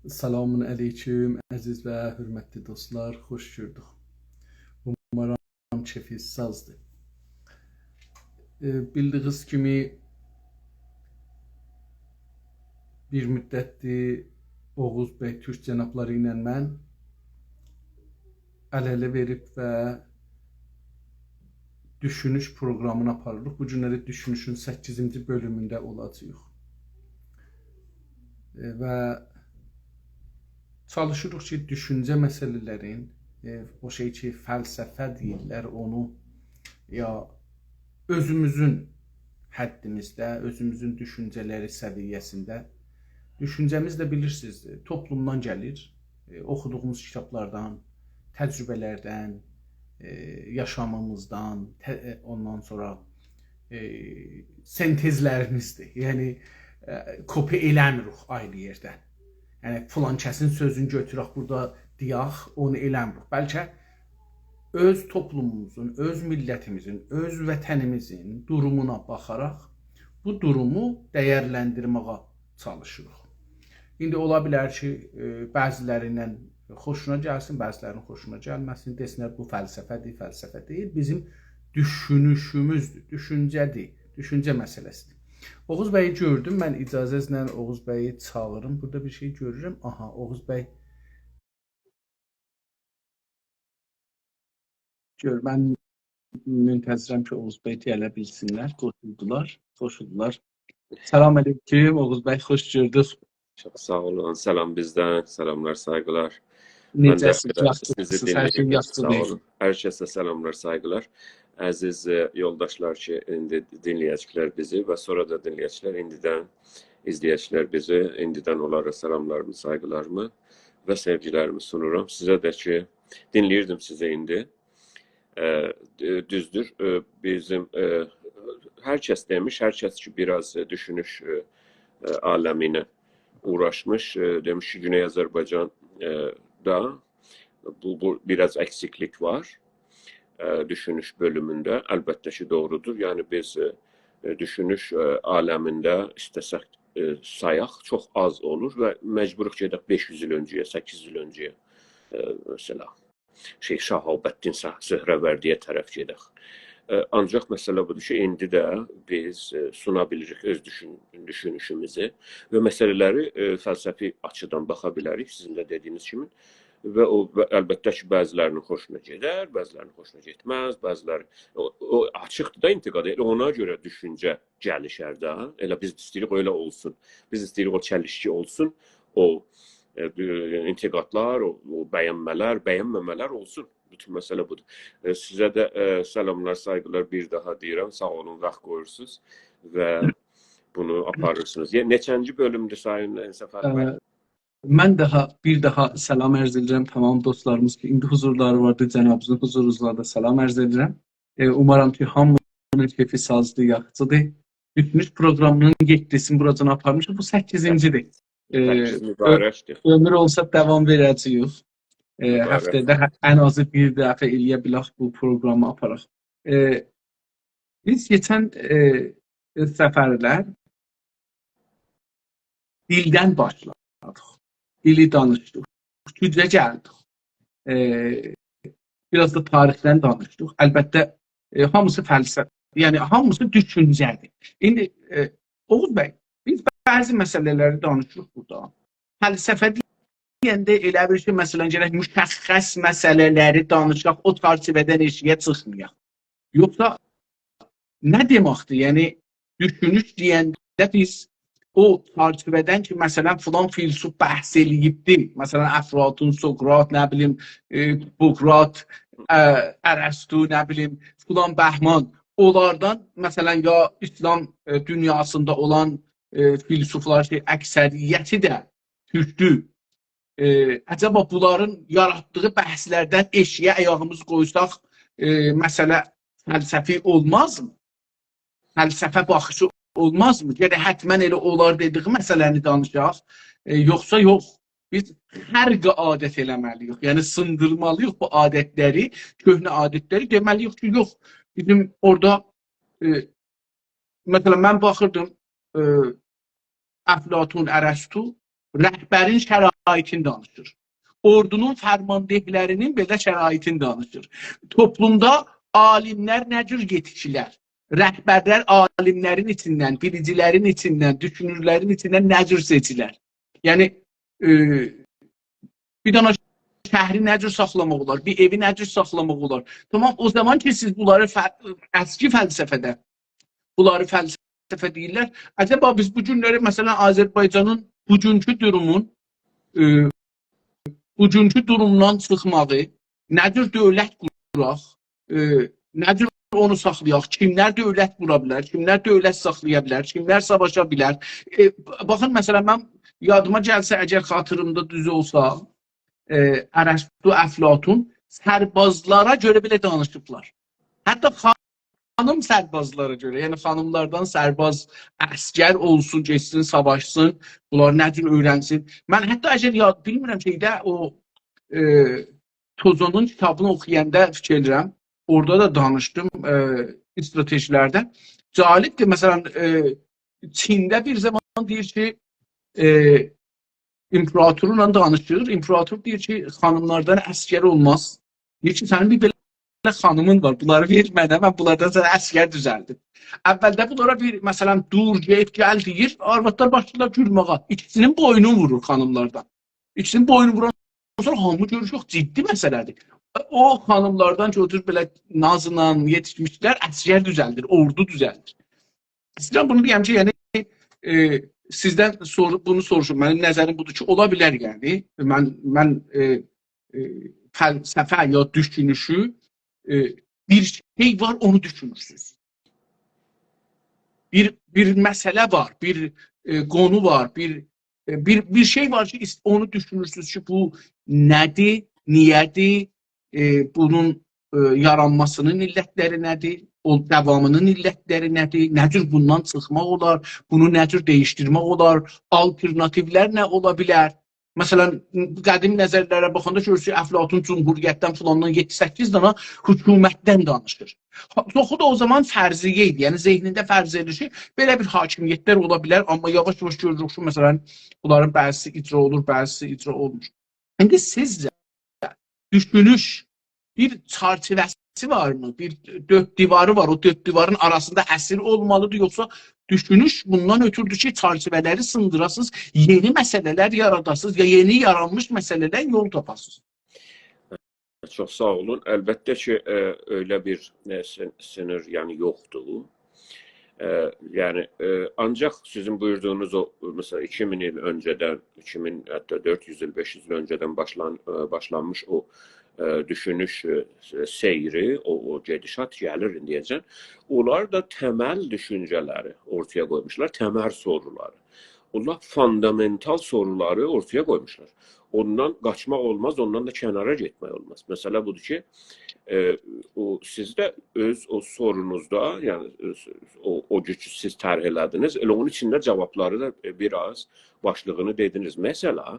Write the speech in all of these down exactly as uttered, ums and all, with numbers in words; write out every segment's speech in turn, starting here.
سلام علیکم، عزیز و حؤرمتلی دوستلار، خوش گؤردوک. اومارام کئفینیز سازدیر. ائ، بیلدیگینیز کیمی، بیر مدتدیر اوغوز بی تورک جنابلاری ایله من ال-اله وئریب و دوشونوش پروقرامینی آپاریریق. بو گونلری دوشونوشون سککیزینجی بؤلومونده اولاجاغیق. ائ، و چالیشیریق کی، دوشونجه مسئله‌لرین، ائ، او شئی کی، فلسفه دئییرلر، اونو یا اؤزوموزون حدیمیزده، اؤزوموزون دوشونجه‌لری سویه‌سینده، دوشونجه‌میز ده بیلیرسینیز، توپلومدان گلیر، ائ، اوخودوغوموز کیتابلاردان، تجربه‌لردن، ائ، یاشامیمیزدان، ته-، ائ، اوندان سونرا، ائ، سنتزلریمیزدیر. یعنی، ائ، کپی ائله‌میریک آیری یئردن. یعنی، فلان کسین سؤزونو گؤتورک بورادا دئیک، اونو ائله‌میریک. بلکه اؤز توپلوموموزون، اؤز میللتیمیزین، اؤز وطنیمیزین دورومونا باخاراق بو دورومو دیرلندیرمه‌یه چالیشیریق. ایندی اولا بیلر کی، ائ، بعضی‌لریندن خوشونا گلسین، بعضی‌لرینین خوشونا گلمه‌سین، دئسینلر بو فلسفه‌دیر، فلسفه دئییل. بیزیم دوشونوشوموزدور، دوشونجه‌دیر، دوشونجه مسئله‌سیدیر. اوغوز بیی گؤردوم، من اجازه‌نیزله اوغوز بیی چاغیریم. بورادا بیر شئی گؤرورم. آها، اوغوز بی. گؤر، من منتظرم کی، اوغوز بی گله بیلسینلر. قوشولدولار، قوشولدولار. سلام علیکم، اوغوز بی، خوش گؤردوک. چوخ ساغ اولون. سلام بیزدن، سلاملار، سایغیلار. من ده نئجه‌سینیز؟ سیزی یاخشیسینیز؟ هر شئی دینله‌ییردیم. یاخشیدیر. ساغ اولون. هر کسه سلاملار، سایغیلار. عزیز، ائ، یولداشلار کی، ایندی دینله‌یه‌جکلر بیزی و سونرا دا دینله‌یه‌جکلر، ایندیدن ایزله‌یه‌جکلر بیزی، ایندیدن اونلارا سلاملاریمی، سایغیلاریمی و سئوگیلریمی سونورام. سیزه ده کی، دینله‌ییردیم سیزی ایندی. ائ، د-، دوزدور، ائ، بیزیم، ائ، هر کس دئمیش، هر کس کی، بیر آز، ائ، دوشونوش، ائ، ائ، عالمی ایله اوغراشمیش، ائ، دئمیش کی، گونئی آذربایجان، ائ، دا بو، بو بیر آز اکسیکلیک وار، ائ، دوشونوش بؤلومونده. البته کی، دوغرودور. یعنی، بیز، ائ، ائ، دوشونوش، ائ، عالمینده ایسته‌سک، ائ، سایاق، چوخ آز اولور و مجبوروق گئدک بئش یوز ایل اؤنجه‌یه، سککیز یوز ایل اؤنجه‌یه، ائ، مثلا، شئی، شهاب‌الدین سه-، سهروردی‌یه طرف گئدک. ائ، آنجاق مسئله بودور کی، ایندی ده بیز، ائ، سونا بیلیریک اؤز دوشون-، دوشونوشوموزو و مسئله‌لری، ائ، فلسفی آچیدان باخا بیلریک، سیزین ده دئدیگینیز کیمی. و او، و البته کی، بعضی‌لری‌نین خوشونا گئدر، بعضی‌لری‌نین خوشونا گئتمز، بعضی‌لری، او، او آچیقدیر دا انتقادا. ائله اونا گؤره دوشونجه گلیشر ده. ائله بیز ایسته‌ییریک ائله اولسون. بیز ایسته‌ییریک او چلیشکی اولسون، او، ائ، دو-، انتقادلار، او، او بینمه‌لر، بینمه‌مه‌لر اولسون. بوتون مسئله بودور. ائ، سیزه ده، ائ، سلاملار، سایغیلار بیر داها دئییرم. ساغ اولون، واخت قویورسونوز و بونو آپاریرسینیز. یعنی، نئچه‌نجی بؤلومدور، سایین، ائ، سفر بی؟ ائ، من داها، بیر داها سلام عرض ائدیرم تمام دوستلاریمیز کی، ایندی حضورلاری واردیر، جنابینیزین حضورونوزدا دا سلام عرض ائدیرم. ائ، اومارام کی، هامینین کئفی سازدیر، یاخشیدیر. دوشونوش پروقرامی‌نین یئددیسینی بوراجان آپارمیشیق، بو سککیزینجی‌دیر. ائ، سککیز، ائ، مبارکدیر. عؤمور اولسا داوام وئره‌جه‌ییک. ائ، مبارک. هفته‌ده هه-، ان آزی بیر دفعه ائلیه بیلک بو پروقرامی آپاراق. ائ، بیز کئچن، ائ، ائ، سفرلر دیلدن باشلادیق. دیلی دانیشدیق. تورکجه گلدیک. ائ، بیر آز دا تاریخدن دانیشدیق. البته، ائ، هامیسی فلسفه، یعنی هامیسی دوشونجه‌دیر. ایندی، ائ، اوغوز بی، بیز بعضی مسئله‌لری دانیشیریق بورادا. فلسفه دئینده ائله بیل کی، مثلا، گرک مشخص مسئله‌لری دانیشاق، او چرچیوه‌دن ائشیگه چیخمایاق. یوخسا نه دئمکدیر؟ یعنی، دوشونوش دئینده بیز او چرچیوه‌دن کی، مثلا، فلان فیلسوف بحث ائله‌ییبدی، مثلا، افلاطون، سقراط، نه بیلیم، ائ، بوقراط، ائ، ارسطو، نه بیلیم، فلان بهمان، اونلاردان، مثلا، یا ایسلام، ائ، دونیاسیندا اولان، ائ، فیلسوفلار کی، اکثریتی ده تورکدور. ائ، عجبا بونلارین یاراتدیغی بحثلردن ائشیگه آیاغیمیزی قویساق، ائ، مسئله فلسفی اولمازمی؟ فلسفه باخیشی اولمازمی؟ گرک حتما ائله اونلار دئدیگی مسئله‌نی دانیشاق، ائ، یوخسا یوخ. بیز خرق عادت ائله‌مه‌لی‌ییک، یعنی سیندیرمالی‌ییق بو عادتلری، کؤهنه عادتلری، دئمه‌لی‌ییک کی، یوخ، بیزیم اورادا، ائ، مثلا، من باخیردیم، ائ، افلاطون، ارسطو، رهبرین شرایطینی دانیشیر. اوردونون فرماندهلرینین بئله شرایطینی دانیشیر. توپلومدا عالیملر نه جور یئتیشیرلر؟ رهبرلر عالیملرین ایچیندن، بیلیجیلرین ایچیندن، دوشونورلرین ایچیندن نه جور سئچیلر؟ یعنی، ائ، بیر دنه شهری نه جور ساخلاماق اولار، بیر ائوی نه جور ساخلاماق اولار؟ تامام، او زامان کی، سیز بونلاری فه-، اسکی فلسفه‌ده، بونلاری فلسفه دئییرلر. عجبا بیز بو گونلری، مثلا، آذربایجانین بوگونکو دورومون، ائ، بوگونکو دورومدان چیخماغی، نه جور دؤولت قوراق، ائ، نه جور اونو ساخلایاق، کیملر دؤولت قورا بیلر، کیملر دؤولت ساخلایا بیلر، کیملر ساواشا بیلر. ائ، ب-، باخین، مثلا، من یادیما گلسه، اگر خاطیریمدا دوز اولسا، ائ، ارسطو، افلاطون سربازلارا گؤره بئله دانیشیبلار. حتی خانیم سربازلارا گؤره، یعنی خانیملاردان سرباز، عسگر اولسون، گئتسین، ساواشسین، بونلار نه جور اؤیرنسین. من حتی اگر یاد، بیلمیرم، شئیده او، ائ، توزونون کیتابینی اوخویاندا فیکیر ائدیرم، اورادا دا دانیشدیم، ائ، استراتژی‌لرده. جالبدیر، مثلا، ائ، چینده بیر زامان دئییر کی، ائ، امپراتورلا دانیشیر، امپراتور دئییر کی، خانیملاردان عسگر اولماز. دئییر کی، سنین بیر بئله خانیمین وار، بونلاری وئر منه، من بونلاردان سنه عسگر دوزلدیم. اولده بونلارا بیر، مثلا، دور، گئت، گل دئییر، آروادلار باشلاییرلار گولمه‌یه. ایکیسینین بوینون وورور خانیملاردان. ایکیسینین بوینون ووران سونرا هامی گؤرور، چوخ جدی مسئله‌دیر. او خانیملاردان کی، او جور بئله نازلا یئتیشمیشلر، عسگر دوزلدیر، اوردو دوزلدیر. ایسته‌ییرم بونو دئیم کی، یعنی، ائ، سیزدن سور-، بونو سوروشوم. منیم نظریم بودور کی، اولا بیلر، یعنی. من، من، ائ، ائ، فلسفه یا دوشونوشو، ائ، بیر شئی وار، اونو دوشونورسونوز. بیر، بیر مسئله وار، بیر، ائ، قونو وار، بیر، ائ، بیر، بیر شئی وار کی، ایست-، اونو دوشونورسونوز کی، بو نه‌دیر، نییه‌دیر، ائ، بونون، ائ، یارانماسینین علتلری نه‌دیر، او داوامی‌نین علتلری نه‌دیر، نه جور بوندان چیخماق اولار، بونو نه جور دییشدیرمک اولار، آلترناتیولر نه اولا بیلر؟ مثلا، قدیم نظرلره باخاندا گؤرورسونوز کی، افلاطون جمهوریتدن فلاندان یئددی سککیز دنه حکومتدن دانیشیر. ها، چوخو دا او زامان فرضیه ایدی، یعنی ذهنینده فرض ائدیر کی، بئله بیر حاکمیتلر اولا بیلر، آمما یاواش-یاواش گؤروروک کی، مثلا، بونلارین بعضیسی اجرا اولور، بعضیسی اجرا اولمور. ایندی سیزجه دوشونوش بیر چرچیوه‌سی وارمی؟ بیر دؤرد دیواری وار، او دؤرد دیوارین آراسیندا اسیر اولمالیدیر، یوخسا دوشونوش بوندان اؤتوردور کی، چرچیوه‌لری سیندیراسینیز، یئنی مسئله‌لر یاراداسینیز، یا یئنی یارانمیش مسئله‌لر یول تاپاسینیز؟ چوخ ساغ اولون. البته کی، ائ، ائله بیر، ائ، سین-، سینیر، یعنی، یوخدور. ائ، یعنی، ائ، آنجاق سیزین بویوردوغونوز او، مثلا، ایکی مین ایل اؤنجه‌دن، ایکی مین، حتی دؤرد یوز ایل، بئش یوز ایل اؤنجه‌دن باشلان-، ائ، باشلانمیش او، ائ، دوشونوش، ائ، سئیری، او، او گئدیشات گلیر ایندیه‌جن. اونلار دا تمل دوشونجه‌لری اورتایا قویموشلار، تمل سورولاری. اونلار فوندامنتال سورولاری اورتایا قویموشلار. اوندان قاچماق اولماز، اوندان دا کنارا گئتمک اولماز. مسئله بودور کی، ائ، او، سیز ده اؤز او سورونوزدا، یعنی، اؤز، او، او جور کی، سیز طرح ائله‌دینیز، ائله اونون ایچینده جاوابلاری دا، ائ، بیر آز باشلیغینی دئدینیز. مسئله، ائ،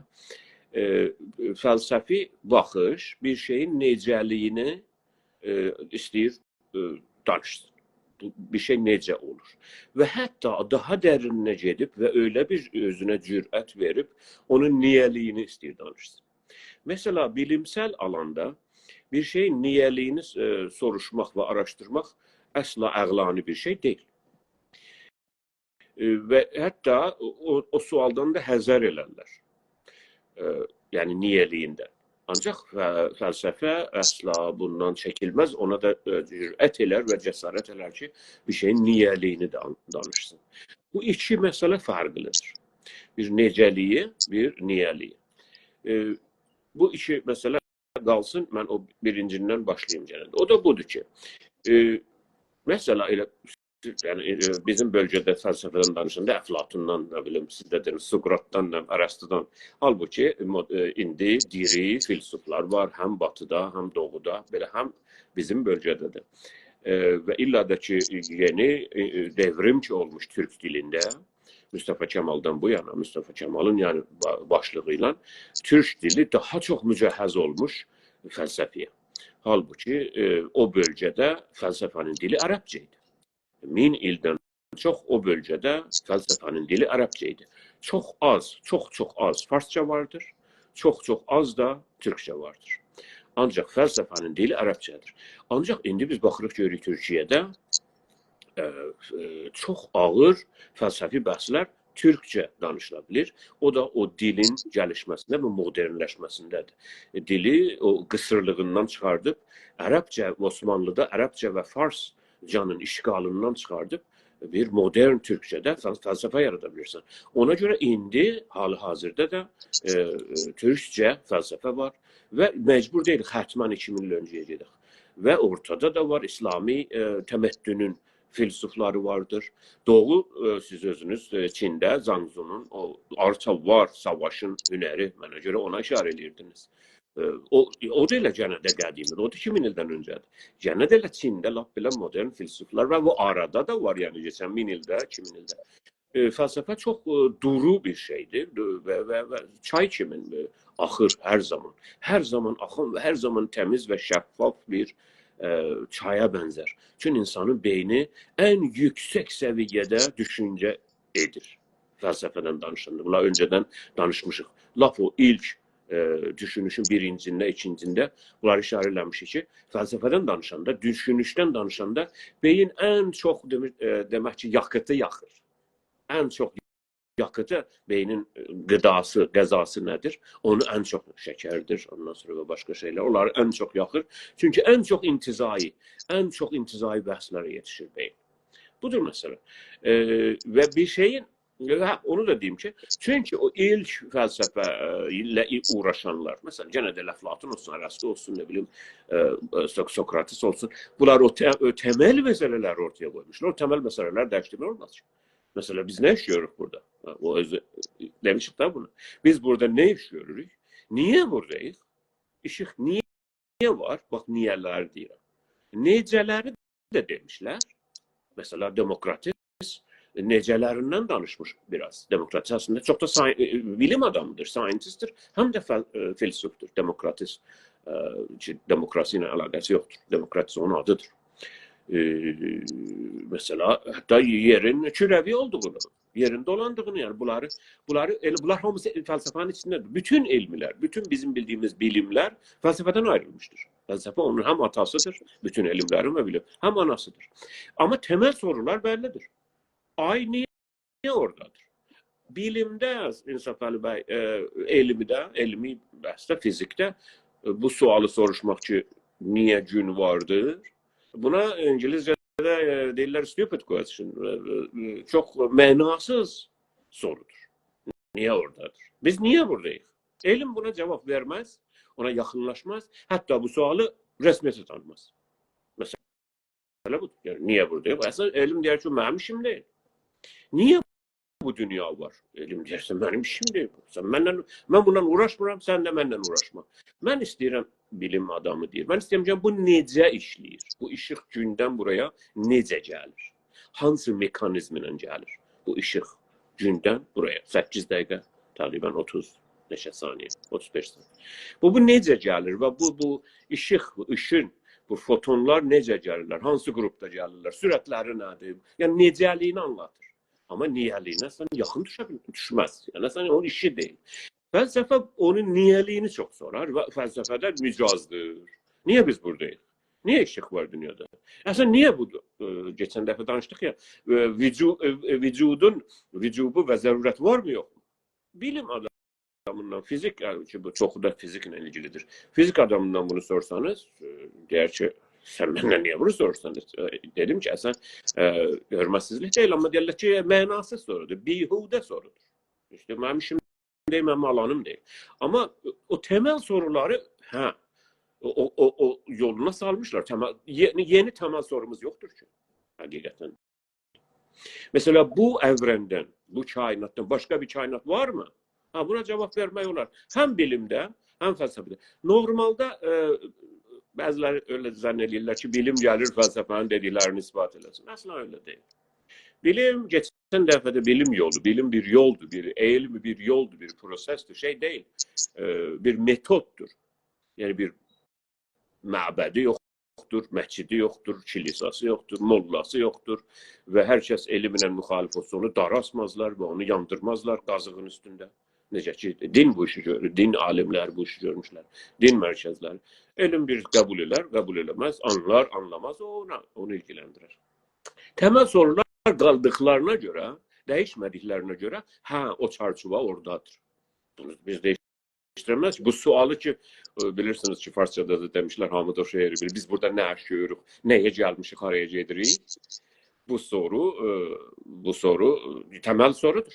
فلسفی باخیش بیر شئیین نئجه‌لیگینی، ائ، ایسته‌ییر، ائ، دانیشسین. بو، بیر شئی نئجه اولور. و حتی داها درینینه گئدیب و ائله بیر اؤزونه جرأت وئریب، اونون نییه‌لیگینی ایسته‌ییر دانیشسین. مثلا، بیلیمسل آلاندا بیر شئیین نییه‌لیگینی، ائ، سوروشماق و آراشدیرماق اصلا عقلانی بیر شئی دئییل. ائ، و حتی او، او، او سؤالدان دا حذر ائلرلر. ائ، یعنی نییه‌لیگیندن. آنجاق ف-، فلسفه اصلا بوندان چکینمز، اونا دا، ائ، جرأت ائلر و جسارت ائلر کی، بیر شئیین نییه‌لیگینی دان-، دانیشسین. بو ایکی مسئله فرقلیدیر. بیر نئجه‌لیگی، بیر نییه‌لیگی. ائ، بو ایکی مسئله قالسین، من او بیرینجیندن باشلاییم گئنه ده. او دا بودور کی، ائ، مسئله ائله، یعنی، ائ، بیزیم بؤلگه‌ده فلسفه‌دن دانیشاندا افلاطوندان، نه بیلیم، سیز ده دئدینیز، سقراطدان، نه، ارسطودان. حالبوکی، مو-، ائ، ایندی دیری فیلسوفلار وار، هم باتیدا، هم دوغودا، بئله هم بیزیم بؤلگه‌ده ده. ائ، و الا دا کی، یئنی، ائ، دئوریم کی اولموش تورک دیلینده، مصطفی کمالدان بو یانا، مصطفی کمالین، یعنی، با-، باشلیغی ایله تورک دیلی داها چوخ مجهز اولموش فلسفه‌یه. حالبوکی، ائ، او بؤلگه‌ده فلسفه‌نین دیلی عربجه ایدی. مین ایلدن چوخ او بؤلگه‌ده فلسفه‌نین دیلی عربجه ایدی. چوخ آز، چوخ، چوخ آز فارسجا واردیر، چوخ، چوخ آز دا تورکجه واردیر. آنجاق فلسفه‌نین دیلی عربجه‌دیر. آنجاق ایندی بیز باخیریق، گؤروروک تورکیه‌ده، ائ، ائ، چوخ آغیر فلسفی بحثلر تورکجه دانیشیلا بیلیر. او دا او دیلین گلیشمه‌سینده و مدرنلشمه‌سینده‌دیر. ائ، دیلی او قیصیرلیغیندان چیخاردیب، عربجه، عثمانلی‌دا عربجه و فارسجانین اشکالیندان چیخاردیب، بیر مدرن تورکجه‌ده فل-، فلسفه یارادا بیلیرسن. اونا گؤره ایندی، حال حاضردا دا، ائ، ائ، تورکجه فلسفه وار و مجبور دئییلیک حتماً ایکی مین ایل اؤنجه‌یه گئدک. و اورتادا دا وار، ایسلامی، ائ، تمدنون فیلسوفلاری واردیر. دوغو، ائ، سیز اؤزونوز، ائ، چینده زانگزونون او آرتا وار ساواشین هنری، منه گؤره اونا ایشاره ائدیردینیز. ائ، او، او دا ائله گئنه ده قدیمی‌دیر. او دا ایکی مین ایلدن اؤنجه‌دیر. گئنه ده ائله چینده لاپ بئله مدرن فیلسوفلار وار. بو آرادا دا وار، یعنی کئچن مین ایلده، ایکی مین ایلده. ائ، فلسفه چوخ، ائ، دورو بیر شئیدیر. دو-، و، و، و چای کیمین، ائ، آخیر هر زامان. هر زامان آخان و هر زامان تمیز و شفاف بیر، ائ، چایا بنزر. چون اینسانین بئینی ان یوکسک سویه‌ده دوشونجه ائدیر. فلسفه‌دن دانیشاندا. بونلار اؤنجه‌دن دانیشمیشیق. لاپ او ایلک، ائ، دوشونوشون بیرینجینده، ایکینجینده بونلاری ایشاره ائله‌میشیک کی، فلسفه‌دن دانیشاندا، دوشونوشدن دانیشاندا بئیین ان چوخ دئمه-، ائ، دئمک کی، یاکیتی یاخیر. ان چوخ یاکیتی، بئینین، ائ، غذاسی، غذاسی نه‌دیر؟ اونو ان چوخ شکردیر، اوندان سونرا و باشقا شئیلر. اونلاری ان چوخ یاخیر. چونکی ان چوخ انتزاعی، ان چوخ انتزاعی بحثلره یئتیشیر بئیین. بودور مسئله. ائ، و بیر شئیین، هه، اونو دا دئییم کی، چونکی او ایلک فلسفه، ائ، ایله اوغراشانلار، مثلا، گئنه ده افلاطون اولسون، ارسطو اولسون، نه بیلیم، ائ، ائ، سوک-، سوکراتس اولسون، بونلار او ته-، او تمل مسئله‌لری اورتایا قویموشلار. او تمل مسئله‌لر دییشدیرمک اولماز کی. مثلا، بیز نه ایش گؤروروک بورادا؟ هه، او اؤزو، دئمیشیک ده بونو. بیز بورادا نه ایش گؤروروک؟ نییه بوراداییق؟ ایشیق نییه وار؟ باخ، نییه‌لری دئییرم. نئجه‌لری ده دئمیشلر. مثلا، دموکراتیس نئجه‌لریندن دانیشمیش بیر آز. دموکراتیس اصلینده چوخ دا سای-، ائ، بیلیم آدامی‌دیر، ساینتیست‌دیر، هم ده فل-، ائ، فیلسوف‌دور. دموکراتیس، ائ، کی، دموکراسی ایله علاقه‌سی یوخدور. دموکراتیس اونون آدی‌دیر. ائ، مثلا، حتی یئرین کروی اولدوغونو، یئرین دولاندیغینی، یعنی بونلاری، بونلاری، ائله بونلار هامیسی فلسفه‌نین ایچینده‌دیر. بوتون علملر، بوتون بیزیم بیلدیییمیز بیلیملر فلسفه‌دن آیریلمیشدیر. فلسفه اونون هم آتاسی‌دیر، بوتون علملرین و بیلیم، هم آناسی‌دیر. آمما تمل سورولار بللی‌دیر. آی، نییه، نییه اورادادیر؟ بیلیمده، انصافعلی بی، ائ، علمده، علمی بحثده، فیزیکده، ائ، بو سؤالی سوروشماق کی، نییه گون واردیر؟ بونا اینگیلیسجه‌ده، ائ، دئییرلر stupid question. ائ، ائ، چوخ معناسیز سورودور. نییه اورادادیر؟ بیز نییه بوراداییق؟ علم بونا جاواب وئرمز، اونا یاخینلاشماز، حتی بو سؤالی رسمیته تانیماز. مثلا بودور. یعنی، نییه بوراداییق؟ اصلینده علم دئیر کی، منیم ایشیم دئییل. نییه بو دونیا وار؟ علم دئییر، سن منیم ایشیم دئییل. سن منن، من بوننان اوغراشمیرام، سن ده منن اوغراشما. من ایسته‌ییرم، بیلیم آدامی دئییر، من ایسته‌ییرم کی، بو نئجه ایشله‌ییر؟ بو ایشیق گوندن بورایا نئجه گلیر؟ هانسی مکانیزم ایله گلیر بو ایشیق گوندن بورایا؟ سککیز دقیقه، تقریبا اوتوز نئچه ثانیه، اوتوز بئش ثانیه. بو، بو نئجه گلیر و بو، بو ایشیق، بو ایشین، بو فوتونلار نئجه گلیرلر؟ هانسی گروپدا گلیرلر؟ سرعتلری نه‌دیر؟ یعنی، نئجه‌لیگینی آنلاتیر. آمما نییه‌لیگینه سن یاخین دوشه بیل-، دوشمز. یعنی، سن اونون ایشی دئییل. فلسفه اونون نییه‌لیگینی چوخ سورار و فلسفه ده مجازدیر. نییه بیز بوراداییق؟ نییه ایشیق وار دونیادا؟ اصلینده نییه بو، ائ، کئچن دفعه دانیشدیق یا، ائ، وجو-، ائ، ائ، وجودون وجوبو و ضرورتی وارمی، یوخمو؟ بیلیم آدامیندان، فیزیک، یعنی کی، بو چوخو دا فیزیکله ایلگیلی‌دیر. فیزیک آدامیندان بونو سورسانیز، ائ، دئیر کی، سن مندن نییه بونو سوروشورسان؟ ائ، دئدیم کی، اصلینده، ائ، حؤرمتسیزلیک دئییل، آمما دئییرلر کی، معناسیز سورودور، بیهوده سورودور. ایشته منیم ایشیم دئییل، منیم آلانیم دئییل. آمما او تمل سورولاری، هه، او، او، او، او یولونا سالمیشلار. تمل، یئنی، یئنی تمل سوروموز یوخدور کی، حقیقتاً. مثلا، بو اورندن، بو کائناتدان باشقا بیر کائنات وارمی؟ ها، بونا جاواب وئرمک اولار. هم بیلیمده، هم فلسفه‌ده. نورمالدا، ائ، بعضی‌لری ائله ظن ائله‌ییرلر کی، بیلیم گلیر فلسفه‌نین دئدیکلرینی اثبات ائله‌سین. اصلاً ائله دئییل. بیلیم، کئچن دفعه ده بیلیم یولو، بیلیم بیر یولدور، بیر علم، بیر یولدور، بیر پروسسدور، شئی دئییل، ائ، بیر متوددور. یعنی بیر معبدی یوخ، یوخدور، مسجدی یوخدور، کلیساسی یوخدور، موللاسی یوخدور و هر کس علمله مخالف اولسا، اونو داراسمازلار و اونو یاندیرمازلار قازیغین اوستونده. نئجه کی، دین بو ایشی گؤرور، دین عالیملر بو ایشی گؤرموشلر، دین مرکزلری. علم بیر قبول ائلر، قبول ائله‌مز، آنلار، آنلاماز، او اونا، اونو ایلگیلندیرر. تمل سورونلار قالدیقلارینا گؤره، دییشمه‌دیکلرینه گؤره، هه، او چارچووا اورادادیر. بونو بیز دییشدیرمز کی، بو سؤالی کی، ائ، بیلیرسینیز کی، فارسجادا دا دئمیشلر، هامی دا او شعری بیلیر. بیز بورادا نه ایش گؤروروک، نه‌یه گلمیشیک، هارایا گئدیریک؟ بو سورو، ائ، بو سورو، ائ، تمل سورودور.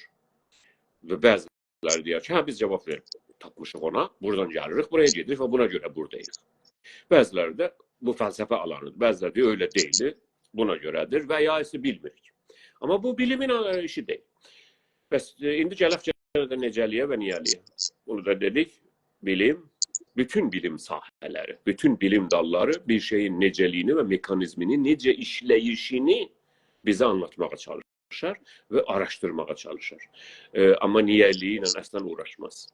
و بعضیلری دئیر کی، هه، بیز جاواب وئریب تاپمیشیق اونا، بورادان گلیریک، بورایا گئدیریک و بونا گؤره بوراداییق. بعضیلری ده بو فلسفه آلانیدیر، بعضیلری دئییر، ائله دئییل، بونا گؤره‌دیر و یا ایسه بیلمیریک. آمما بو بیلیمین، ائ، ایشی دئییل. بس، ائ، ایندی گلک یئنه ده نئجه‌لییه و نیه‌لییه. بونو دا دئدیک، بیلیم، بوتون بیلیم ساحه‌لری، بوتون بیلیم داللاری بیر شئیین نئجه‌لییینی و مکانیزمینی، نئجه ایشله‌ییشینی بیزه آنلاتماغا چالیشار و آراشدیرماغا چالیشار. ائ، آمما نیه‌لییی ایله اصلاً اوغراشماز.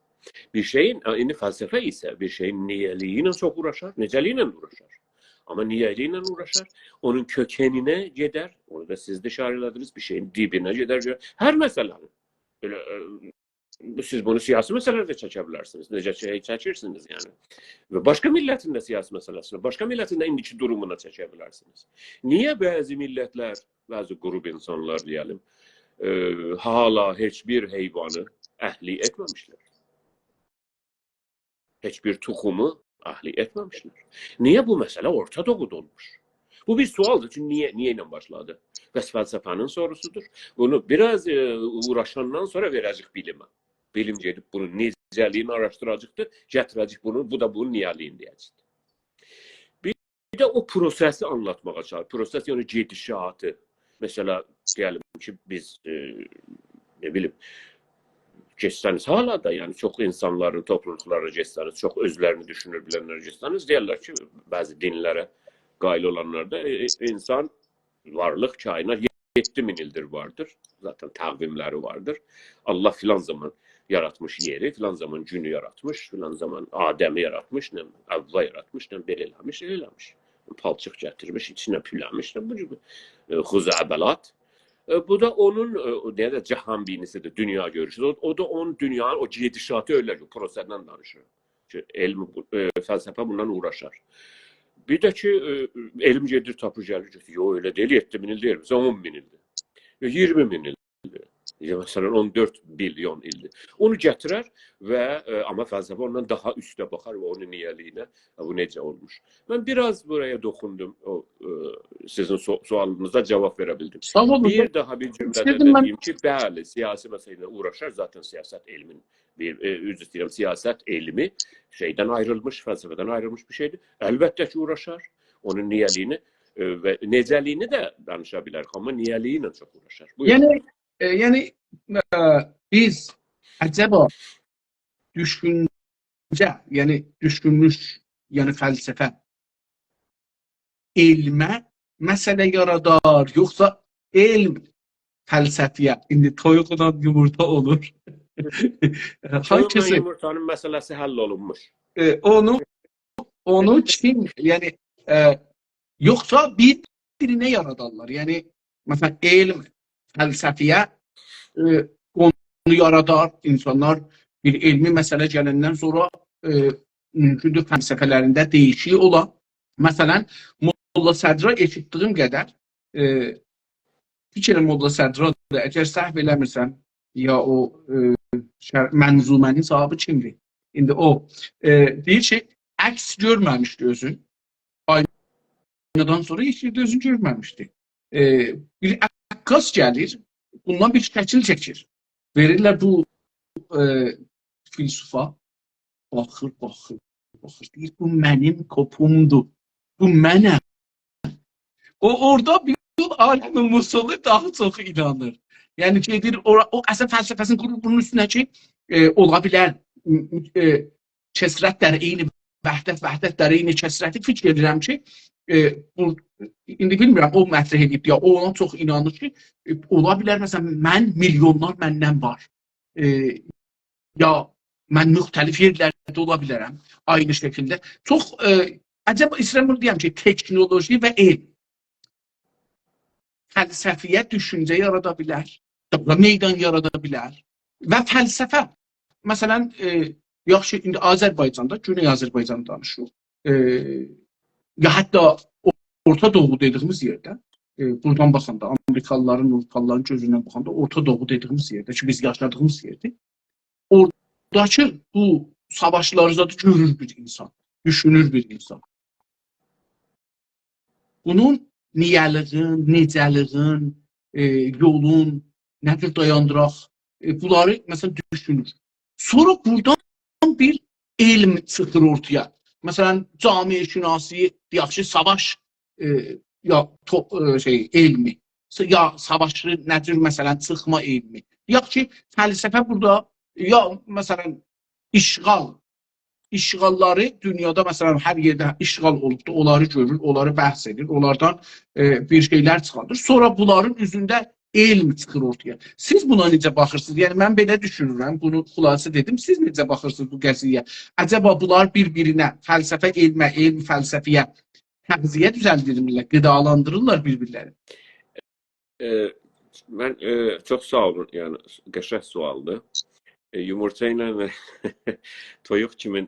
بیر شئیین، ائ، ایندی فلسفه ایسه بیر شئیین نیه‌لییی ایله چوخ اوغراشار، نئجه‌لییی ایله اوغراشار. آمما نیه‌لییی ایله اوغراشار، اونون کؤکنینه گئدر، اونو دا سیز ده ایشاره ائله‌دینیز، بیر شئیین دیبینه گئدر، گؤرر. هر مسئله‌نین. بئله، ائ، سیز بونو سیاسی مسئله‌لرده چکه بیلرسینیز. نئجه کی، چکیرسینیز، یعنی. و باشقا میللتین ده سیاسی مسئله‌سینده، باشقا میللتین ده ایندیکی دورومونا چکه بیلرسینیز. نییه بعضی میللتلر، بعضی گروپ اینسانلار دئیه‌لیم، ائ، هالا هئچ بیر حیوانی اهلی ائتمه‌میشلر؟ هئچ بیر توخومو اهلی ائتمه‌میشلر. نییه بو مسئله اورتا دوغودا اولموش؟ بو بیر سؤالدیر کی، نییه، نییه ایله باشلادی؟ بس فلسفه‌نین سوروسودور. بونو بیر آز، ائ، اوغراشاندان سونرا وئره‌جک بیلیمه. بیلیم گئدیب بونون نئجه‌لییینی آراشدیراجاقدیر، گتیره‌جک بونو، بو دا بونون نیه‌لییینی دئیه‌جکدیر. بیر ده او پروسه‌سی آنلاتماغا چالیشیر. پروسه‌س، یعنی گئدیشاتی. مثلا، دئیه‌لیم کی، بیز، ائ، نه بیلیم، گئتسه‌نیز، هالا دا، یعنی، چوخ اینسانلارین توپلولوقلارینا گئتسه‌نیز، چوخ اؤزلرینی دوشونور بیلنلره گئتسه‌نیز، دئیرلر کی، بعضی دینلره قائل اولانلار دا، ائ، ائ، اینسان، وارلیق، کائنات یئددی مین ایلدیر واردیر. ذاتا تقویملری واردیر. الله فلان زامان یاراتمیش یئری، فلان زامان گونو یاراتمیش، فلان زامان آدمی یاراتمیش، نه بیلیم، حوا یاراتمیش، نه بیلم، بئله ائله‌میش، ائله ائله‌میش. پالچیق گتیرمیش، ایچینه پوله‌میش، نه بو کیمی، ائ، خزعبلات. ائ، بو دا اونون، ائ، او، دئیه ده جهان‌بینی‌سیدیر، دونیا گؤروشودور. او، او دا اونون دونیانین او گئدیشاتی ائله کی، پروسه‌دن دانیشیر. کی، علم، ائ، فلسفه بوندان اوغراشار. بیر ده کی، ائ، علم گئدیر، تاپیر، گلیر، گؤتورور. یوخ، ائله دئییل، یئددی مین ایل دئییل، مثلا، اون مین ایلدیر. یوخ، اییرمی مین ایلدیر. یا، مثلا، اون دؤرد میلیون ایلدیر. اونو گتیرر و، ائ، آمما فلسفه اوندان داها اوسته باخار و اونون نیه‌لییینه، ائ، بو نئجه اولموش. من بیر آز بورایا توخوندوم، او، ائ، سیزین سو-، سؤالینیزا جاواب وئره بیلدیم. ساغ اولون. بیر داها بیر جمله‌ده ایسته‌ییردیم ده من دئییم کی، بلی، سیاسی مسئله ایله اوغراشار، ذاتا سیاست علمین بیر، ائ، عذر ایسته‌ییرم، سیاست علمی شئیدن آیریلمیش، فلسفه‌دن آیریلمیش بیر شئیدیر. البته کی، اوغراشار. اونون نیه‌لییینی، ائ، و نئجه‌لییینی ده دانیشا بیلریک، آمما نیه‌لییی ایله چوخ اوغراشار. بویورون. یعنی، ائ، یعنی، ائ، بیز عجبا دوشونجه، یعنی دوشونوش، یعنی فلسفه علمه مسئله یارادار، یوخسا علم فلسفه‌یه؟ ایندی تویوقلا یومورتا اولور. تویوقلا هانگیسی؟ یومورتانین مسئله‌سی حل اولونموش. ائ، اونو، اونو کیم، یعنی، ائ، یوخسا بیر-بیرینه یارادارلار؟ یعنی، مثلا، علم فلسفه‌یه، ائ، اونو یارادار اینسانلار، بیر علمی مسئله گلندن سونرا، ائ، مومکوندور فلسفه‌لرینده دییشیک اولا. مثلا، ملا صدرا ائشیتدیییم قدر، ائ، فیکر ملا صدرا دا، اگر سهو ائله‌میرسم، یا او، ائ، شر-، منظومه‌نین صاحیبی کیمدیر؟ ایندی او، ائ، دئییر کی، عکس گؤرمه‌میشدی اؤزون. آینادان سونرا هئچ یئرده اؤزونو گؤرمه‌میشدی. ائ، بیر عکاس گلیر، بوندان بیر شکیل چکیر. وئریرلر بو، ائ، فیلسوفا. باخیر، باخیر، باخیر. دئییر، «بو منیم کوپومدور. بو منم.» او، اورادا بیر عالم موصلی داها چوخ اینانیر. یعنی، گئدیر، اورا، او اصلا فلسفه‌سینی قورور بونون اوستونه کی، ائ، اولا بیلر، م، م، ائ، کثرت در عین وحدت، وحدت در عین کثرتی فیکر ائدیرم کی، ائ، بو، ایندی بیلمیرم، او مطرح ائدیب یا، او اونا چوخ اینانیر کی، ائ، اولا بیلر، مثلا، من، میلیونلار مندن وار. ائ، یا من مختلف یئرلرده اولا بیلرم، عینی شکیلده. چوخ، ائ، عجبا، ایسته‌ییرم بونو دئیم کی، تکنولوژی و علم فلسفه‌یه دوشونجه یارادا بیلر، داها میدان یارادا بیلر. و فلسفه، مثلا، ائ، یاخشی، ایندی آذربایجاندا، گونئی آذربایجاندا دانیشیریق. ائ، یا حتی او-، اورتا دوغو دئدیگیمیز یئرده، ائ، بورادان باخاندا، آمریکالیلارین، آوروپالیلارین گؤزوندن باخاندا، اورتا دوغو دئدیگیمیز یئرده کی، بیز یاشادیغیمیز یئردیر. اوراداکی بو ساواشلاری زادی گؤرور بیر اینسان، دوشونور بیر اینسان. بونون نیه‌لیگین، نئجه‌لیگین، ائ، یولون، نه جور دایاندیراق، ائ، بونلاری، مثلا، دوشونور. سونرا بورادان بیر علم چیخیر اورتایا. مثلا، جامعه‌شناسی، دئیک کی، ساواش، ائ، یا تو-، ائ، شئی، علمی، س-، یا ساواشی نه جور، مثلا، چیخما علمی. دئیک کی، فلسفه بورادا، یا، مثلا، اشغال، اشغاللاری دونیادا، مثلا، هر یئرده اشغال اولوبدور، اونلاری گؤرور، اونلاری بحث ائدیر، اونلاردان، ائ، بیر شئیلر چیخاردیر. سونرا بونلارین اوزونده علم چیخیر اورتایا. سیز بونا نئجه باخیرسینیز؟ یعنی، من بئله دوشونورم، بونو خلاصه دئدیم. سیز نئجه باخیرسینیز بو قضیه‌یه؟ عجبا بونلار بیر-بیرینه، فلسفه علمه، علم فلسفه‌یه تغذیه دوزلدیرمیرلر، غذالاندیریرلار بیر-بیرلرینی؟ ائ، من، ائ، چوخ ساغ اولون، یعنی، قشنگ سؤالدیر. ائ، یومورتا ایله تویوق کیمین،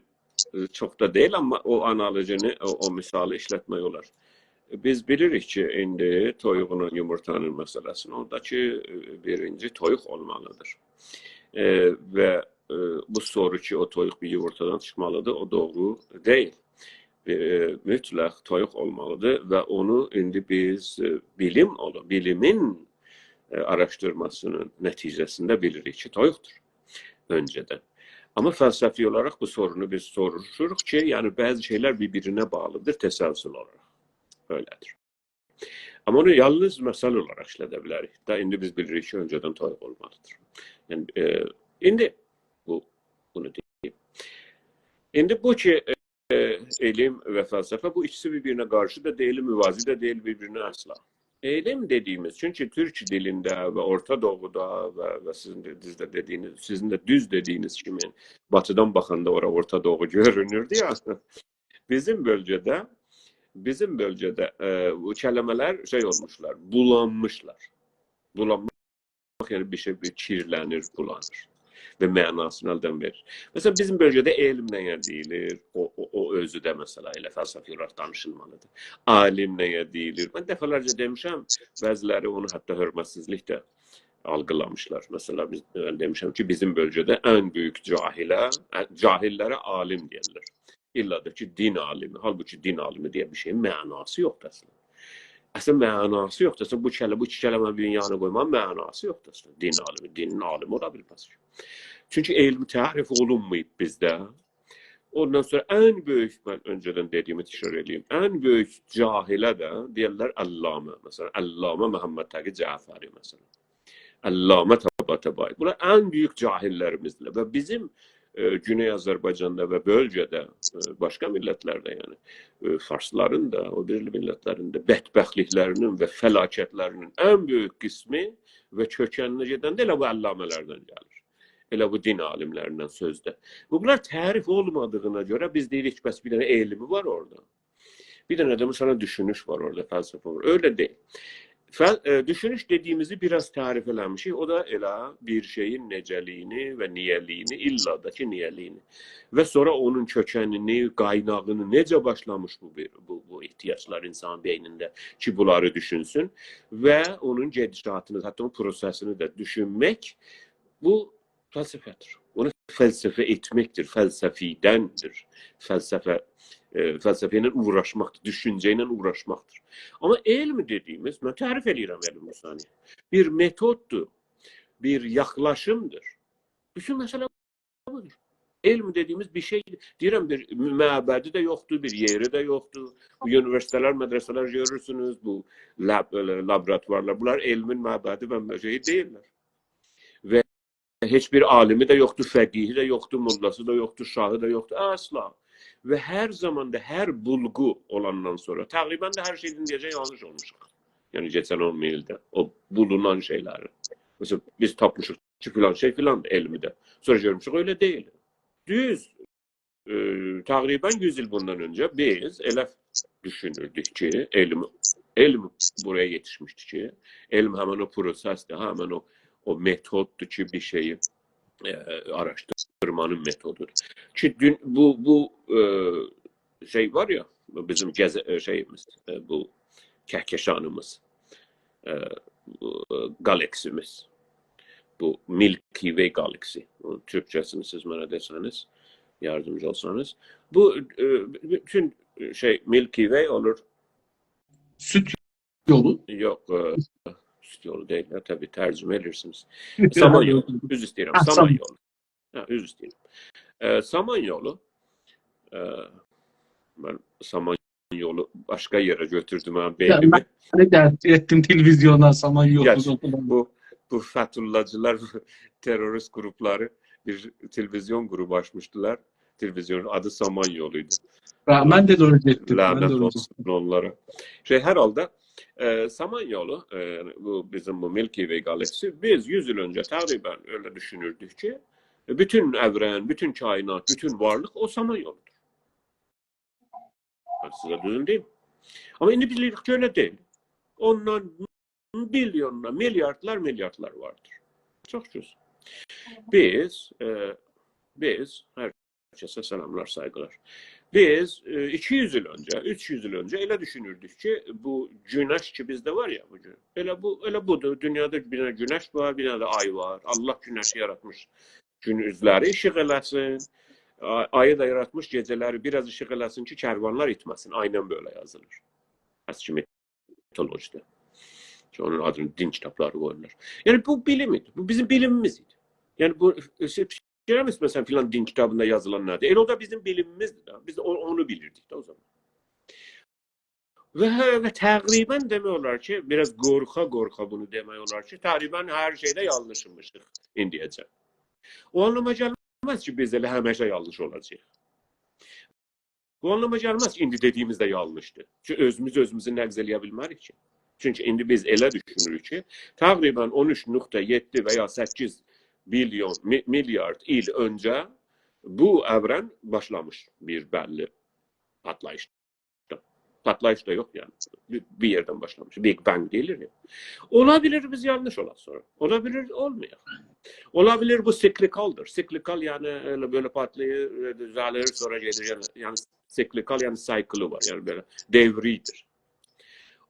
ائ، چوخ دا دئییل، آمما او آنالوژینی، او، او مثالی ایشلتمک اولار. بیز بیلیریک کی، ایندی تویوغونون، یومورتانین مسئله‌سینی، اورادا کی، ائ، بیرینجی تویوق اولمالیدیر. ائ، و، ائ، بو سورو کی، او تویوق بیر یومورتادان چیخمالیدیر، او دوغرو دئییل. ائ، مطلق تویوق اولمالیدیر و اونو ایندی بیز، ائ، بیلیم اولو-، بیلیمین، ائ، آراشدیرماسینین نتیجه‌سینده بیلیریک کی، تویوقدور اؤنجه‌دن. آمما فلسفی اولاراق بو سورونو بیز سوروشوروق کی، یعنی بعضی شئیلر بیر-بیرینه باغلیدیر تسلسل اولاراق. بئله‌دیر. آمما اونو یالنیز مثل اولاراق ایشلده بیلریک. دا ایندی بیز بیلیریک کی، اؤنجه‌دن تویوق اولمالیدیر. یعنی، ائ، ایندی بو، بونو دئییم. ایندی بو کی، ائ، علم و فلسفه، بو ایکیسی بیر-بیرینه قارشی دا دئییل، موازی ده دئییل بیر-بیرینه اصلا. علم دئدیگیمیز، چونکی تورک دیلینده و اورتا دوغودا و، و سیزین ده، دوز ده دئدیگینیز، سیزین ده دوز دئدیگینیز کیمی، باتیدان باخاندا اورا اورتا دوغو گؤرونوردو یا. بیزیم بؤلگه‌ده، بیزیم بؤلگه‌ده، ائ، بو کلمه‌لر شئی اولموشلار، بولانمیشلار. بولانماق، یعنی بیر شئی بیر کیرلنیر، بولانیر و معناسینی الدن وئریر. مثلا، بیزیم بؤلگه‌ده علم نه‌یه دئییلیر؟ او، او، او اؤزو ده، مثلا، ائله فلسفی اولاراق دانیشیلمالیدیر. عالم نه‌یه دئییلیر؟ من دفعه‌لرجه دئمیشم، بعضی‌لری اونو حتی حؤرمتسیزلیک ده آلقیلامیشلار. مثلا، بیز، من دئمیشم کی، بیزیم بؤلگه‌ده ان بؤیوک جاهله، جاهللره عالم دئییرلر. ایللا دا کی، دین عالیمی. حالبوکی دین عالیمی دئیه بیر شئیین معناسی یوخدور اصلا. اصلا معناسی یوخدور. اصلا بو کلمه، بو ایکی کلمه‌نی بیر یانا قویماغین معناسی یوخدور اصلا. دین عالیمی، دینین عالیمی اولا بیلمز کی. چونکی علم تعریف اولونماییب بیزده. اوندان سونرا ان بؤیوک، من اؤنجه‌دن دئدیگیمی تکرار ائله‌ییم، ان بؤیوک جاهله ده دئیرلر علامه. مثلا، علامه محمد تقی جعفری، مثلا. علامه طباطبایی. بونلار ان بؤیوک جاهللریمیزدیرلر. و بیزیم، ائ، گونئی آذربایجاندا و بؤلگه‌ده، ائ، باشقا میللتلرده، یعنی، ائ، فارسلارین دا، او بیری میللتلرین ده بدبختلیکلرینین و فلاکتلرینین ان بؤیوک قسمی و کؤکنینه گئدنده ائله بو علامه‌لردن گلیر. ائله بو دین عالیملریندن سؤز ده. بو، بونلار تعریف اولمادیغینا گؤره بیز دئییریک کی، بس بیر دنه علمی وار اورادا. بیر دنه ده، مثلا، دوشونوش وار اورادا، فلسفه وار. ائله دئییل. فل-، ائ، دوشونوش دئدیگیمیزی بیر آز تعریف ائله‌میشیک. او دا ائله بیر شئیین نئجه‌لیگینی و نیه‌لیگینی، ایللا دا کی، نیه‌لیگینی. و سونرا اونون کؤکنینی، قایناغینی، نئجه باشلامیش بو، بیر، بو، بو احتیاجلار اینسانین بئینینده کی، بونلاری دوشونسون و اونون گئدیشاتینی، حتی اونون پروسه‌سینی ده دوشونمک، بو فلسفه‌دیر. اونو فلسفه ائتمکدیر، فلسفیدندیر. فلسفه، ائ، فلسفه ایله اوغراشماقدیر، دوشونجه ایله اوغراشماقدیر. آمما علم دئدیگیمیز، من تعریف ائله‌ییرم علمی بو ثانیه. بیر متوددور، بیر یاخلاشیمدیر. بوتون مسئله بودور. علم دئدیگیمیز بیر شئی، دئییرم، بیر معبدی ده یوخدور، بیر یئری ده یوخدور. بو اونیوئرسیته‌لر، مدرسه‌لر گؤرورسونوز، بو لاب-، ائله، لابراتوارلار، بونلار علمین معبدی و شئیی دئییللر. و هئچ بیر عالیمی ده یوخدور، فقیهی ده یوخدور، موللاسی دا یوخدور، شاهی دا یوخدور، اصلا. و هر زامان دا، هر بولغو اولاندان سونرا، تقریبا ده هر شئیدن دئیه‌جک، یانلیش اولموشوق. یعنی، کئچن اون مین ایلده او بولونان شئیلری. مثلا، بیز تاپمیشیق کی، فلان شئی فلاندیر علمیده. سونرا گؤرموشوک، ائله دئییل. دوز، ائ، تقریباً یوز ایل بوندان اؤنجه بیز ائله دوشونوردوک کی، علم، علم بورایا یئتیشمیشدی کی، علم همین او پروسسدیر، همین او، او متوددور کی، بیر شئیی، ائ، آراشدیرمانین متودودور. کی، دون، بو، بو، ائ، شئی وار یا، بیزیم گزه-، ائ، شئییمیز، ائ، بو کهکشانیمیز، ائ، بو، ائ، گالاکسیمیز. بو Milky Way گالاکسی. بونون تورکجه‌سینی سیز منه دئسه‌نیز، یاردیمجی اولسانیز. بو، ائ، بوتون شئی Milky Way اولور. سود یولو. یوخ، ائ، سود یولو دئییل ده، طبیعی ترجمه ائدیرسینیز. سامان یولو، عذر ایسته‌ییرم، هه، سامان سامان. یولو. هه، عذر ایسته‌ییرم. ائ، سامان یولو. ائ، من سامان یولو باشقا یئره گؤتوردوم منیم بئینیمی. من ده درک ائتدیم تلویزیونا، سامان یولو. گرچی بو، بو فتوللاجیلار، تروریست گروپلاری بیر تلویزیون گروپو آچمیشدیلار. تلویزیونون آدی سامان یولو ایدی. هه، من ده دوغرو گئتدیم، من ده لعنت دوغرو اولسون گئتدیم. اونلارا. شئی، هر حالدا، ائ، سامان یولو، ائ، بو بیزیم بو Milky Way گالاکسی، بیز یوز ایل اؤنجه تقریباً ائله دوشونوردوک کی، بوتون اورن، بوتون کائنات، بوتون وارلیق او سامان یولودور. من سیزه دوزونو دئییم. آمما ایندی بیلیریک کی، ائله دئییل. اوندان بیلیونلار، میلیاردلار، میلیاردلار واردیر. چوخ گؤزل. بیز، ائ، بیز، هر کسه سلاملار، سایغیلار. بیز، ائ، ایکی یوز ایل اؤنجه، اوچ یوز ایل اؤنجه ائله دوشونوردوک کی، بو گونش کی بیزده وار یا بو گون، ائله بو، ائله بودور. دونیادا بیر دنه گونش وار، بیر دنه ده آی وار. الله گونشی یاراتمیش، گوندوزلری ایشیق ائله‌سین. آ-، آیی دا یاراتمیش، گئجه‌لری بیر آز ایشیق ائله‌سین کی، کروانلار ایتمه‌سین. آیلا بئله یازیلیر. اسکی میتولوژیده. کی، اونون آدینی دین کیتابلاری قویورلار. یعنی، بو بیلیم ایدی. بو بیزیم بیلیمیمیز ایدی. یعنی، بو، ائ، سیز فیکیر ائله‌میرسینیز، مثلاً، فلان دین کیتابیندا یازیلان نه‌دیر؟ ائله او دا بیزیم بیلیمیمیزدیر ده. بیز او-، اونو بیلیردیک ده او زامان. و، و تقریباً دئمک اولار کی، بیر آز قورخا-قورخا بونو دئمک اولار کی، تقریباً هر شئیده یانلیشمیشیق ایندییه‌جن. او آنلاما گلمز کی، بیز ائله همیشه یانلیش اولاجاغیق. بو آنلاما گلمز کی، ایندی دئدیییمیز ده یانلیشدیر. کی، اؤزوموز اؤزوموزو نقض ائله‌یه بیلمه‌ریک کی. چونکی ایندی بیز ائله دوشونوروک کی، تقریباً اون اوچ نقطه یئددی و یا سککیز بیلیون، می-، میلیارد ایل اؤنجه بو اورن باشلامیش بیر بللی پاتلاییش. پاتلاییش دا یوخ، یعنی. بیر، بیر یئردن باشلامیش. Big Bang دئییلیر یا. اولا بیلیر بیز یانلیش اولاق سونرا. اولا بیلیر اولمایاق. اولا بیلیر بو سیکلیکالدیر. سیکلیکال، یعنی، ائله بئله پاتلاییر، ائله دوزه‌لیر، سونرا گئدیر. یعنی، یعنی سیکلیکال، یعنی سایکلی وار. یعنی بئله دؤوریدیر.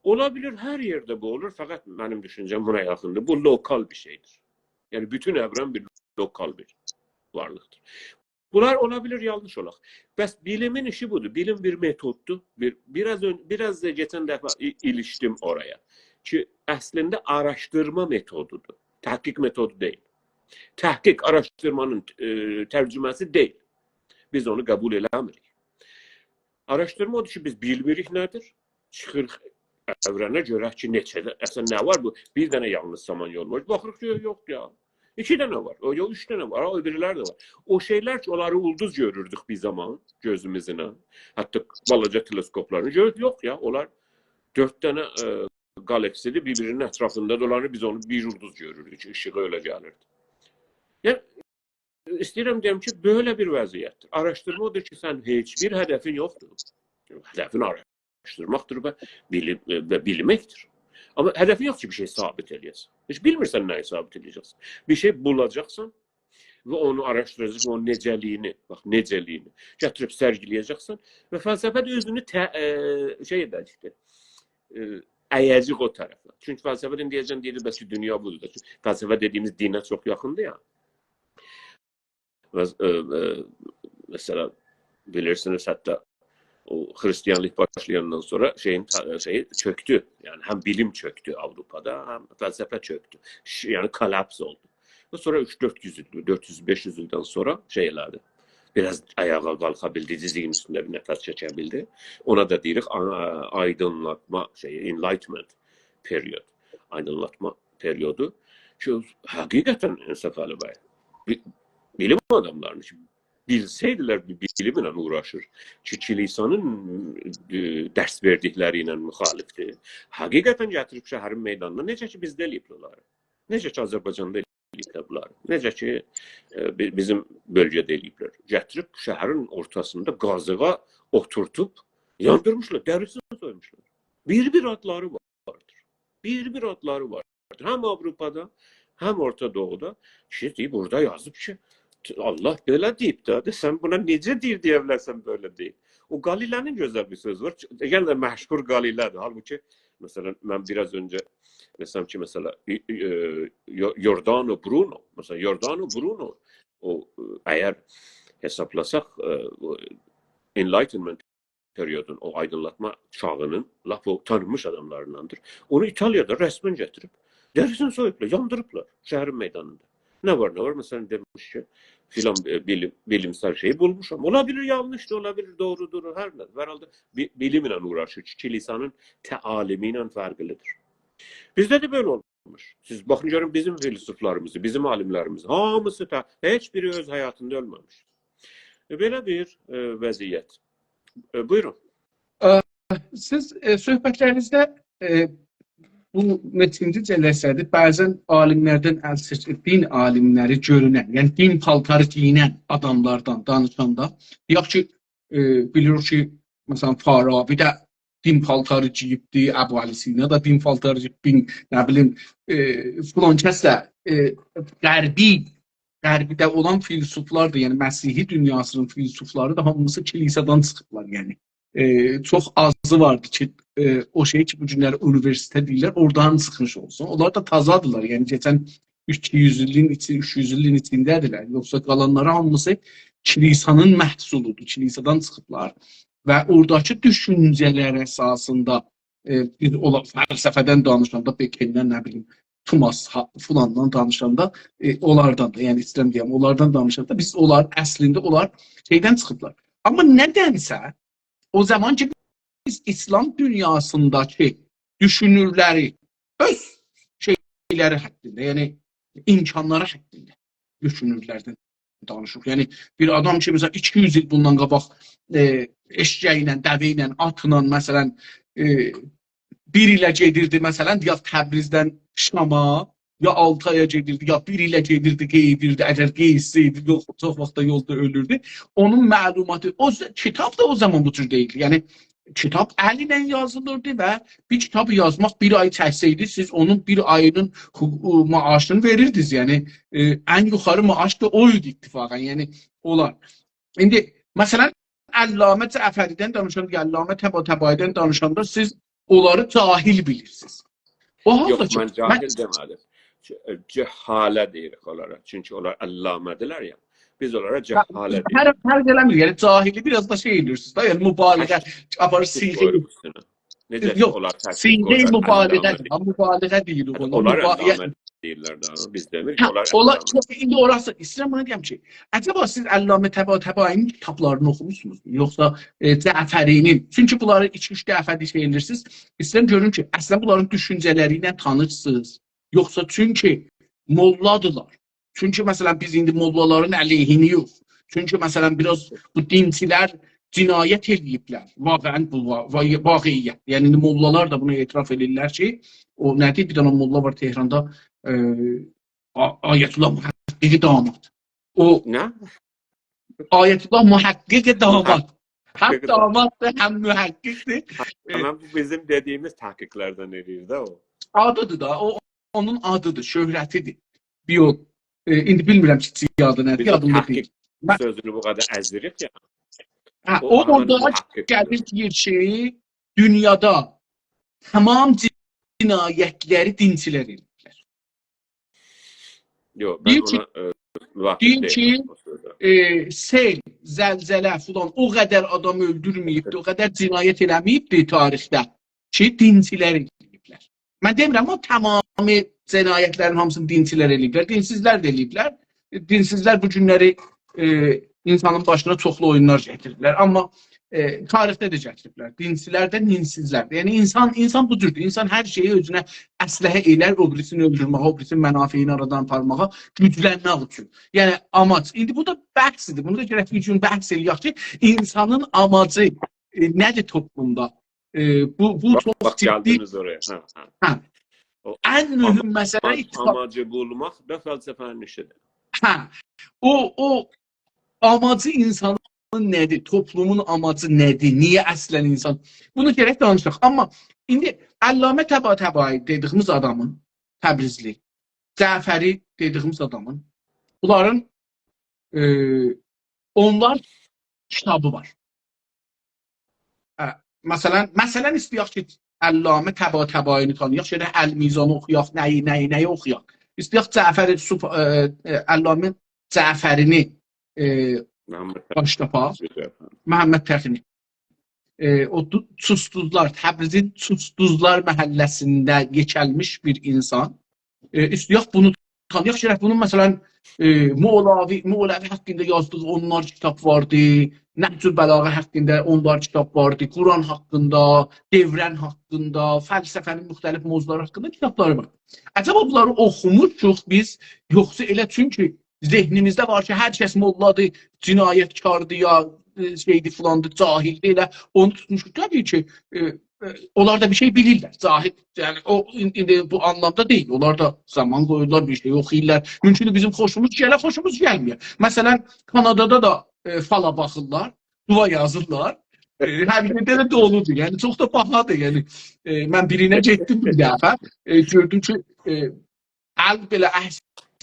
اولا بیلیر هر یئرده بو اولور، فقط منیم دوشونجه‌م بونا یاخیندیر. بو لوکال بیر شئیدیر. یعنی بوتون اورن بیر لوکال بیر وارلیقدیر. بونلار اولا بیلیر یانلیش اولاق. بس بیلیمین ایشی بودور. بیلیم بیر متوددور. بیر، بیر آز اؤن-، بیر آز دا کئچن دفعه ای-، ایلیشدیم اورایا. کی، اصلینده آراشدیرما متودودور. تحقیق متودو دئییل. تحقیق آراشدیرمانین، ائ، ترجمه‌سی دئییل. بیز اونو قبول ائله‌میریک. آراشدیرما اودور کی، بیز بیلمیریک نه‌دیر. چیخیریق اورنه، گؤرک کی، نئچه‌ده، اصلاً نه وار بو؟ بیر دنه یالنیز سامان یولو وار. باخیریق کی، یوخ یا. ایکی دنه وار، او، یوخ، اوچ دنه وار، او بیریلری ده وار. او شئیلر کی، اونلاری اولدوز گؤروردوک بیر زامان گؤزوموزله. حتی بالاجا تلسکوپلارلا گؤروردوک، یوخ یا، اونلار دؤرد دنه، ائ، گالاکسیدیر، بیر-بیرینین اطرافیندا دولانیر، بیز اونو بیر اولدوز گؤروردوک، ایشیغی ائله گلیردی. یعنی، ایسته‌ییرم دئیم کی، بئله بیر وضعیتدیر. آراشدیرما اودور کی، سن هئچ بیر هدفین یوخدور. هدفین آراشدیرماقدیر و بیلی-، و بیلمکدیر. آمما هدفین یوخ کی، بیر شئی ثابت ائله‌یه‌سن. هئچ بیلمیرسن نه‌یی ثابت ائله‌یه‌جکسن. بیر شئی بولاجاقسان و اونو آراشدیراجاقسان، اونون نئجه‌لیگینی، باخ، نئجه‌لیگینی گتیریب سرگیله‌یه‌جکسن و فلسفه ده اؤزونو ته-، ائ، شئی ائده‌جکدیر. ائ، ایه‌جک او طرفه. چونکی فلسفه ده دئیه‌جن، دئییر، بس کی، دونیا بودور دا. چونکی فلسفه دئدیییمیز دینه چوخ یاخیندیر یا. و، ائ، ائ، مثلا، بیلیرسینیز، حتی او خریستیانلیق باشلایاندان سونرا شئیین تا-، شئیی چؤکدو. یعنی، هم بیلیم چؤکدو آوروپادا، هم فلسفه چؤکدو. ش-، یعنی، کلاپس اولدو. و سونرا اوچ، دؤرد یوز ایل، دؤرد یوز، بئش یوز ایلدن سونرا شئی ائله‌دی. بیر آز آیاغا قالخا بیلدی، دیزیگین اوستونده بیر نفس چکه بیلدی. اونا دا دئییریک، آ-، آیدینلاتما شئیی، enlightenment period. آیدینلاتما پریودو کی، حقیقتاً انصافعلی بی، بی، بیلیم آداملارینی کی، بیلسه‌یدیلر، بیر بیلیمله اوغراشیر کی، کلیسانین، ائ، درس وئردیکلری ایله مخالفدیر. حقیقتاً گتیریب شهرین میدانینا، نئجه کی، بیزده ائله‌ییبلر اونلاری. نئجه کی، آذربایجاندا ائله‌ییبلر بونلاری. نئجه کی، ائ، بی-، بیزیم بؤلگه‌ده ائله‌ییبلر. گتیریب شهرین اورتاسیندا قازیغا اوتورتوب یاندیرمیشلار، دریسینی سویموشلار. بیر-بیر آدلاری واردیر. بیر-بیر آدلاری واردیر. هم آوروپادا، هم اورتا دوغودا. کیشی دئییب، بورادا یازیب کی، الله بئله دئییب ده، ده سن بونا نئجه دئییر، دئیه بیلرسن بئله دئییل. او گالیله‌نین گؤزل بیر سؤزو وار. یعنی ده مشهور گالیله‌دیر. حالبوکی، مثلا، من بیر آز اؤنجه دئسم کی، مثلا، ای-، ای-، ائ، یو-، یوردانو برونو، مثلا، یوردانو برونو، او، ائ، اگر حسابلاساق، ائ، او Enlightenment periodون، او آیدینلاتما چاغینین لاپ او تانینمیش آداملاریندان‌دیر. اونو ایتالیادا رسماً گتیریب، دریسینی سویوبلار، یاندیریبلار شهرین میدانیندا. نه وار، نه وار؟ مثلا، دئمیش کی، فلان، ائ، بیلیم، بیلیمسل شئیی بولموشام. اولا بیلیر، یانلیشدیر، اولا بیلیر، دوغرودور، هر نه. هر حالدا بی-، بیلیمله اوغراشیر کی، کلیسانین تعالیمی ایله فرقلی‌دیر. بیزده ده بئله اولموش. سیز باخین، گؤرون بیزیم فیلسوفلاریمیزی، بیزیم عالیملریمیزی، هامیسی تا-، هئچ بیری اؤز حیاتیندا اؤلمه‌میش. ائ، بئله بیر، ائ، وضعیت. ائ، بویورون. ائ، سیز، ائ، صحبتلرینیزده، ائ، بو نئچینجی جلسه‌دیر، بعضا عالیملردن ال چکیر، دین عالیملری گؤرونن، یعنی دین پالتاری گئیینن آداملاردان دانیشاندا، دئیک کی، ائ، بیلیریک کی، مثلا، فارابی ده دین پالتاری گئییبدی، ابوعلی سینا دا دین پالتاری گئییبدی، نه بیلیم، ائ، فلان کس ده، ائ، غربی، غربیده اولان فیلسوفلار دا، یعنی مسیحی دونیاسینین فیلسوفلاری دا هامیسی کلیسادان چیخیبلار، یعنی. ائ، چوخ آزی واردی کی، ائ، او شئی کی، بو گونلری اونیوئرسیتئت دئییرلر، اورادان چیخمیش اولسون. اونلار دا تازادیرلار، یعنی کئچن ایکی یوز ایلین ایچی-، اوچ یوز ایلین ایچینده‌دیرلر. یوخسا قالانلاری هامیسی کلیسانین محصولودور، کلیسادان چیخیبلار. و اوراداکی دوشونجه‌لر اساسیندا، ائ، بیز اولا-، فلسفه‌دن دانیشاندا، بکندن، نه بیلیم، توماس ها-، فلاندان دانیشاندا، ائ، اونلاردان دا، یعنی ایسته‌ییرم دئیم، اونلاردان دانیشاندا بیز اونلار، اصلینده اونلار شئیدن چیخیبلار. آمما نه‌دنسه او زامان کی، بیز ایسلام دونیاسینداکی دوشونورلری، اؤز شئیلری حدینده، یعنی امکانلاری حدینده دوشونورلردن دانیشیریق. یعنی بیر آدام کی، مثلا، ایکی یوز ایل بوندان قاباق، ائ، ائششگی ایله، دوه ایله، آتلا، مثلا، ائ، بیر ایله گئدیردی، مثلا، یا تبریزدن شاما، یا آلتایا گئدیردی، یا بیر ایله گئدیردی، قئییدیردی. اگر قئییتسه‌یدی، یوخ، چوخ واخت دا یولدا اؤلوردو. اونون معلوماتی، او ز-، کیتاب دا او زامان بو جور دئییلدی. یعنی کیتاب ال ایله یازیلیردی و بیر کیتابی یازماق بیر آی چکسه‌یدی، سیز اونون بیر آیینین حقوق-، معاشینی وئریردینیز. یعنی، ائ، ان یوخاری معاش دا او ایدی اتفاقا. یعنی اونلار. ایندی، مثلا، علامه جعفری‌دن دانیشاندا، علامه طباطبایی‌دن دانیشاندا سیز اونلاری جاهل بیلیرسینیز. او حالدا یوخ، کی، من من جاهل دئمه‌دیم. ج-، جهاله دئییریک اونلارا. چونکی اونلار علامه‌دیرلر یا. بیز اونلارا، هه، جهاله دئییریک. هر، فرق ائله‌میر. یعنی جاهلی بیر آز دا شئی ائله‌ییرسینیز دا، یعنی مبالغه، تشکیک، آپاریر، تشکیک صیغه قویوروق اوستونه. نئجه کی، یوخ، اونلار تشکیک، صیغه قویورلار، مبالغه، علامه دئییرلر. آمما مبالغه دئییل او. اونلار مبا-، علامه دئییرلر ده، بیز دئمیریک، هه، اونلار اونلار، علامه. یوخ، ایندی اوراسی، ایسته‌ییرم بونو دئیم کی، عجبا سیز علامه طباطبایی‌نین کیتابلارینی اوخوموسونوز، یوخسا، ائ، جعفری‌نین؟ چونکی بونلاری ایکی-اوچ دفعه ده شئی ائله‌ییرسینیز، ایسته‌ییرم گؤروم کی، اصلا بونلارین دوشونجه‌لری ایله تانیشسینیز، یوخسا چونکی موللادیلار. چونکی، مثلا، بیز ایندی موللالارین علیهینه‌یوخ. چونکی، مثلا، بیر آز بو دینچیلر جنایت ائله‌ییبلر. واقعا بو وا-، وا-، واقعیت. یعنی، ایندی موللالار دا بونو اعتراف ائدیرلر کی، او نه‌دیر؟ بیر دنه موللا وار تهراندا، ائ، آ-، آیت‌الله محققی داماد. او نه؟ آیت‌الله محققی داماد. محقق. هم داماددیر، هم محققدیر. ائ، تمام، بو بیزیم دئدیییمیز تحقیقلردن ائله‌ییر ده او. آدیدیر دا، او اونون آدیدیر، شهرتیدیر. بیو-، ائ، ایندی بیلمیرم کی، آدی نه‌دیر، بیز او یادیمدا دئییل. تحقیق من سؤزونو بو قدر ازیریک یا. هه، او او همین اورادا محقق گلیر، دئییر کی، دونیادا تمام جنایتلری دینچیلر ائدیبلر. یوخ، من دئییر کی، اونا، ائ، موافق دئییل دئییر کی، او سؤزه. ائ، سئل، زلزله فلان او قدر آدام اؤلدورمه‌ییبدی، او قدر جنایت ائله‌مه‌ییبدی تاریخده کی، دینچیلر ائله‌ییبلر. من دئمیرم، آمما تمامی جنایتلرین هامیسینی دینچیلر ائله‌ییبلر. دینسیزلر ده ائله‌ییبلر. دینسیزلر بو گونلری، ائ، اینسانین باشینا چوخلو اویونلار گتیریبلر. آمما، ائ، تاریخده ده گتیریبلر. دینچیلر ده، دینسیزلر ده. یعنی اینسان، اینسان بو جوردور. اینسان هر شئیی اؤزونه اسلحه ائلر، او بیریسینی اؤلدورمه‌یه، او بیریسینین منافعینی آرادان آپارماغا، گوجلنمک اوچون. یعنی آماج. ایندی بو دا بحثیدیر. بونو دا گرک بیر گون بحث ائله‌یک کی، اینسانین آماجی، ائ، نه‌دیر توپلومدا؟ ائ، بو، بو باخ، چوخ باخ، جدی. گلدینیز اورایا. هه، هه. هه. او ان مهم آما-، مسئله آم-، اتفاق آماجی بولماق دا فلسفه‌نین ایشیدیر. هه، او، او آماجی اینسانین نه‌دیر؟ توپلومون آماجی نه‌دیر؟ نییه اصلاً اینسان؟ بونو گرک دانیشاق. آمما ایندی علامه طباطبایی دئدیگیمیز آدامین، تبریزلی، جعفری دئدیگیمیز آدامین، بونلارین، ائ، اونلار کیتابی وار. هه، مثلاً، مثلاً ایسته‌یک کی، علامه طباطبایی‌نی تانییاق، شئیده المیزانی اوخویاق، نه‌یی، نه‌یی، نه‌یی اوخویاق. ایسته‌یک جعفر سوف-، ائ، ائ، علامه جعفری‌نی، ائ، محمد باش تاپاق. تقی. محمد تقی‌نی. ائ، او دو-، چوستوزلار، تبریزین چوستوزلار محله‌سینده یئکه‌لمیش بیر اینسان. ائ، ایسته‌یک بونو تانییاق، گرک بونون، مثلاً، ائ، مولوی، مولوی حاقیندا یازدیغی اونلار کیتاب واردی، نهج‌البلاغه حاقیندا اونلار کیتاب واردی، قرآن حاقیندا، دوران حاقیندا، فلسفه‌نین مختلف موضوعلاری حاقیندا کیتابلاری وار. عجبا بونلاری اوخوموشوق بیز، یوخسا ائله چونکی ذهنیمیزده وار کی، هر کس موللادیر، جنایتکاردیر یا، ائ، شئیدیر، فلاندیر، جاهلدیر، ائله اونو توتموشوق. طبیعی کی، ائ، ائ، اونلار دا بیر شئی بیلیرلر. جاهل، یعنی او، این-، ایندی بو آنلامدا دئییل. اونلار دا زامان قویورلار، بیر شئی اوخویورلار. مومکوندور بیزیم خوشوموز گله، خوشوموز گلمه‌یه. مثلاً، کانادادا دا، ائ، فالا باخیرلار، دعا یازیرلار. ائ، هر یئرده ده دولودور. یعنی، چوخ دا باهادیر. یعنی، ائ، من بیرینه گئتدیم بیر دفعه. ائ، گؤردوم کی، ائ، ال بئله عکس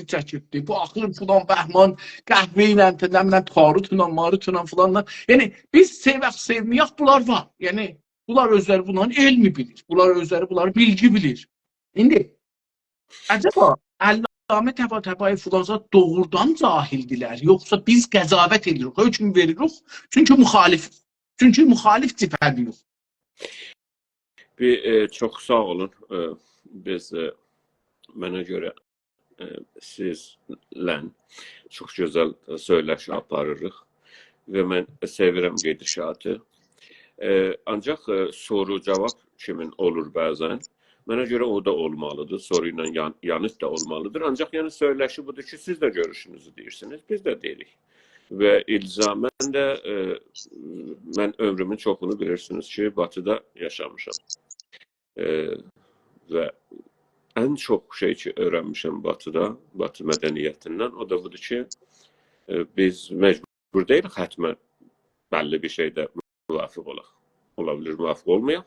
چکیبدی. بو آخیر فلان بهمان قهوه ایله، نه بیلیم، تاروتلا، ماروتلا فلانلا. یعنی، بیز سئوک، سئومه‌یک، بونلار وار. یعنی، بونلار اؤزلری بونلارین علمی بیلیر. بونلار اؤزلری بونلاری بیلگی بیلیر. ایندی، عجبا، علامه طباطبایی، فلان زاد دوغرودان جاهلدیلر، یوخسا بیز قضاوت ائدیریک، حکم وئریریک، چونکی مخالف، چونکی مخالف جبهه‌دییوخ. بیر، ائ، چوخ ساغ اولون. ائ، بیز، ائ، منه گؤره، ائ، سیزله چوخ گؤزل، ائ، سؤیلشی آپاریریق و من سئویرم گئدیشاتی. ائ، آنجاق، ائ، سورو جاواب کیمین اولور بعضاً. منه گؤره او دا اولمالیدیر، سورو ایله یان-، یانیت دا اولمالیدیر. آنجاق، یعنی، سؤیلشی بودور کی، سیز ده گؤروشونوزو دئییرسینیز، بیز ده دئییریک. و الزاماً ده، ائ، من عؤمرومون چوخونو بیلیرسینیز کی، باتیدا یاشامیشام. ائ، و ان چوخ شئی کی، اؤیرنمیشم باتیدا، باتی مدنیتیندن، او دا بودور کی، ائ، بیز مجبور دئییلیک حتماً بللی بیر شئیده موافق اولاق. اولا بیلیر، موافق اولمایاق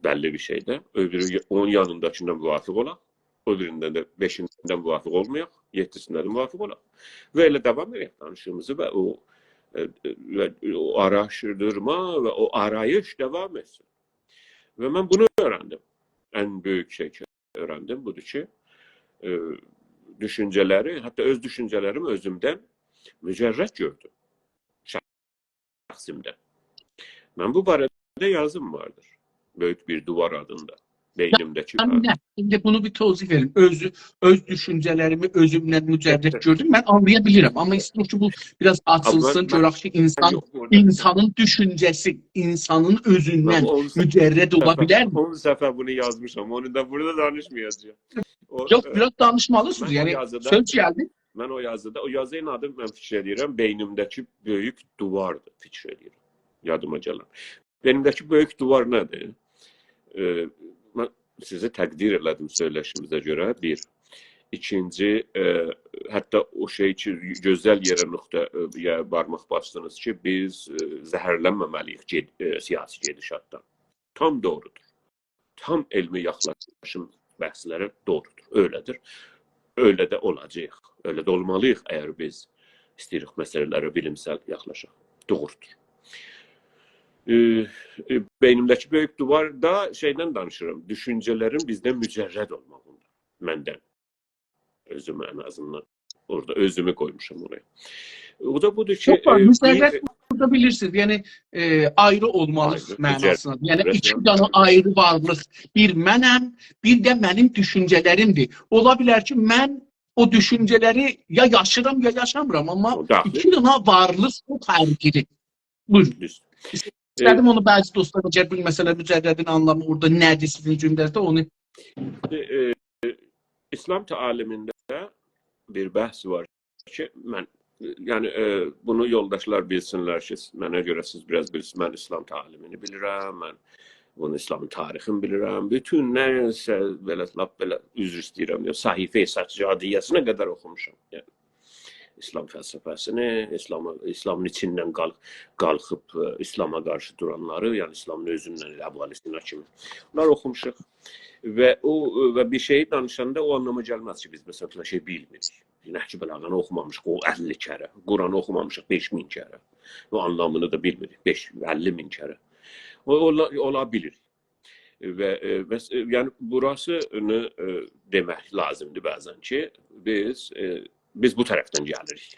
بللی بیر شئیده. او بیری، اونون یانینداکیندان موافق اولاق، او بیریندن ده، بئشیندن موافق اولمایاق، یئددیسیندن ده موافق اولاق. و ائله داوام ائدک دانیشیغیمیزی و او، ائ، و او آراشدیرما و او آراییش داوام ائتسین. و من بونو اؤیرندیم. ان بؤیوک شئی کی، اؤیرندیم بودور کی، ائ، دوشونجه‌لری، حتی اؤز دوشونجه‌لریمی اؤزومدن مجرد گؤردوم. شخصیمدن. من بو باره‌ده یازیم واردیر. بؤیوک بیر دیوار آدیندا. بئینیمده‌کی من ده، ایندی بونو بیر توضیح وئریم. اؤزو، اؤز دوشونجه‌لریمی اؤزومدن مجرد گؤردوم. من آنلایا بیلیرم، آمما ایسته‌ییرم کی، بو بیر آز آچیلسین، من، گؤرک کی، اینسان، یوخ، بورادا اینسانین دوشونجه‌سی، اینسانین اؤزوندن مجرد اولا بیلرمی؟ من اون صفحه، اون صفحه بونو یازمیشام. اونو دا بورادا دانیشمایاجاغام. او، یوخ، ائ، بیر آز دانیشمالیسینیز. من او یعنی، یازیدا، سؤز گلدی. من او یازیدا، او یازینین آدی، من فیکیر ائدیرم، بئینیمده‌کی بؤیوک دیواردیر، فیکیر ائدیرم. یادیما گلن. بئینیمده‌کی بؤیوک دیوار نه‌دیر؟ ائ، من سیزی تقدیر ائله‌دیم سؤیلشیمیزه گؤره، بیر. ایکینجی، ائ، حتی او شئی کی، گؤزل یئره نقطه، ائ، یه بارماق باسدینیز کی، بیز، ائ، زهرلنمه‌مه‌لی‌ییک گئد-، ائ، سیاسی گئدیشاتدان. تام دوغرودور. تام علمی یاخلاشیم بحثلری دوغرودور. اؤیله‌دیر. اؤیله ده اولاجاق. اؤیله ده اولمالیییق، اگر بیز ایسته‌ییریک مسئله‌لره بیلیمسل یاخلاشاق. دوغرودور. ائ، ائ، بئینیمده‌کی بؤیوک دیواردا شئیدن دانیشیرام. دوشونجه‌لرین بیزدن مجرد اولماغیندان. مندن. اؤزومو ان آزیندان اورادا اؤزومو قویموشام اورایا. او دا بودور کی، یوخ، ائ، مجرد بیر بورادا بیلیرسینیز، یعنی، ائ، آیری اولمالیق، آیری، معناسینا. مجرد، یعنی، مجرد، ایکی دنه آیری وارلیق. بیر منم، بیر ده منیم دوشونجه‌لریمدیر. اولا بیلر کی، من او دوشونجه‌لری یا یاشیرام، یا یاشامیرام، آمما او داخیل. ایکی دنه وارلیق، او فرقلی. بویورون. دوز. ائ، ایسته‌دیم اونو بعضی دوستلار، اگر بیلمه‌سه‌لر مجردین آنلامی اورادا نه‌دیر سیزین جمله‌نیزده، اونو ائ، ائ، ایسلام تعالیمینده بیر بحث وار کی، من، یعنی، ائ، بونو یولداشلار بیلسینلر کی، منه گؤره سیز بیر آز بیلیرسینیز، من ایسلام تعالیمینی بیلیرم، من، بونو ایسلامین تاریخینی بیلیرم. بوتون نه‌سه بئله، لاپ بئله، عذر ایسته‌ییرم، یا صحیفه سجادیه‌سینه قدر اوخوموشام. یعنی، ایسلام فلسفه‌سینی، ایسلام، ایسلامین ایچیندن قال-، قالخیب، ائ، ایسلاما قارشی دورانلاری، یعنی ایسلامین اؤزوندن ائله ابوالی‌سینا کیمی. بونلاری اوخوموشوق. و او، و بیر شئیی دانیشاندا او آنلاما گلمز کی، بیز، مثلا، فلان شئی بیلمیریک. نهج‌البلاغه‌نی اوخومامیشیق او اللی کره، قرآنی اوخومامیشیق بئش مین کره. او آنلامینی دا بیلمیریک، بئش، اللی مین کره. او، اولا، اولا بیلیر. و، ائ، بس، ائ، یعنی، بوراسینی، ائ، دئمک لازیمدیر بعضا کی، بیز، ائ، بیز بو طرفدن گلیریک.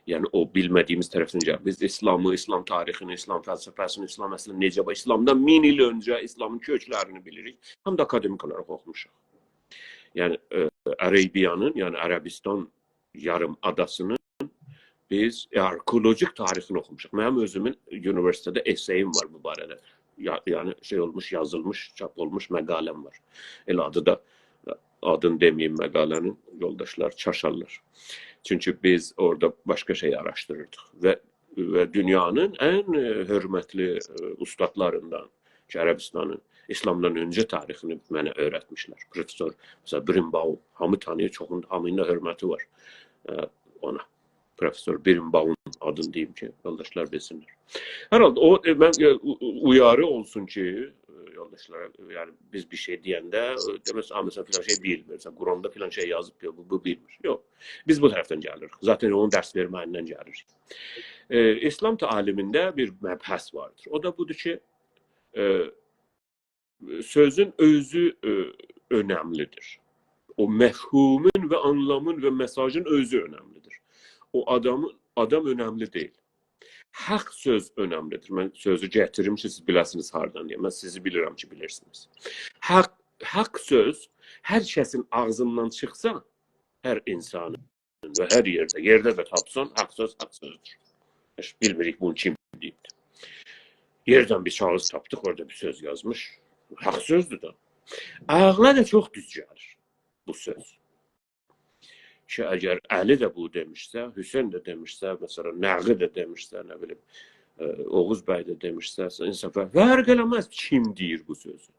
یعنی، او بیلمه‌دیییمیز طرفدن گلیر. بیز ایسلامی، ایسلام تاریخینی، ایسلام فلسفه‌سینی، ایسلام اصلینده نئجه وار، ایسلاندان مین ایل اؤنجه ایسلامین کؤکلرینی بیلیریک. هم ده آکادمیک اولاراق اوخوموشوق. یعنی، ائ، عربیانین، یعنی عربستان یاریم آداسینین بیز آرخئولوژیک تاریخینی اوخوموشوق. منیم اؤزومون اونیوئرسیتئتده اسئییم وار بو باره‌ده. یا-، یعنی شئی اولموش، یازیلمیش، چاپ اولموش مقاله‌م وار. ائله آدی دا، آدینی دئمه‌ییم مقاله‌نین، یولداشلار چاشارلار. چونکی بیز اورادا باشقا شئی آراشدیریردیق. و، و دونیانین ان، ائ، حؤرمتلی، ائ، اوستادلاریندان کی، عربستانین ایسلامدان اؤنجه تاریخینی منه اؤیرتمیشلر. پروفسور، مثلا، بیرنبائوم، هامی تانیییر، چوخون، هامینین دا حؤرمتی وار، ائ، اونا. پروفسور بیرنبائوم آدینی دئییم کی، یولداشلار بیلسینلر. هر حالدا او، ائ، من، ائ، او-، او-، اویاری اولسون کی، ائ، یولداشلارا، یعنی بیز بیر شئی دئینده، ائ، دئمه‌سین، «آ، مثلا، فلان شئی بیلمیر، مثلا، قرآندا فلان شئی یازیب، یوخ، بو، بو بیلمیر.» یوخ، بیز بو طرفدن گلیریک. ذاتا اونون درس وئرمه‌ییندن گلیریک. ائ، ایسلام تعلیمینده بیر مبحث واردیر. او دا بودور کی، ائ، سؤزون اؤزو، ائ، اؤنملیدیر. او مفهومون و آنلامین و مئساژین اؤزو اؤنملیدیر. او آدامین، آدام اؤنملی دئییل. حاق سؤز اؤنملیدیر. من سؤزو گتیریم کی، سیز بیله‌سینیز هاردان دئیه. من سیزی بیلیرم کی، بیلیرسینیز. حاق، حاق سؤز هر کسین آغزیندان چیخسا، هر اینسانین و هر یئرده، یئرده ده تاپسان، حاق سؤز حاق سؤزدور. هئچ بیلمیریک بونو کیم دئییبدیر. یئردن بیر کاغیذ تاپدیق، اورادا بیر سؤز یازمیش. حاق سؤزدور دا. عقله ده چوخ دوز گلیر بو سؤز. کی، اگر علی ده بو دئمیشسه، حسین ده دئمیشسه، مثلا، نقی ده دئمیشسه، نه بیلیم، ائ، اوغوز بی ده دئمیشسه، انصافا فرق ائله‌مز کیم دئییر بو سؤزو.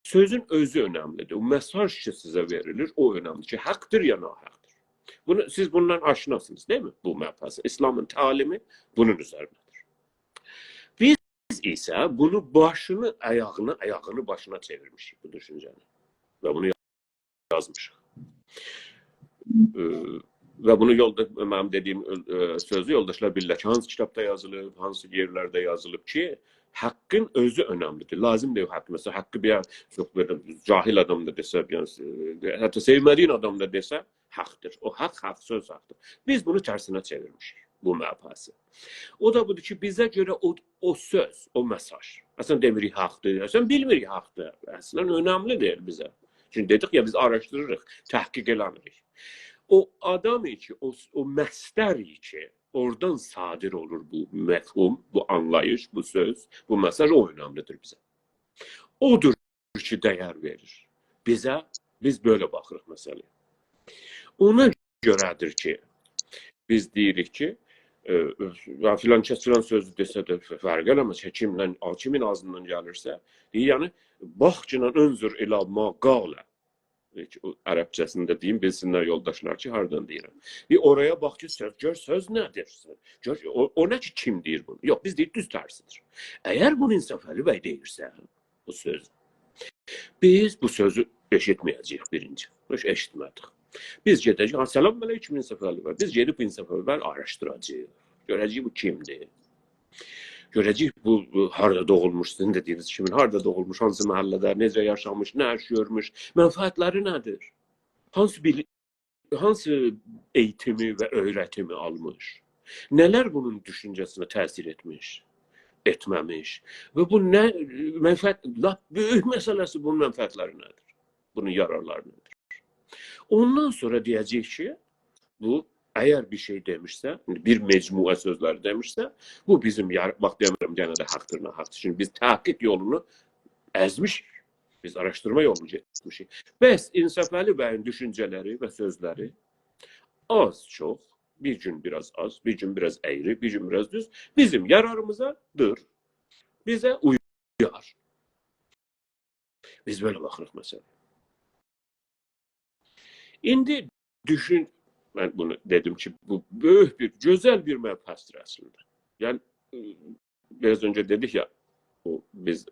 سؤزون اؤزو اؤنملیدیر. او مئساژ کی، سیزه وئریلیر، او اؤنملیدیر کی، حاقدیر یا ناحاقدیر. بونو، سیز بونونان آشناسینیز، دئییلمی؟ بو مبحث، ایسلامین تعلیمی بونون اوزرینه‌دیر. بیز ایسه بونو باشینی آیاغینا، آیاغینی باشینا چئویرمیشیک بو دوشونجه‌نی. و بونو یازمیشیق. ائ، و بونو یولدا، منیم دئدیییم، ائ، سؤزو یولداشلار بیلیرلر کی، هانسی کیتابدا یازیلیب، هانسی یئرلرده یازیلیب کی، حاقین اؤزو اؤنملیدیر. لازیم دئییل حاق. مثلا، حاقی بیر، یوخ، بئله جاهل آدام دا دئسه، یعنی، ائ، حتی سئومه‌دییین آدام دا دئسه، حاقدیر. او حاق، حاق سؤز حاقدیر. بیز بونو ترسینه چئویرمیشیک، بو مبحثی. او دا بودور کی، بیزه گؤره او، او سؤز، او مئساژ. اصلا دئمیریک حاقدیر، اصلا بیلمیریک حاقدیر. اصلا اؤنملی دئییل بیزه. چونکی دئدیک یا، بیز آراشدیریریق، تحقیق ائله‌میریک. او آدام کی، او، او مصدر کی، اورادان صادر اولور بو مفهوم، بو آنلاییش، بو سؤز، بو مئساژ، او اؤنملیدیر بیزه. اودور کی، دَیر وئریر بیزه. بیز بئله باخیریق مسئله‌یه. اونا گؤره‌دیر کی، بیز دئییریک کی، ائ، یا فلان کس فلان سؤزو دئسه ده فرق ائله‌مز. کیمدن، کیمین آغزیندان گلیرسه، دئییر، یعنی، «باخ کی، انظر الی ما قال.» هئچ او عربجه‌سینی ده دئییم، بیلسینلر یولداشلار کی، هاردان دئییرم. بیر اورایا باخ کی، سؤز، گؤر سؤز نه‌دیر؟ گؤر، او، او نه کی، کیم دئییر بونو؟ یوخ، بیز دئییریک، دوز ترسیدیر. اگر بونو انصافعلی بی دئییرسه، بو سؤز، بیز بو سؤزو ائشیتمه‌یه‌جه‌ییک بیرینجی. هئچ ائشیتمه‌دیک. بیز گئده‌جه‌ییک، «ها، سلام علیکم، انصافعلی بی.» بیز گئدیب انصافعلی بی‌نی آراشدیراجاغیق. گؤره‌جه‌ییک بو کیمدیر. گؤره‌جه‌ییک بو، بو هاردا دوغولموش، سیزین ده دئدییینیز کیمی، هاردا دوغولموش، هانسی محله‌ده، نئجه یاشامیش، نه ایش گؤرموش، منفعتلری نه‌دیر؟ هانسی بیلی-، هانسی ائییتیمی و اؤیرتیمی آلمیش؟ نه‌لر بونون دوشونجه‌سینه تأثیر ائتمیش، ائتمه‌میش؟ و بو نه منفعت، لاپ بؤیوک مسئله‌سی، بونون منفعتلری نه‌دیر؟ بونون یارارلاری نه‌دیر؟ اوندان سونرا دئیه‌جه‌ییک کی، بو، اگر بیر شئی دئمیشسه، بیر مجموعه سؤزلری دئمیشسه، بو بیزیم یار-، باخ، دئمیرم، یئنه ده حاقدیر، ناحاقدیر. چونکی بیز تحقیق یولونو ازمیشیک. بیز آراشدیرما یولونو گئتمیشیک. بس انصافعلی بیین دوشونجه‌لری و سؤزلری آز چوخ، بیر گون بیر آز آز، بیر گون بیر آز اَیری، بیر گون بیر آز دوز، بیزیم یاراریمیزادیر. بیزه قویار. بیز بئله باخیریق، مثلا. ایندی دوشون، من بونو دئدیم کی، بو بؤیوک بیر، گؤزل بیر مبحث‌دیر اصلینده. یعنی، بیر آز اؤنجه دئدیک یا، او، بیز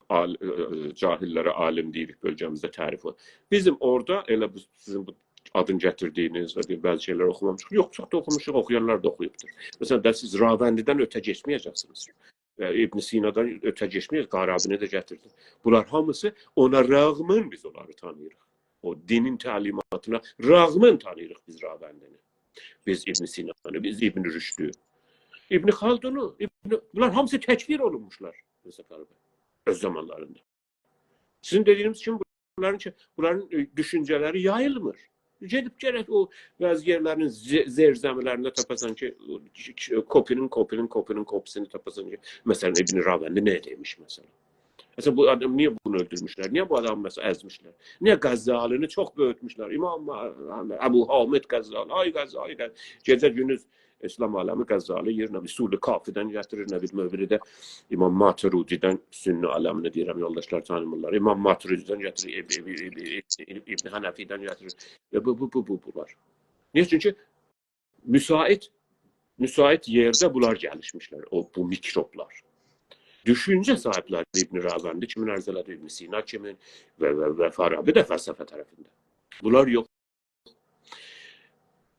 عال-، ائ، جاهل‌لره عالیم دئییریک، بؤلگه‌میزده تعریف وار. بیزیم اورادا ائله بو، سیزین بو آدینی گتیردیگینیز و بعضی شئیلر اوخومامیشیق. یوخ، چوخ دا اوخوموشوق، اوخویانلار دا اوخویوبدور. مثلا، دا سیز راوندی‌دن اؤته کئچمه‌یه‌جکسینیز. ائ، ابن سینادان اؤته کئچمه‌یه‌جک، قارابینی ده گتیردی. بونلار هامیسی اونا رغماً بیز اونلاری تانیییریق. او دینین تعلیماتینا رغماً تانیییریق بیز راوندینی. بیز ابن سینانی، بیز ابن رشدی، ابن خلدونو، ابن، بونلار هامیسی تکفیر اولونموشلار، مثلا، اؤز زامانلاریندا. سیزین دئدیگینیز کیمی بونلارین کی، بونلارین، ائ، دوشونجه‌لری یاییلمیر. گئدیب گرک او بعضی یئرلرین زئ-، زیرزمی‌لرینده تاپاسان کی، او، کوپی‌نین، کوپی‌نین، کوپی‌نین کوپی‌سینی تاپاسان کی، مثلا، ابن راوندی نه دئمیش، مثلا؟ مثلا، بو آدام، نییه بونو اؤلدورموشلر؟ نییه بو آدامی، مثلا، ازمیشلر؟ نییه غزالی‌نی چوخ بؤیوتموشلر؟ امام، ابو حامد غزالی، آی غزالی، آی غزالی. گئجه گوندوز اسلام عالمی غزالی یئرینه اصول کافی‌دن گتیریر، نه بیلیم، او بیری ده امام ماتوریدی‌دن، سنی عالمینی دئییرم، یولداشلار تانیمیرلار. امام ماتوریدی‌دن گتیریر، اب-، اب-، اب-، اب-، ابن حنفی‌دن گتیریر. و بو، بو، بو، بو، بونلار. نییه؟ چونکی مساعد، مساعد یئرده بونلار گلیشمیشلر، او، بو میکروبلار. دوشونجه صاحیبلری ابن راوندی کیمین، عرض ائله‌دیم، ابن سینا کیمین و، و، و فارابی ده فلسفه طرفینده. بونلار یوخ.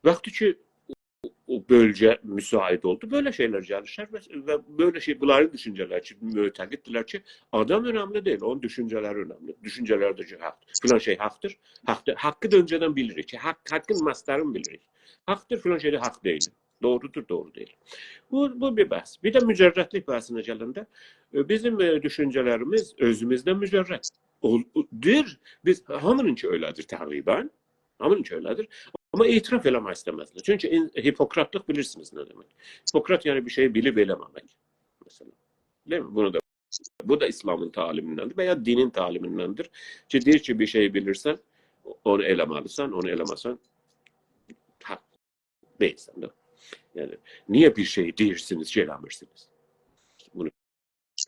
وقتی کی، او بؤلگه مساعد اولدو، بئله شئیلر گلیشر و، و بئله شئی، بونلارین دوشونجه‌لری کی، معتقددیرلر کی، آدام اؤنملی دئییل، اونون دوشونجه‌لری اؤنملی. دوشونجه‌لری ده کی، حاقدیر. فلان شئی حاقدیر، حاقدیر. حاقی دا اؤنجه‌دن بیلیریک کی، حاق، حاقین مصدرینی بیلیریک. حاقدیر، فلان شئی ده حاق دئییل. دوغرودور، دوغرو دئییل. بو، بو بیر بحث. بیر ده مجردلیک بحثینه گلنده، ائ، بیزیم، ائ، دوشونجه‌لریمیز اؤزوموزدن مجرد. اول-، دیر، بیز، هامینینکی ائله‌دیر تقریباً. هامینینکی ائله‌دیر. آمما اعتراف ائله‌مک ایسته‌مزلر. چونکی این-، هیپوکراتلیق بیلیرسینیز نه دئمک. هیپوکرات، یعنی، بیر شئیی بیلیب ائله‌مه‌مک. مثلا. دئییلمی؟ بونو دا، بو دا اسلامین تعلیمیندندیر و یا دینین تعلیمیندندیر کی، دئییر کی، بیر شئیی بیلیرسن، اونو ائله‌مه‌لیسن، اونو ائله‌مه‌سن، حاق دئییلسن ده. یعنی، نییه بیر شئیی دئییرسینیز کی، ائله‌میرسینیز؟ بونو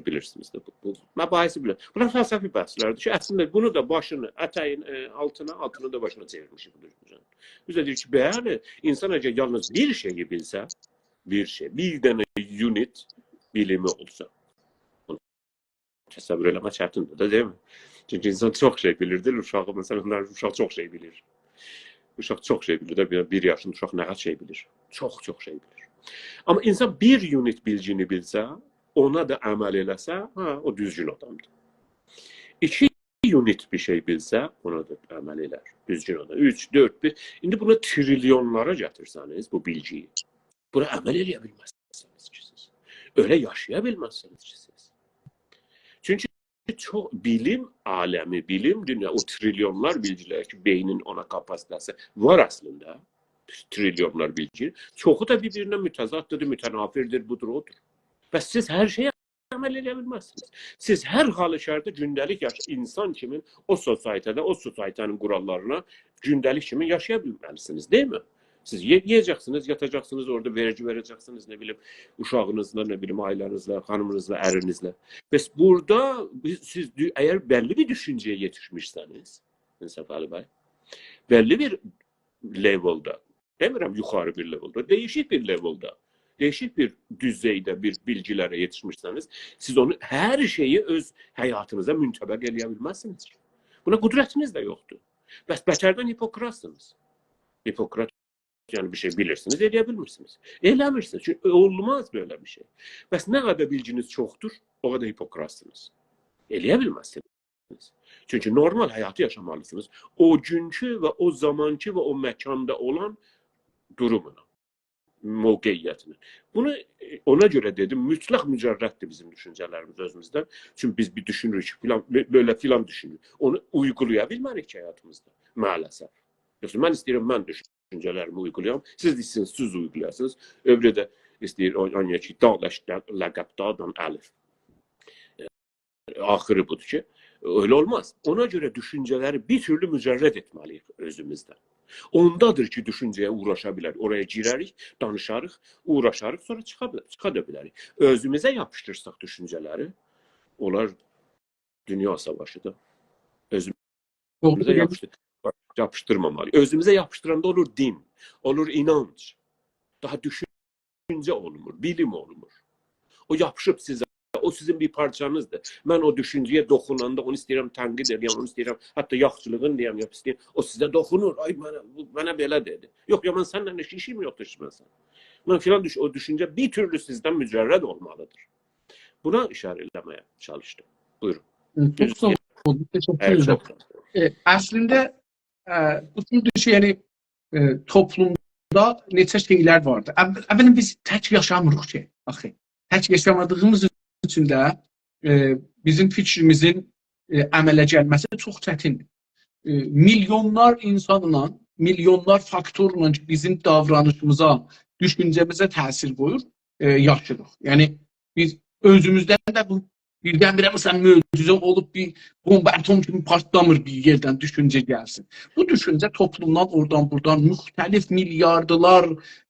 بیلیرسینیز ده، بو، بو مباحثی بیلن. بونلار فلسفی بحث‌لردیر کی، اصلینده بونو دا باشینی اتگین، ائ، آلتینا، آلتینی دا باشینا چئویرمیشیک بو دوشونجه‌نین. بیز ده دئییریک کی، بلی، اینسان اگر یالنیز بیر شئیی بیلسه، بیر شئی، بیر دنه یونیت بیلیمی اولسا، بونو تصور ائله‌مک چتیندیر ده، دئییلمی؟ چونکی اینسان چوخ شئی بیلیر، دئییل؟ اوشاغی، مثلا، اوشاق چوخ شئی بیلیر. اوشاق چوخ شئی بیلیر ده، بیر، بیر یاشیندا اوشاق نه قدر شئی بیلیر؟ چوخ، چوخ شئی بیلیر. آمما اینسان بیر یونیت بیلگینی بیلسه، اونا دا عمل ائله‌سه، هه، او دوزگون آدامدیر. ایکی یونیت بیر شئی بیلسه، اونا دا عمل ائلر. دوزگون آدام. اوچ، دؤرد، بیر. ایندی بونو تریلیونلارا گتیرسه‌نیز، بو بیلگی‌یی، بونا عمل ائله‌یه بیلمزسینیز کی، سیز. ائله یاشایا بیلمزسینیز کی، سیز. چونکی چوخ بیلیم عالمی، بیلیم دونیا، او تریلیونلار بیلگی‌لر کی، بئینین اونا کاپاسیته‌سی وار اصلینده. تریلیونلار بیلگی. چوخو دا بیر-بیرینه متضاددیر، متنافردیر، بودور، اودور. بس سیز هر شئیه عمل ائله‌یه بیلمزسینیز. سیز هر حال‌وکاردا گونده‌لیک یاشا-، اینسان کیمین او سوسایتی‌ده، او سوسایتی‌نین قوراللارینا گونده‌لیک کیمی یاشایا بیلمه‌لیسینیز، دئییلمی؟ سیز یئ-، یئیه‌جکسینیز، یاتاجاقسینیز، اورادا وئرگی وئره‌جکسینیز، نه بیلیم، اوشاغینیزلا، نه بیلیم، عائله‌نیزله، خانیمینیزلا، ارینیزله. بس بورادا بیز، سیز دو-، اگر بللی بیر دوشونجه‌یه یئتیشمیشسه‌نیز، انصافعلی بی، بللی بیر لئولدا، دئمیرم یوخاری بیر لئولدا، دییشیک بیر لئولدا، دییشیک بیر دوزئیده بیر بیلگی‌لره یئتیشمیشسه‌نیز، سیز اونو، هر شئیی اؤز حیاتینیزا منطبق ائله‌یه بیلمزسینیز کی. بونا قدرتینیز ده یوخدور. بس بتردن هیپوکراتسینیز. هیپوکرات، یعنی بیر شئی بیلیرسینیز، ائله‌یه بیلمیرسینیز. ائله‌میرسینیز. چونکی اولماز بئله بیر شئی. بس نه قدر بیلگینیز چوخدور، او قدر هیپوکراتسینیز. ائله‌یه بیلمزسینیز. چونکی نورمال حیاتی یاشامالیسینیز. او گونکو و او زامانکی و او مکاندا اولان دورومونا، موقعیتینه. بونو، ائ، اونا گؤره دئدیم، مطلق مجرددیر بیزیم دوشونجه‌لریمیز اؤزوموزدن. چونکی بیز بیر دوشونوروک کی، فلان، بئ-، بئله فلان دوشونور. اونو اویغولایا بیلمه‌ریک کی، حیاتیمیزدا. مع‌الاسف. یوخسا من ایسته‌ییرم، من دوشونجه‌لریمی اویغولایام. سیز ده ایسته‌ییرسینیز، سیز اویغولایاسینیز. او بیری ده ایسته‌ییر، او، او کی، داغ داش، لقب داغدان الف. آخیری بودور کی، ائله اولماز. اونا گؤره دوشونجه‌لری بیر تورلو مجرد ائتمه‌لی‌ییک اؤزوموزدن. اوندادیر کی، دوشونجه‌یه اوغراشا بیلریک. اورایا گیرریک، دانیشاریق، اوغراشاریق، سونرا چیخا بیلر-، چیخا دا بیلریک. اؤزوموزه یاپیشدیرساق دوشونجه‌لری، اولار دونیا ساواشیدیر. اؤزوموزه دوغرو دئییرسن. یاپیشدیر-، یاپیشدیرمامالی. اؤزوموزه یاپیشدیراندا اولور دین، اولور اینانج. داها دوشونجه اولمور، بیلیم اولمور. او یاپیشیب سیزه، او سیزین بیر پارچانیزدیر. من او دوشونجه‌یه توخوناندا اونو ایسته‌ییرم تنقید ائدیم، اونو ایسته‌ییرم حتی یاخشیلیغینی دئیم، یا پیسلیگینی. او سیزه توخونور. «آی، منه، بو منه بئله دئدی.» یوخ، یا من سنینله ایش-، ایشیم یوخدور کی، من سن. من فلان دوش-، او دوشونجه بیر تورلو سیزدن مجرد اولمالیدیر. بونا ایشاره ائله‌مه‌یه چالیشدیم. بویورون. ائ، چوخ ساغ اولون، تشکر هه، ائدیرم. چوخ ساغ اولون. ائ، اصلینده، ائ، بو جور شئی، یعنی، ائ، توپلومدا نئچه شئیلر واردیر. اول-، اولا بیز تک یاشامیریق کی، آخی. تک یاشامادیغیمیز اوچون ده، ائ، بیزیم فیکریمیزین، ائ، عمله گلمه‌سی چوخ چتیندیر. ائ، میلیونلار اینسانلا، میلیونلار فاکتورلا کی، بیزیم داورانیشیمیزا، دوشونجه‌میزه تأثیر قویور، ائ، یاشیریق. یعنی، بیز اؤزوموزدن ده بو بیردن-بیره، مثلا، معجزه اولوب بیر بومب، آتوم کیمی پارتلامیر بیر یئردن دوشونجه گلسین. بو دوشونجه توپلومدان، اورادان، بورادان موختلیف میلیاردلار،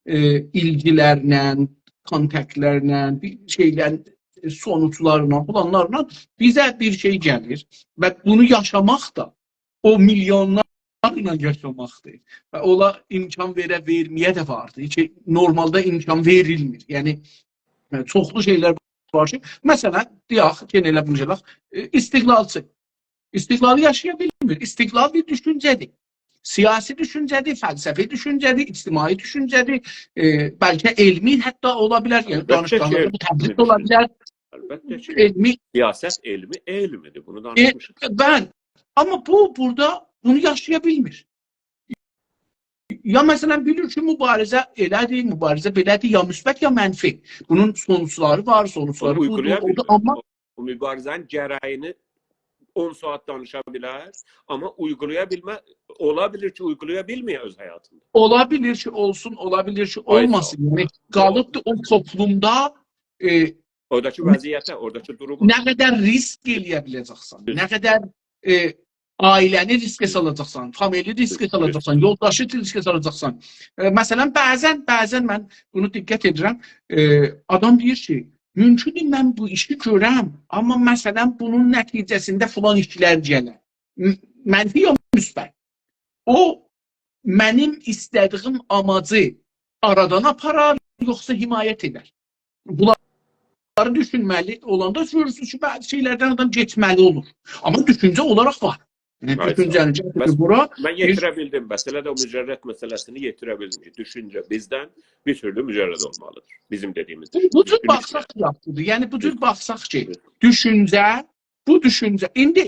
ائ، ایلگیلرله، کانتکتلرله، بیر شئیلر، ائ، سونوجلارلا، فلانلارلا بیزه بیر شئی گلیر و بونو یاشاماق دا او میلیونلارلا یاشاماقدیر. و اونا امکان وئره، وئرمه‌یه ده واردیر کی، نورمالدا امکان وئریلمیر. یعنی، ائ، چوخلو شئیلر وار کی، مثلا، دئیک، یئنه ائله بونو دئیک، ائ، استقلالچی. استقلالی یاشایا بیلمیر. استقلال بیر دوشونجه‌دیر. سیاسی دوشونجه‌دیر، فلسفی دوشونجه‌دیر، اجتماعی دوشونجه‌دیر، ائ، بلکه علمی حتی اولا بیلر، یعنی، البته کی، دانشگاهلاردا بو تدریس علمی اولا دوشونجه. بیلر. البته کی، علمی سیاست علمی، علمیدیر. بونو ائ، دانیشمیشیق. بلی. آمما بو، بورادا بونو یاشایا بیلمیر. یا، مثلا، بیلیر کی، مبارزه ائله‌دیر، مبارزه بئله‌دیر، یا مثبت، یا منفی. بونون سونوجلاری وار، سونوجلاری بودور، اودور. آمما او، او مبارزه‌نین گره‌یینی اون ساعات دانیشا بیلر، آمما اویغولایا بیلمه، اولا بیلیر کی، اویغولایا بیلمه‌یه اؤز حیاتیندا. اولا بیلیر کی، اولسون، اولا بیلیر کی، آی، ساغ اول. اولماسین. یعنی، قالیبدیر او توپلومدا، ائ، اوراداکی نه، وضعیته، اوراداکی دوروما. نه قدر ریسک ائله‌یه بیله‌جکسن، دوز. نه قدر، ائ، عائله‌نی ریسکه دوز. سالاجاقسان، فامیلی ریسکه دوز. سالاجاقسان، یولداشی ریسکه سالاجاقسان. ائ، مثلا، بعضا، بعضا من بونو دقت ائدیرم، ائ، آدام دئییر کی، مومکوندور من بو ایشی گؤرم، آمما، مثلا، بونون نتیجه‌سینده فلان ایشلر گلر. م-، منفی یا مثبت. او منیم ایسته‌دیگیم آماجی آرادان آپارار، یوخسا حمایت ائدر؟ بونلاری دوشونمه‌لی اولاندا گؤرورسونوز کی، بعضی شئیلردن آدام گئچمه‌لی اولور. آمما دوشونجه اولاراق وار. یعنی، آی، ساغ اول. دوشونجه‌نی گتیریر بس بورا. من یئتیره بیلدیم، مثلا ده او مجرد مسئله‌سینی یئتیره بیلدیم کی، دوشونجه بیزدن بیر تورلو مجرد اولمالیدیر. بیزیم دئدیگیمیز بو، دوشونجه. بو جور دوشونجه. باخساق یاخشیدیر. یعنی، بو جور، هی، باخساق کی، هی، دوشونجه، بو دوشونجه، ایندی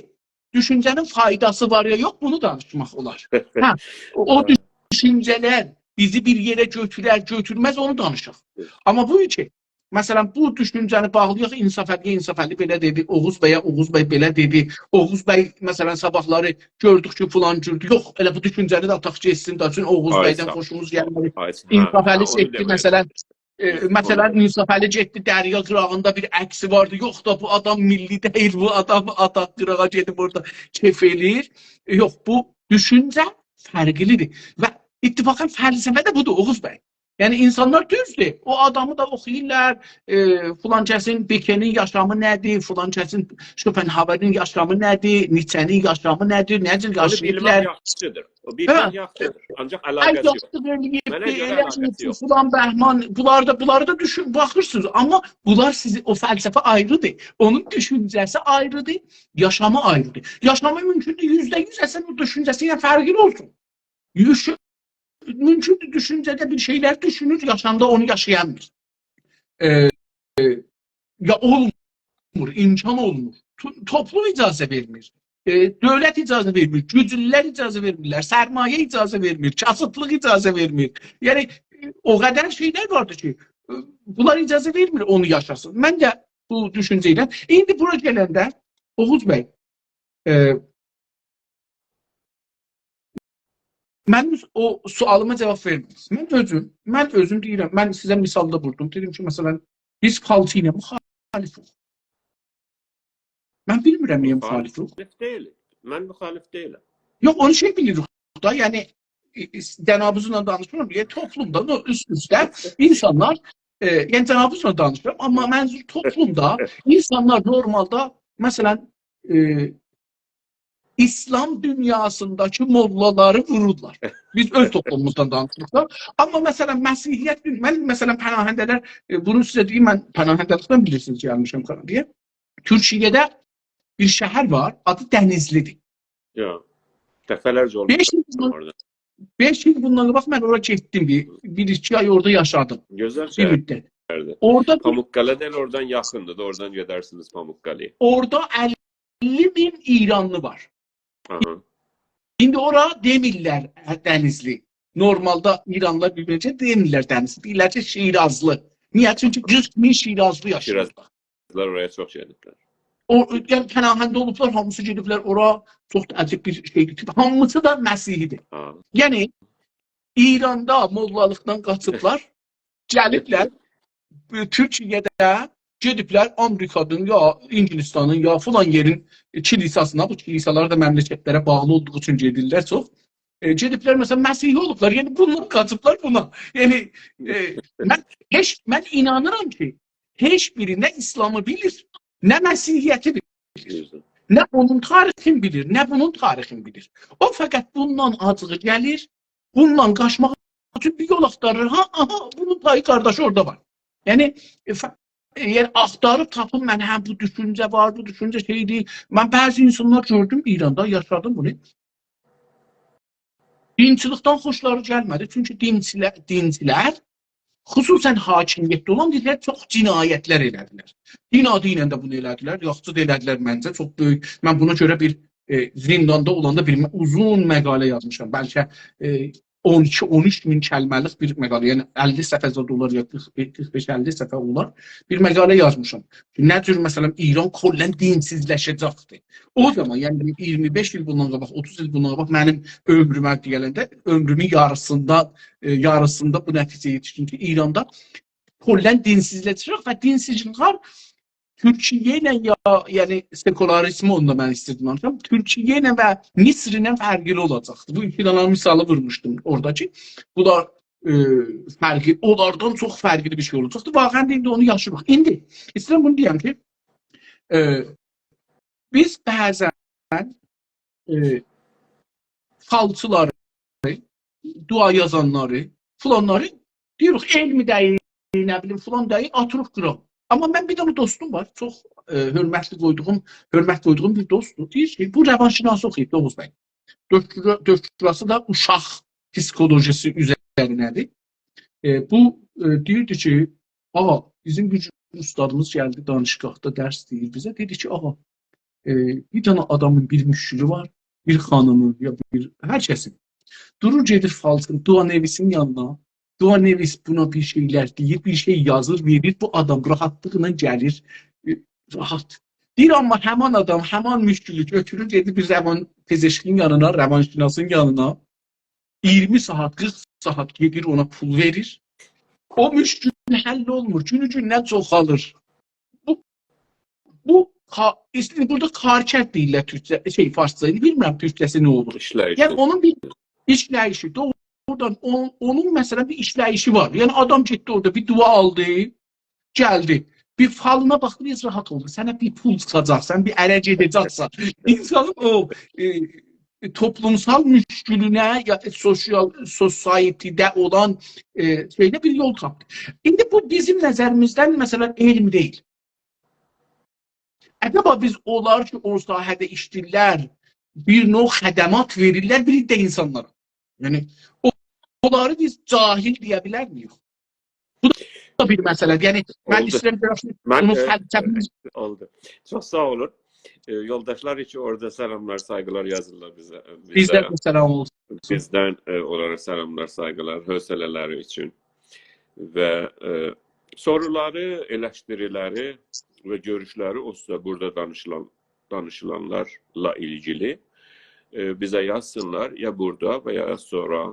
دوشونجه‌نین فایداسی وار یا یوخ، بونو دانیشماق اولار. هه، او، او، هه، دوشونجه‌لر بیزی بیر یئره گؤتورر، گؤتورمز، اونو دانیشاق. هی. آمما بو کی، مثلا، بو دوشونجه‌نی باغلایاق انصافعلی‌یه، انصافعلی بئله دئدی، اوغوز بیه، اوغوز بی بئله دئدی، اوغوز بی، مثلا، صاباحلاری گؤردوک کی، فلان جوردور. یوخ، ائله بو دوشونجه‌نی ده آتاق گئتسین، دا چون اوغوز، آی، بیدن ساغ اول. خوشوموز گلمه‌دی. آی، ساغ اول. هه، انصافعلی، هه، اونو سئچدی، دئمک مثلا، ایسته‌ییرم. ائ، مثلا، انصافعلی گئتدی، دریا قیراغیندا بیر عکسی واردی. یوخ دا، بو آدام میللی دئییل، بو آدام آتاق قیراغا گئدیب اورادا کئف ائله‌ییر. ائ، یوخ، بو دوشونجه فرقلیدیر. و اتفاقا فلسفه ده بودور، اوغوز بی. یعنی، اینسانلار، دوزدور، او آدامی دا اوخویورلار، ائ، فلان کسین، بئکه‌نین یاشامی نه‌دیر، فلان کسین، شوپنهاورین یاشامی نه‌دیر، نیچه‌نین یاشامی نه‌دیر، نه جور، اونو بیلمک یاشاییبلار. یاخشیدیر. او بیلمک، هه، یاخشیدیر. آنجاق، آی، علاقه‌سی یوخ. یاخشی، بئله ائله‌ییب، منه گؤره بئله علاقه‌سی ائله‌ییب، یوخ. فلان بهمان، بونلار دا، بونلاری دا دوشون، باخیرسینیز. آمما بونلار سیزی، او فلسفه آیریدیر. اونون دوشونجه‌سی آیریدیر، یاشامی آیریدیر. یاشامی مومکوندور یوزده یوز اصلا او دوشونجه‌سی ایله فرقلی اولسون. دوشون-، مومکوندور دوشونجه‌ده بیر شئیلر دوشونور، یاشامدا اونو یاشایامیر. ائ، ائ، یا اولمور، امکان اولمور. تو-، توپلوم اجازه وئرمیر. ائ، دؤولت اجازه وئرمیر، گوجلولر اجازه وئرمیرلر، سرمایه اجازه وئرمیر، کاسیبلیق اجازه وئرمیر. یعنی، ائ، او قدر شئیلر واردیر کی، ائ، بونلار اجازه وئرمیر اونو یاشاسین. من ده بو دوشونجه ایله، ایندی بورا گلنده، اوغوز بی، ائ، من او سؤالیما جاواب وئرمه‌دینیز. من اؤزوم، من اؤزوم دئییرم، من سیزه مثال دا ووردوم. دئدیم کی، مثلا، بیز فالچی ایله مخالفیک. من بیلمیرم نییه مخالفیک. مخالف دئییل. من مخالف دئییلم. یوخ، اونو شئی بیلیریک دا، یعنی، ائ، ائ، جنابینیزلا دانیشمیرام، یعنی، توپلومدا، نو-، اوست-اوسته اینسانلار، ائ، یعنی، جنابینیزلا دانیشیرام، آمما منظور توپلومدا اینسانلار نورمالدا مثلا، ائ، ایسلام دونیاسینداکی موللالاری وورورلار. بیز اؤز توپلوموموزدان دانیشیریق دا. آمما مثلا، مسیحیت، من مثلا، پناهنده‌لر، ائ، بونو سیزه دئییم، من پناهنده‌لیکدن، بیلیرسینیز، گلمیشم کانادایا. تورکیه‌ده بیر شهر وار، آدی دنیزلی‌دیر. یا، دفعه‌لرجه بئش ایل اولموشدوم اورادا. بئش ایل بوندان قاباق من اورا گئتدیم، بیر، بیر ایکی آی اورادا یاشادیم. گؤزل بیر مدت. شهردیر. اورادا بیر، پاموک‌قاله ده اوردان یاخیندیر دا، اوردان گئدرسینیز پاموک‌قاله‌یه. اورادا اللی مین ایرانلی وار. آها. ایندی اورا دئمیرلر، هه، دنیزلی. نورمالدا ایرانلیلار بیر-بیرینه دئمیرلر دنیزلی. دئییرلر کی، شیرازلی. نییه؟ چونکی قیرخ مین شیرازلی یاشاییر. شیرازلیلار اورایا چوخ گلیبلر. او، یعنی، پناهنده اولوبلار، هامیسی گئدیبلر اورا. چوخ دا عجیب بیر شئیدیر کی، هامیسی دا مسیحی‌دیر. ها. یعنی، ایراندا موللالیقدان قاچیبلار، گلیبلر، ائ، تورکیه‌ده گئدیبلر آمریکانین، یا انگلستانین، یا فلان یئرین، ائ، کلیساسینا، بو کلیسالار دا مملکت‌لره باغلی اولدوغو اوچون گئدیرلر چوخ. ائ، گئدیبلر، مثلا، مسیحی اولوبلار. یعنی، بوندان قاچیبلار بونا. یعنی، ائ، من هئچ، من اینانیرام کی، هئچ بیری نه ایسلامی بیلیر، نه مسیحیتی بیلیر، نه اونون تاریخینی بیلیر، نه بونون تاریخینی بیلیر. او فقط بوندان آجیغی گلیر، بوندان قاچماق اوچون بیر یول آختاریر. ها، آها، بونون تایی قارداشی اورادا وار. یعنی، ائ، ف-، ائ، یعنی، آختاریب تاپیم من، هه، بو دوشونجه وار، بو دوشونجه شئیدیر. من بعضی اینسانلار گؤردوم، ایراندا یاشادیم بونو. دینچیلیکدن خوشلاری گلمه‌دی. چونکی دینچیلر، دینچیلر، خصوصا حاکمیتده اولان، دئییرلر، چوخ جنایت‌لر ائله‌دیلر. دین آدی ایله ده بونو ائله‌دیلر، یاخشی دا ائله‌دیلر منجه. چوخ بؤیوک. من بونا گؤره بیر، ائ، زینداندا اولاندا بیر م-، اوزون مقاله یازمیشام. بلکه، ائ، اون ایکی، اون اوچ مین کلمه‌لیک بیر مقاله، یعنی اللی صفحه زاد اولار، یا قیرخ، قیرخ بئش، اللی صفحه اولار، بیر مقاله یازمیشام. نه جور، مثلا، ایران کلاً دینسیزلشه‌جکدیر. او زامان، یعنی اییرمی بئش ایل بوندان قاباق، اوتوز ایل بوندان قاباق منیم عؤمرومه گلنده، عؤمرومون یاریسیندا، ائ، یاریسیندا بو نتیجه‌یه یئتیشدیم کی، ایراندا کلاً دینسیزلشه‌جک و دینسیزلیکلر تورکیه ایله، یا، یعنی، سکولاریزمی، اوندا من ایسته‌دیم دانیشام، تورکیه ایله و مصر ایله فرقلی اولاجاقدیر. بو ایکی دنه مثالی وورموشدوم اورادا کی، بونلار، ائ، فرقلی، اونلاردان چوخ فرقلی بیر شئی اولاجاقدیر. واقعاً ده ایندی اونو یاشیریق. ایندی ایسته‌ییرم بونو دئیم کی، ائ، بیز بعضاً، ائ، فالچیلاری، دعا یازانلاری، فلانلاری دئییریک، علم دئییل، نه بیلیم، فلان دئییل، آتیریق قیراق. آمما من، بیر دنه دوستوم وار، چوخ، ائ، حؤرمتلی قویدوغوم، حؤرمت قویدوغوم بیر دوستدور. دئییر کی، بو روانشناسی اوخویوب، دوغوز بی. دکترا-، دکتراسی دا اوشاق پسیخولوژیسی اوزرینه‌دیر. ائ، بو، ائ، دئییردی کی، آغا، بیزیم بیر گون اوستادیمیز گلدی، دانشگاهدا درس دئییر بیزه. دئدی کی، آغا، ائ، بیر دنه آدامین بیر مشکلی وار، بیر خانیمین، یا بیر، هر کسین. دورور، گئدیر فالچین، دعانویسین یانینا. دعانویس بونا بیر شئیلر دئییر، بیر شئی یازیر، وئریر، بو آدام راحتلیقلا گلیر، ائ، راحت. دئییر، آمما همان آدام همان مشکلی گؤتورور، گئدیر بیر روان پزشکین یانینا، روانشناسین یانینا. اییرمی ساعات، قیرخ ساعات گئدیر، اونا پول وئریر. او مشکل حل اولمور، گونو گونوندن چوخالیر. بو، بو کا-، ایسته‌ییر، بورادا کارکرد دئییرلر تورکجه، شئی، فارسجا، ایندی بیلمیرم تورکجه‌سی نه اولور. ایشله‌ییش. یعنی اونون بیر ایشله‌ییشی، دوغرودان اون-، اونون، مثلا، بیر ایشله‌ییشی وار. یعنی آدام گئتدی اورادا بیر دعا آلدی، گلدی. بیر فالینا باخدی، بیر راحت اولدو. سنه بیر پول چیخاجاق، سن بیر اره گئده‌جکسن. اینسانین او، ائ، توپلومسال مشکلینه، یا سوسیال، سوسایتی‌ده اولان، ائ، شئیده بیر یول تاپدی. ایندی بو بیزیم نظریمیزدن، مثلا، علم دئییل. عجبا بیز اونلار کی، او ساحه‌ده ایشله‌ییرلر، بیر نوع خدمات وئریرلر بیر ده اینسانلارا. یعنی، او-، اونلاری بیز جاهل دئیه بیلرمیک؟ بو دا بیر مسئله‌دیر. یعنی، من، اولدو، ایسته‌ییرم بیر آز، من، بونو، ائ، فلسفی، اولدو. چوخ ساغ اولون. ائ، یولداشلار کی اورادا سلاملار، سایغیلار یازیرلار بیزه، بیزه. بیزدن ده سلام اولسون. بیزدن، ائ، اونلارا سلاملار، سایغیلار، حوصله‌لری اوچون. و، ائ، سورولاری، ائلشتیریلری و گؤروشلری اونسوز دا بورادا دانیشیلان، دانیشیلانلارلا ایلگیلی، ائ، بیزه یازسینلار، یا بورادا و یا سونرا،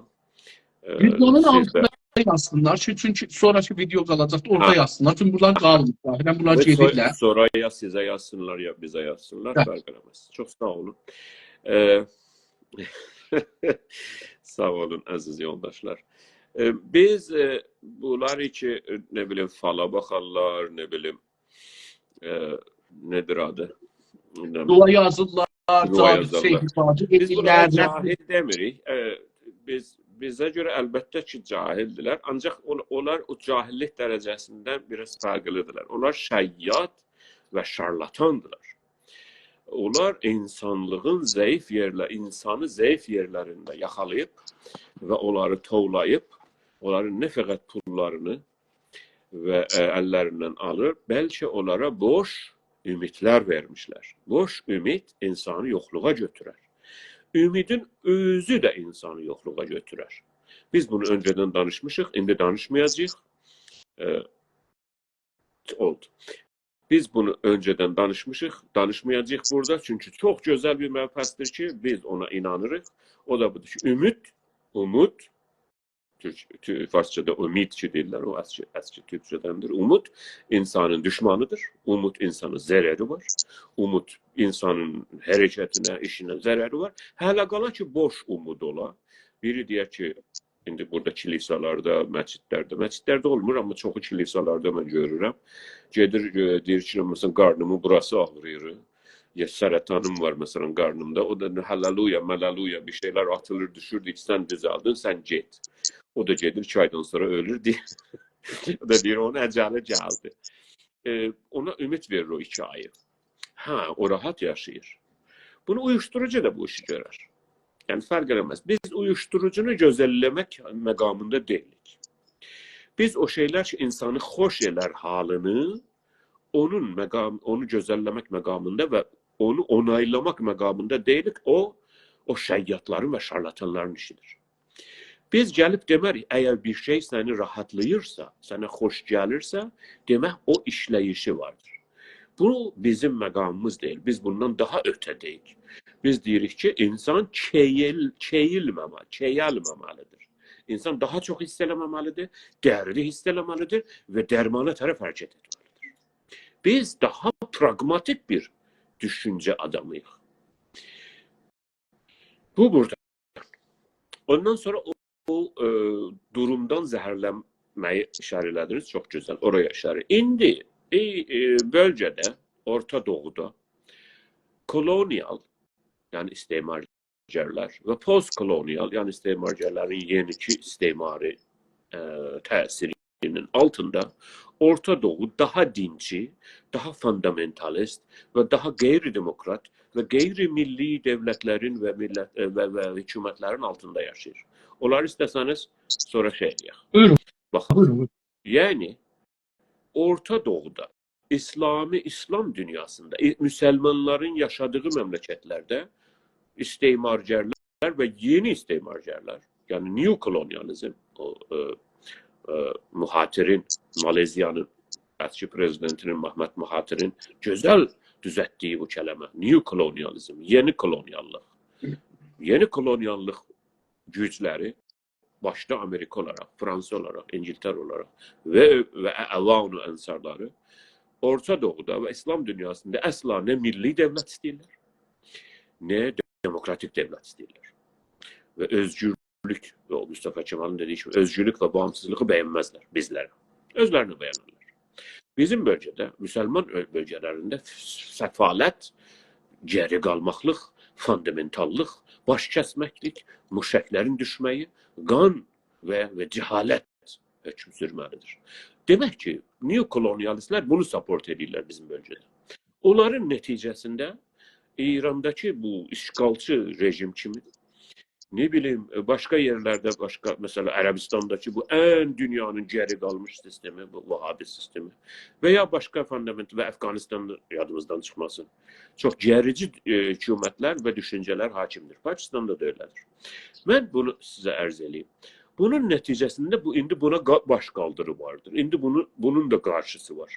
ائ، ویدئونون سیزده آلتیندا یازسینلار کی، چونکی سونراکی ویدئو قالاجاقدی، اورادا، هه، یازسینلار. چونکی بونلار قالمیر. هه، بونلار، و سو-، گئدیرلر. سونرا یا سیزه یازسینلار، یا بیزه یازسینلار، هه، فرق ائله‌مز. چوخ ساغ اولون. ائ، ساغ اولون، عزیز یولداشلار. ائ، بیز، ائ، بونلار کی، ائ، نه بیلیم، فالا باخارلار، نه بیلیم، ائ، نه‌دیر آدی؟ نه بیلیم، دعا یازیرلار، دعا جابر یازیرلار. شیخ فاجی بیز بونلارا ائدیرلر، نه جاهل دئمیریک. ائ، بیز، بیزه گؤره البته کی، جاهلدیرلر. آنجاق اون-، اونلار او جاهللیک درجه‌سیندن بیر آز فرقلی‌دیرلر. اونلار شیاد و شارلاتاندیرلار. اونلار اینسانلیغین ضعیف یئرله-، اینسانی ضعیف یئرلرینده یاخالاییب و اونلاری توولاییب، اونلارین نه فقط پوللارینی و، ائ، اللریندن آلیر، بلکه اونلارا بوش اومیدلر وئرمیشلر. بوش اومید اینسانی یوخلوغا گؤتورر. اومیدین اؤزو ده اینسانی یوخلوغا گؤتورر. بیز بونو اؤنجه‌دن دانیشمیشیق، ایندی دانیشمایاجاغیق. ائ، اولدو. بیز بونو اؤنجه‌دن دانیشمیشیق، دانیشمایاجاغیق بورادا. چونکی چوخ گؤزل بیر مبحثدیر کی، بیز اونا اینانیریق. او دا بودور کی، اومید، اومود، تورک، تو-، فارسجادا اومید کی دئییرلر، او اسکی، اسکی تورکجه‌دندیر. اومود اینسانین دوشمانیدیر. اومود اینسانا ضرری وار. اومود اینسانین حرکتینه، ایشینه ضرری وار. هله قالا کی، بوش اومود اولا. بیری دئیر کی، ایندی بورادا کلیسالاردا، مسجدلرده، مسجدلرده اولمور، آمما چوخو کلیسالاردا من گؤرورم. گئدیر، ائ، دئییر کی، مثلا، قارنیمین بوراسی آغرییر. یا سرطانیم وار، مثلا، قارنیمدا. او دا هللویا، مللویا بیر شئیلر آتیلیر، دوشور، دئییر کی، سن دوزلدین، سن گئت. او دا گئدیر، ایکی آیدان سونرا اؤلور، دئییر. او دا دئییر، اونون اجلی گلدی. ائ، اونا اومید وئریر او ایکی آیی. هه، او راحت یاشاییر. بونو اویوشدوروجو دا بو ایشی گؤرر. یعنی، فرق ائله‌مز. بیز اویوشدوروجونو گؤزلله‌مک مقامیندا دئییلیک. بیز او شئیلر کی، اینسانی خوش ائلر حالینی، اونون مقام-، اونو گؤزلله‌مک مقامیندا و اونو اونایلاماق مقامیندا دئییلیک. او، او شیادلارین و شارلاتانلارین ایشیدیر. بیز گلیب دئمه‌ریک، اگر بیر شئی سنی راحتلاییرسا، سنه خوش گلیرسه، دئمک او ایشله‌ییشی واردیر. بو بیزیم مقامیمیز دئییل. بیز بوندان داها اؤته‌ده‌ییک. بیز دئییریک کی، اینسان کئییل-، کئییلمه‌مه-، کئیلمه‌مه‌لیدیر. اینسان داها چوخ حیس ائله‌مه‌مه‌لیدیر، دردی حیس ائله‌مه‌لیدیر و درمانا طرف حرکت ائتمه‌لیدیر. بیز داها پراگماتیک بیر دوشونجه آدامی‌ییق. بو بورادا. اوندان سونرا او، او، ائ، دورومدان زهرلنمه‌یه ایشاره ائله‌دینیز. چوخ گؤزل. اورایا ایشاره. ایندی، ائ، ائ، بؤلگه‌ده، اورتا دوغودا کولونیال، یعنی استعمارگرلر و پست‌کولونیال، یعنی استعمارگرلرین یئنیکی استعماری، ائ، تأثیرینین آلتیندا اورتا دوغو داها دینچی، داها فوندامنتالیست و داها غیر دموکرات و غیر میللی دؤولتلرین و میللت، ائ، و، و حکومتلرین آلتیندا یاشاییر. اونلاری ایسته‌سه‌نیز سونرا شئی ائله‌یک. بویورون، باخاق. بویورون، بویورون. یعنی، اورتا دوغودا، اسلامی، اسلام دونیاسیندا، ائ، مسلمانلارین یاشادیغی مملکتلرده استعمارگرلر و یئنی استعمارگرلر، یعنی نیوکولونیالیزم، او، ائ، ائ، مهاتیرین، مالزیانین اسکی پرزیدنتینین، محمد مهاتیرین گؤزل دوزلتدیگی بو کلمه، نیوکولونیالیزم، یئنی کولونیاللیق. یئنی کولونیاللیق گوجلری باشدا آمریکا اولاراق، فرانسا اولاراق، اینگیلتره اولاراق و، و اعوان و انصارلاری اورتا دوغودا و اسلام دونیاسیندا اصلا نه میللی دؤولت ایسته‌ییرلر، نه دموکراتیک دؤولت ایسته‌ییرلر. و اؤزگورلوک، و او مصطفی کمالین دئدیگی کیمی، اؤزگورلوک و باغیمسیزلیغی بَیَنمزلر بیزلره. اؤزلرینه بَیَنرلر. بیزیم بؤلگه‌ده، مسلمان اؤ-، بؤلگه‌لرینده سفالت، گئری قالماقلیق، فوندامنتاللیق، باش کسمکلیک، موشکلرین دوشمه‌یی، قان و، و جهالت حکم سورمه‌لیدیر. دئمک کی، نیوکولونیالیستلر بونو ساپورت ائدیرلر بیزیم بؤلگه‌ده. اونلارین نتیجه‌سینده ایرانداکی بو اشغالچی رژیم کیمی، نه بیلیم، باشقا یئرلرده، باشقا، مثلا، عربستانداکی بو ان دونیانین گئری قالمیش سیستمی، بو وهابی سیستمی و یا باشقا فوندامنت و افغانستان یادیمیزدان چیخماسین. چوخ گئریجی، ائ، حکومتلر و دوشونجه‌لر حاکمدیر. پاکستاندا دا ائله‌دیر. من بونو سیزه عرض ائله‌ییم. بونون نتیجه‌سینده بو، ایندی بونا قا-، باش‌قالدیری واردیر. ایندی بونو، بونون دا قارشیسی وار.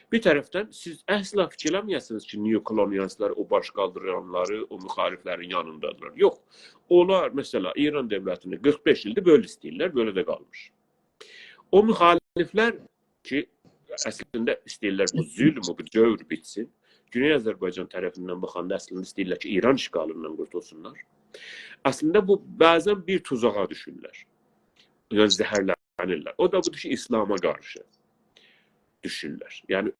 بیر طرفدن سیز اصلا فیکیر ائله‌مه‌یه‌سینیز کی، نیوکولونیالیستلر او باش‌قالدیرانلاری، او مخالفلرین یانیندادیرلار. یوخ. اونلار، مثلا، ایران دؤولتینی قیرخ بئش ایلدیر بئله ایسته‌ییرلر، بئله ده قالمیش. او مخالفلر کی، اصلینده ایسته‌ییرلر بو ظلم، بو جور بیتسین. گونئی آذربایجان طرفیندن باخاندا اصلینده ایسته‌ییرلر کی، ایران اشغالیندان قورتولسونلار. اصلینده بو بعضا بیر توزاغا دوشورلر. یعنی زهرلنیرلر. او دا بودور کی، اسلاما قارشی دوشورلر. یعنی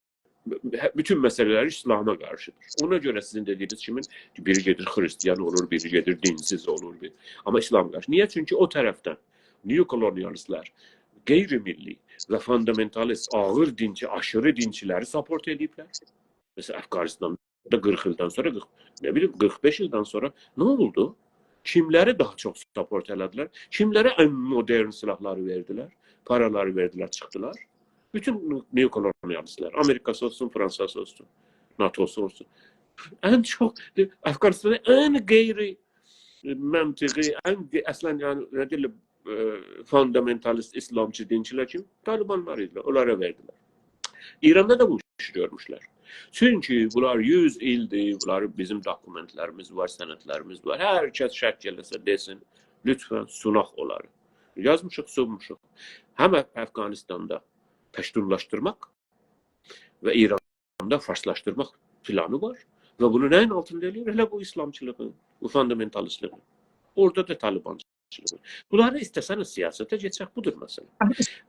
هه، بوتون مسئله‌لری ایسلاما قارشیدیر. اونا گؤره سیزین دئدیگینیز کیمی بیری گئدیر خریستیان اولور، بیری گئدیر دینسیز اولور. بیر... آمما ایسلاما قارشی. نییه؟ چونکی او طرفدن نئوکولونیالیستلر غیر میللی و فوندامنتالیست، آغیر دینچی، آشیری دینچی‌لری ساپورت ائدیبلر. مثلا، افغانستاندا قیرخ ایلدن سونرا، قیرخ، نه بیلیم، قیرخ بئش ایلدن سونرا نه اولدو؟ کیملری داها چوخ ساپورت ائله‌دیلر؟ کیملره ان مدرن سیلاحلاری وئردیلر؟ پارالاری وئردیلر، چیخدیلار؟ بوتون نئوکولونیالیستلر، آمریکاسی اولسون، فرانساسی اولسون، ناتوسو اولسون. ان چوخ، افغانستاندا ان غیر منطقی، ان غ-، اصلا، یعنی، نه دئییرلر، ائ، فوندامنتالیست ایسلامچی دینچی‌لر کیم؟ طالبانلار ایدیلر، اونلارا وئردیلر. ایراندا دا بو ایشی گؤرموشلر. چونکی بونلار یوز ایلدیر، بونلار بیزیم دوکومنتلریمیز وار، سندلریمیز وار. هر کس شک ائله‌سه دئسین، لطفا سوناق اونلاری. یازمیشیق، سونموشوق. هم افغانستاندا پشتونلاشدیرماق و ایراندا فارسلاشدیرماق پلانی وار. و بونو نه‌یین آلتیندا ائله‌ییر؟ ائله بو ایسلامچیلیغین، بو فوندامنتالیستلیغین. اورادا دا طالبانچیلیغین. بونلاری ایسته‌سن سیاسته کئچک، بودور مسئله.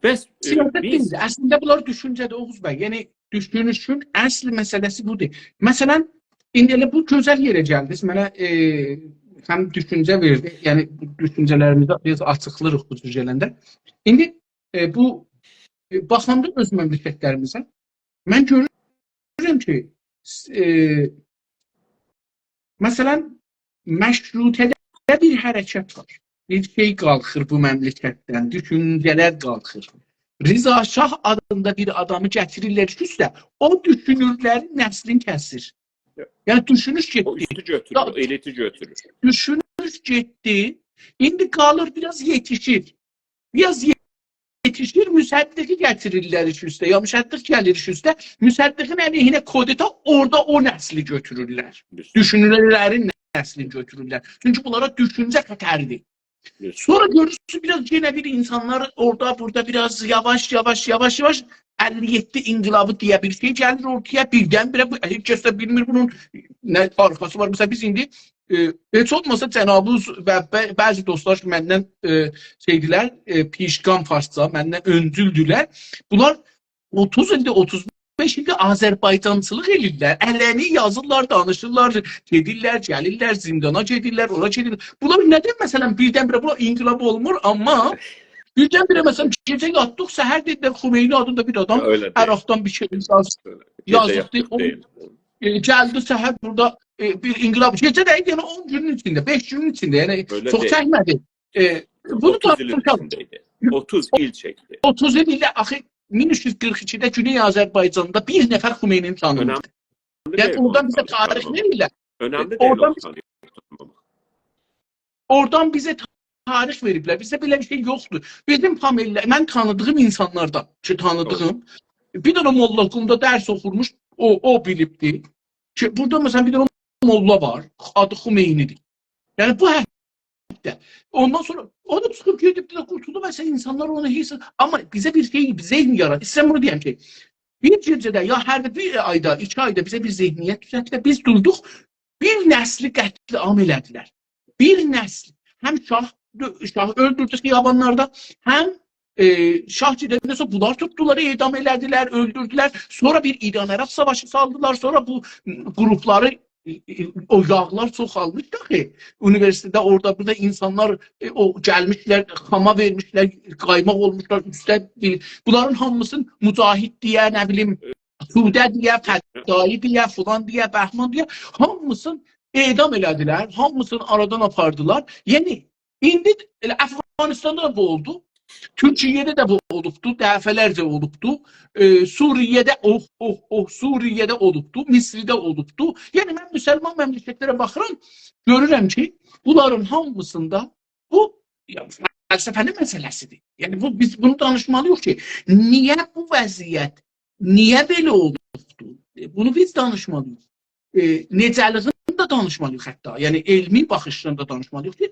بس، ائ، سیاست بیز دئییل. اصلینده بونلار دوشونجه‌دیر، اوغوز بی. یعنی، دوشونوشون اصل مسئله‌سی بودور. مثلا، ایندی ائله بو گؤزل یئره گلدینیز. منه، ائ، هم دوشونجه وئردی. یعنی، دوشونجه‌لریمیزی بیر آز آچیقلاییریق بو جور گلنده. ایندی، ائ، بو، ائ، باخاندا اؤز مملکتلریمیزه، من گؤرورم کی، ائ، مثلا، مشروطه‌ده بیر حرکت وار. بیر شئی قالخیر بو مملکتدن، دوشونجه‌لر قالخیر. رضا شاه آدیندا بیر آدامی گتیریرلر کی، اوسته، او دوشونورلرین نسلینی کسیر. یعنی، دوشونوش گئتدی. او اوستو گؤتورور، یا او الیتی گؤتورور. دوشونوش گئتدی. ایندی قالیر بیر آز یئتیشیر. بیر آز یئتیشیر، مصدقی گتیریرلر ایش اوسته. یا مصدق گلیر ایش اوسته. مصدقین علیهینه کودتا، اورادا او نسلی گؤتورورلر. دوشون. دوشونورلرین نسلینی گؤتورورلر. چونکی بونلارا دوشونجه خطردیر. دوشون. سونرا گؤرورسون، بیر آز یئنه بیر اینسانلار اورادا، بورادا بیر آز یاواش، یاواش، یاواش، یاواش اللی یئددی انقلابی دئیه بیر شئی گلیر اورتایا، بیردن-بیره بو، هئچ کس ده بیلمیر بونون نه آرخاسی وار. مثلا، بیز ایندی، ائ، هئچ اولماسا جنابینیز و بع-، بعضی دوستلار کی، مندن، ائ، شئیدیلر، ائ، پیشگام فارسجا، مندن اؤنجولدولر. بونلار اوتوز ایلدیر، اوتوز بئش ایلدیر آذربایجانچیلیق ائله‌ییرلر. علنی یازیرلار، دانیشیرلار، گئدیرلر، گلیرلر، زندانا گئدیرلر، اورا گئدیرلر. بونلار نه‌دیر، مثلا، بیردن-بیره بونلار انقلاب اولمور، آمما بیردن-بیره، مثلا، گئجه یاتدیق، سحر دئدیلر، خمینی آدیندا بیر آدام عراقدان بیر شئی یاز-، یازیبدی. ائله یاتدیق دئییل. ائ، گلدی سحر بورادا، ائ، بیر انقلاب. گئجه دئییل، یعنی اون گونون ایچینده، بئش گونون ایچینده، یعنی چوخ چکمه‌دی. ائ، بونو اوتوز ایلین ایچینده ایدی. اوتوز ایل چکدی. اوتوز ایل ایله آخی مین اوچ یوز قیرخ ایکیده گونئی آذربایجاندا بیر نفر خمینی‌نی تانیمیر. اؤنملی دئییل اونو تانیماماق. یعنی، اوردان بیزه تاریخ وئریرلر. اؤنملی دئییل اونو تانیماماق. اوردان بیزه تاریخ وئریبلر. بیزده بئله بیر شئی یوخدور. بیزیم فامیلله، من تانیدیغیم اینسانلاردان کی، تانیدیغیم، بیر دنه موللا قومدا درس اوخورموش، او، او بیلیبدی کی، بورادا، مثلا، بیر دنه موللا وار، آدی خمینی‌دیر. یعنی، بو حدده. اوندان سونرا او دا چیخیب گئدیبدی ده قورتولدو، مثلا، اینسانلار اونو هئچ، آمما بیزه بیر شئی، ذهن یارات. ایسته‌ییرم بونو دئیم کی، بیر گئجه‌ده یا هر بیر آیدا، ایکی آیدا بیزه بیر ذهنیت دوزلتدیلر. بیز دوردوق، بیر نسلی قتل‌عام ائله‌دیلر. بیر نسل. هم شاه، شاه اؤلدوردو خیابانلاردا، هم، ائ، شاه گئدندن سونرا بونلار توتدولار، اعدام ائله‌دیلر، اؤلدوردولر. سونرا بیر ایران-عراق ساواشی سالدیلار. سونرا بو گروپلاری، ائ، ائ، او یاغلار چوخالمیشدی آخی. اونیوئرسیتئتده اورادا، بورادا اینسانلار، ائ، او گلمیشلر، خاما وئرمیشلر، قایماق اولموشلار، اوسته بیر، بونلارین هامیسینی مجاهد دئیه، نه بیلیم، توده دئیه، فدایی دئیه، فلان دئیه، بهمان دئیه، هامیسینی اعدام ائله‌دیلر، هامیسینی آرادان آپاردیلار. یعنی، ایندی ائله افغانستاندا دا بو اولدو، تورکیه‌ده ده بو اولوبدو، دفعه‌لرجه اولوبدو، ائ، سوریه‌ده، اوه، اوه، اوه، سوریه‌ده اولوبدو، مصرده اولوبدو. یعنی، من مسلمان مملکتلره باخیرام، گؤرورم کی، بونلارین هامیسیندا بو، یا، فلسفه‌نین مسئله‌سیدیر. یعنی، بو، بیز بونو دانیشمالی‌ییق کی، نییه بو وضعیت، نییه بئله اولوبدو؟ ائ، بونو بیز دانیشمالی‌ییق. ائ، نئجه‌لیگینی ده دانیشمالی‌ییق حتی. یعنی، علمی باخیشدان دا دانیشمالی‌ییق کی،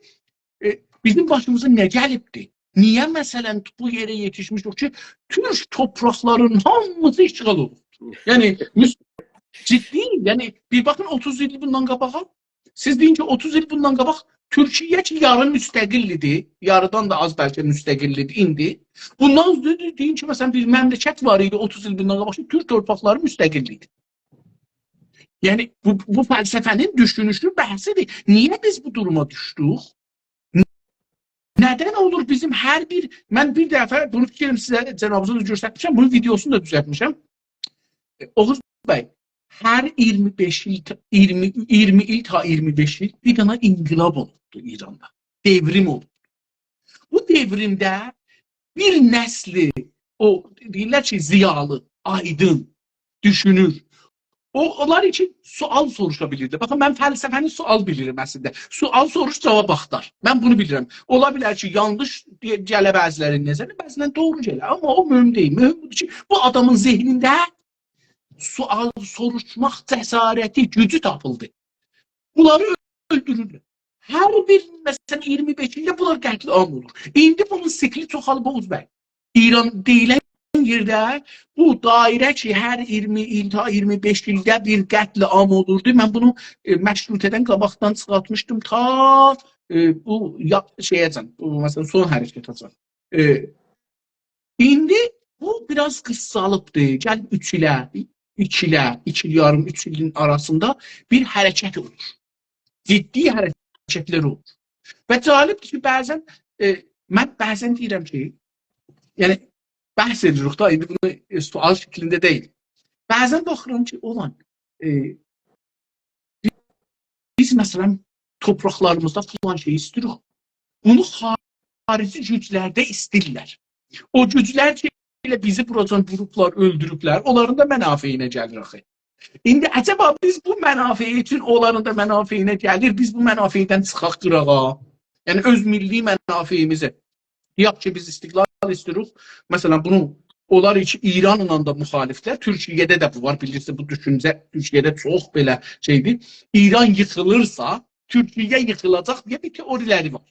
ائ، بیزیم باشیمیزا نه گلیبدی؟ نییه، مثلا، بو یئره یئتیشمیشیک کی، تورک تورپاقلارینین هامیسی اشغال اولوب؟ یعنی، مس-، جدی، یعنی، بیر باخین اوتوز ایل بوندان قاباغا، سیز دئیین کی، اوتوز ایل بوندان قاباق تورکیه کی، یاری مستقل ایدی، یاریدان دا آز بلکه مستقل ایدی ایندی. بوندان اؤترو دئیین کی، مثلا، بیر مملکت وار ایدی اوتوز ایل بوندان قاباق کی، تورک تورپاقلاری مستقل ایدی. یعنی، بو، بو فلسفه‌نین دوشونوشو، بحثیدیر. نییه بیز بو دوروما دوشدوک؟ ندن اولور بیزیم هر بیر، من بیر دفعه بونو فیکر ائدیرم سیزه، جنابینیزا دا گؤسترمیشم، بونون ویدئوسونو دا دوزلتمیشم. اوغوز بی، هر اییرمی بئش ایل، اییرمی، اییرمی ایل تا اییرمی بئش ایل بیر دنه انقلاب اولوبدو ایراندا. دئوریم اولوبدو. بو دئوریمده بیر نسلی، او، دئییرلر کی، ضیالی، آیدین، دوشونور. او، اونلار اوچون سؤال سوروشا بیلیردی. باخین، من فلسفه‌نی سؤال بیلیرم اصلینده. سؤال سوروش، جاواب آختار. من بونو بیلیرم. اولا بیلر کی، یانلیش دئیه، گله بعضی‌لرینین نظرینه، بعضی‌لرینه دوغرو گله. آمما او مهم دئییل. مهم بودور کی، بو آدامین ذهنینده سؤال سوروشماق جسارتی، گوجو تاپیلدی. بونلاری اؤلدورورلر. هر بیر، مثلا، اییرمی بئش ایلده بونلار قتل‌عام اولور. ایندی بونون سیکلی چوخالیب، اوغوز بی. ایران دئییلن یئرده بو دایره کی، هر اییرمی ایل تا اییرمی بئش ایلده بیر قتل‌عام اولوردو. من بونو، ائ، مشروطه‌دن قاباقدان چیخارتمیشدیم تا، ائ، بو یا-، شئیه‌جن، بو، مثلا، سون حرکته‌جن. ائ، ایندی بو بیر آز قیسالیبدیر. گلیب اوچ ایله، ایکی ایله، ایکی ایل یاریم، اوچ ایلین آراسیندا بیر حرکت اولور. جدی حرکتلر اولور. و جالبدیر کی، بعضا، ائ، من بعضا دئییرم کی، یعنی، بحث ائدیریک دا، ایندی بونو، ائ، سؤال شکلینده دئییل. بعضا باخیرام کی، اولان، ائ، بیز، مثلا، تورپاقلاریمیزدا فلان شئی ایسته‌ییریک. بونو خارجی گوجلر ده ایسته‌ییرلر. او گوجلر کی، ائله بیزی بوراجان ووروبلار، اؤلدوروبلر، اونلارین دا منافعینه گلیر آخی. ایندی عجبا بیز بو منافع اوچون، اونلارین دا منافعینه گلیر، بیز بو منافعدن چیخاق قیراغا؟ یعنی، اؤز میللی منافعیمیزی. دئیک کی، بیز استقلال ایسته‌ییریک. مثلا، بونو اونلار کی، ایرانلا دا مخالفلر، تورکیه‌ده ده بو وار، بیلیرسینیز، بو دوشونجه تورکیه‌ده چوخ بئله شئیدیر. ایران ییخیلیرسا، تورکیه ییخیلاجاق دئیه بیر تئوری‌لری وار.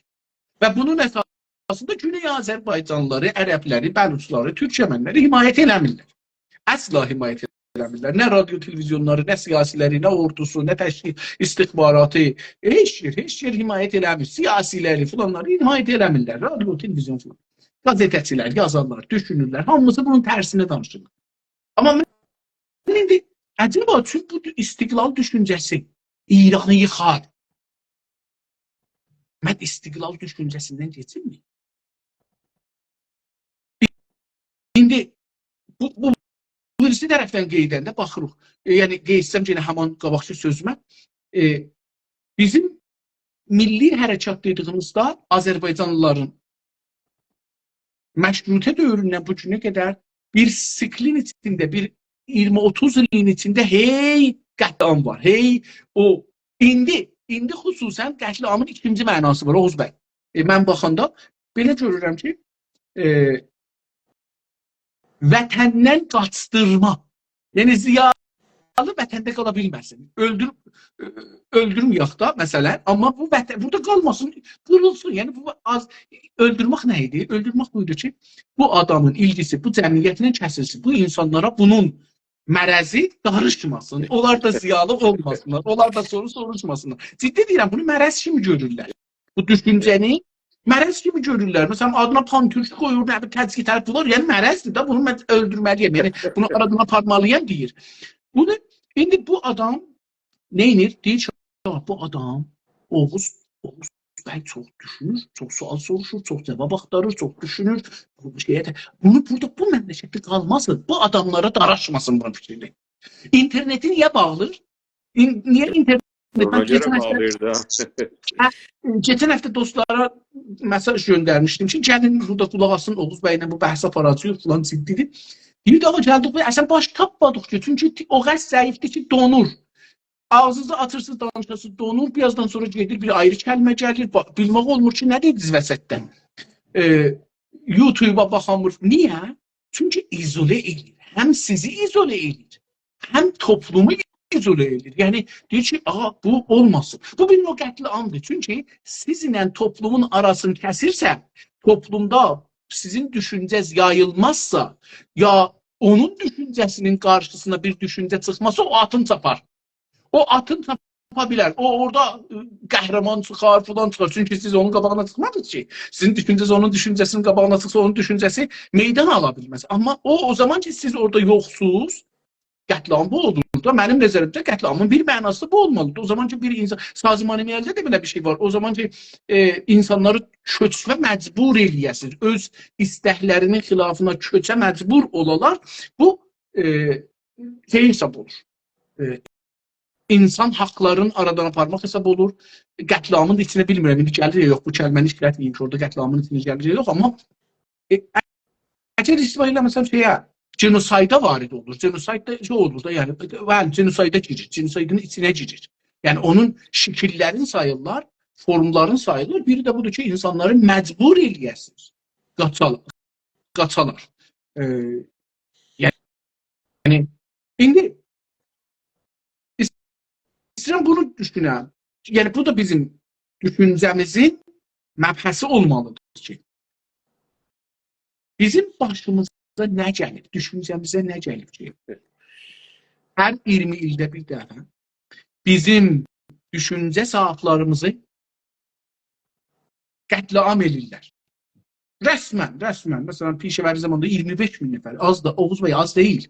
و بونون اساسیندا گونئی آذربایجانلیلاری، عربلری، بلوچلاری، تورکمنلری حمایت ائله‌میرلر. اصلا حمایت ائله‌میرلر. نه رادیو تلویزیونلاری، نه سیاسی‌لری، نه اوردوسو، نه تشکیل، استخباراتی، هئچ یئر، هئچ یئر حمایت ائله‌میر. سیاسی‌لری، فلانلاری حمایت ائله‌میرلر. رادیو، تلویزیون فلان. قزئته‌چی‌لر یازارلار، دوشونورلر. هامیسی بونون ترسینه دانیشیر. آمما من ایندی عجبا، چون بو استقلال دوشونجه‌سی ایرانی ییخار. من استقلال دوشونجه‌سیندن کئچیرمیر. ایندی بو، بو، بو بیریسی طرفدن قاییداندا باخیریق. ائ، یعنی، قاییتسام یئنه همان قاباقکی سؤزومه. ائ، بیزیم میللی حرکات دئدیگیمیزده آذربایجانلیلارین مشروطه دؤوروندن بو گونه قدر بیر سیکلین ایچینده، بیر اییرمی اوتوز ایلین ایچینده هئی قتل‌عام وار. هئی او، ایندی، ایندی خصوصا قتل‌عامین ایکینجی معناسی وار، اوغوز بی. ائ، من باخاندا بئله گؤرورم کی، ائ، وطندن قاچدیرما. یعنی، ضیالی وطنده قالا بیلمه‌سین. اؤلدور-، اؤ-، اؤلدورمه‌یک ده، مثلا، آمما بو وطن، بورادا قالماسین، قیریلسین. یعنی، بو آز، اؤلدورمک نه ایدی؟ اؤلدورمک بو ایدی کی، بو آدامین ایلگیسی بو جمعیتله کسیلسین. بو اینسانلارا بونون مرضی قاریشماسین. اونلار دا ضیالی اولماسینلار. اونلار دا سورو سوروشماسینلار. جدی دئییرم، بونو مرض کیمی گؤرورلر. بو دوشونجه‌نی مرض کیمی گؤرورلر. مثلا، آدینا پان‌تورک قویور، نه بیلیم، تجزیه طلب، بونلار، یعنی، مرضدیر ده، بونو من اؤلدورمه‌لی‌یم، یعنی، بونو آرادان آپارمالی‌یام، دئییر. بونو، ایندی بو آدام نه ائدیر؟ دئییر کی، «آ، بو آدام، اوغوز، اوغوز بی چوخ دوشونور، چوخ سؤال سوروشور، چوخ جاواب آختاریر، چوخ دوشونور. بو شئیه ده، بونو بورادا، بو مملکتده قالماسین، بو آداملارا داراشماسین بونون فیکرینی.» اینترنتی نییه باغلیر؟ این-، نییه اینترنتدن اونا گؤره کئچن هفته باغلیر دا. هه، کئچن هفته دوستلارا مئساژ گؤندرمیشدیم کی، گلین بورادا قولاق آسین، اوغوز بی‌له بو بحثی آپاراجاغیق، فلان جدی‌دیر. دئییر، «آغا، گلدیک، اصلا باش تاپمادیق کی، چونکی تی-، او قدر ضعیفدیر کی، دونور. آغزینیزی آچیرسینیز، دانیشیرسینیز، دونور، بیرازدان سونرا گئدیر، بیر آیری کلمه گلیر، با-، بیلمک اولمور کی، نه دئدینیز وسطدن.» ائ، یوتیوبا باخامیر. نییه؟ چونکی ایزوله ائله‌ییر. هم سیزی ایزوله ائله‌ییر، هم توپلومو ایزوله ائله‌ییر. یعنی، دئییر کی، «آغا، بو اولماسین.» بو بیر نوع قتل‌عامدیر. چونکی سیزینله توپلومون آراسینی کسیرسه، توپلومدا سیزین دوشونجه‌ز یاییلمازسا، یا اونون دوشونجه‌سینین قارشیسینا بیر دوشونجه چیخماسا، او آتین چاپار. او آتین تاپا بیلر. او اورادا، ائ، قهرمان چیخار، فلان چیخار. چونکی سیز اونون قاباغینا چیخمادینیز کی. سیزین دوشونجه‌نیز اونون دوشونجه‌سینین قاباغینا چیخسا، اونون دوشونجه‌سی میدان آلا بیلمز. آمما او، او زامان کی سیز اورادا یوخسوز، قتل‌عام بو اولور دا. منیم نظریمده قتل‌عامین بیر معناسی بو اولمالیدیر. او زامان کی بیر اینسان، سازمان مللده ده بئله بیر شئی وار. او زامان کی، ائ، اینسانلاری کؤچمه مجبور ائله‌یه‌سینیز، اؤز ایستکلری‌نین خلافینا کؤچه مجبور اولالار، بو، ائ، شئی حساب اولور. ائ، اینسان حاقلارینی آرادان آپارماق حساب اولور. قتل‌عامین دا ایچینه بیلمیرم، ایندی گلیر یا یوخ، بو کلمه‌نی ایشلتمه‌ییم کی، اورادا قتل‌عامین ایچینه گلیر یا یوخ، آمما، ائ، اگر اشتباه ائله‌مه‌سم شئیه، جنوسایدا وارد اولور. جنوساید دا شئی اولور دا، یعنی، بلی، جنوسایدا گیریر، جنوسایدین ایچینه گیریر. یعنی، اونون شکیللرینی ساییرلار، فورملارینی ساییرلار. بیری ده بودور کی، اینسانلاری مجبور ائله‌یه‌سینیز قاچال-، قاچالار. ائ، یعنی، ایندی ایس-، ایسته‌ییرم بونو دوشونم. یعنی، بو دا بیزیم دوشونجه‌میزین مبحثی اولمالیدیر کی، بیزیم باشیمیزا نه گلیب، دوشونجه‌میزه نه گلیب کی، هر اییرمی ایلده بیر دفعه بیزیم دوشونجه ساحاتلاریمیزی قتل‌عام ائله‌ییرلر. رسماً، رسماً، مثلا، پیشه‌وری زامانیندا اییرمی بئش مین نفر، آز دا، اوغوز بی، آز دئییل.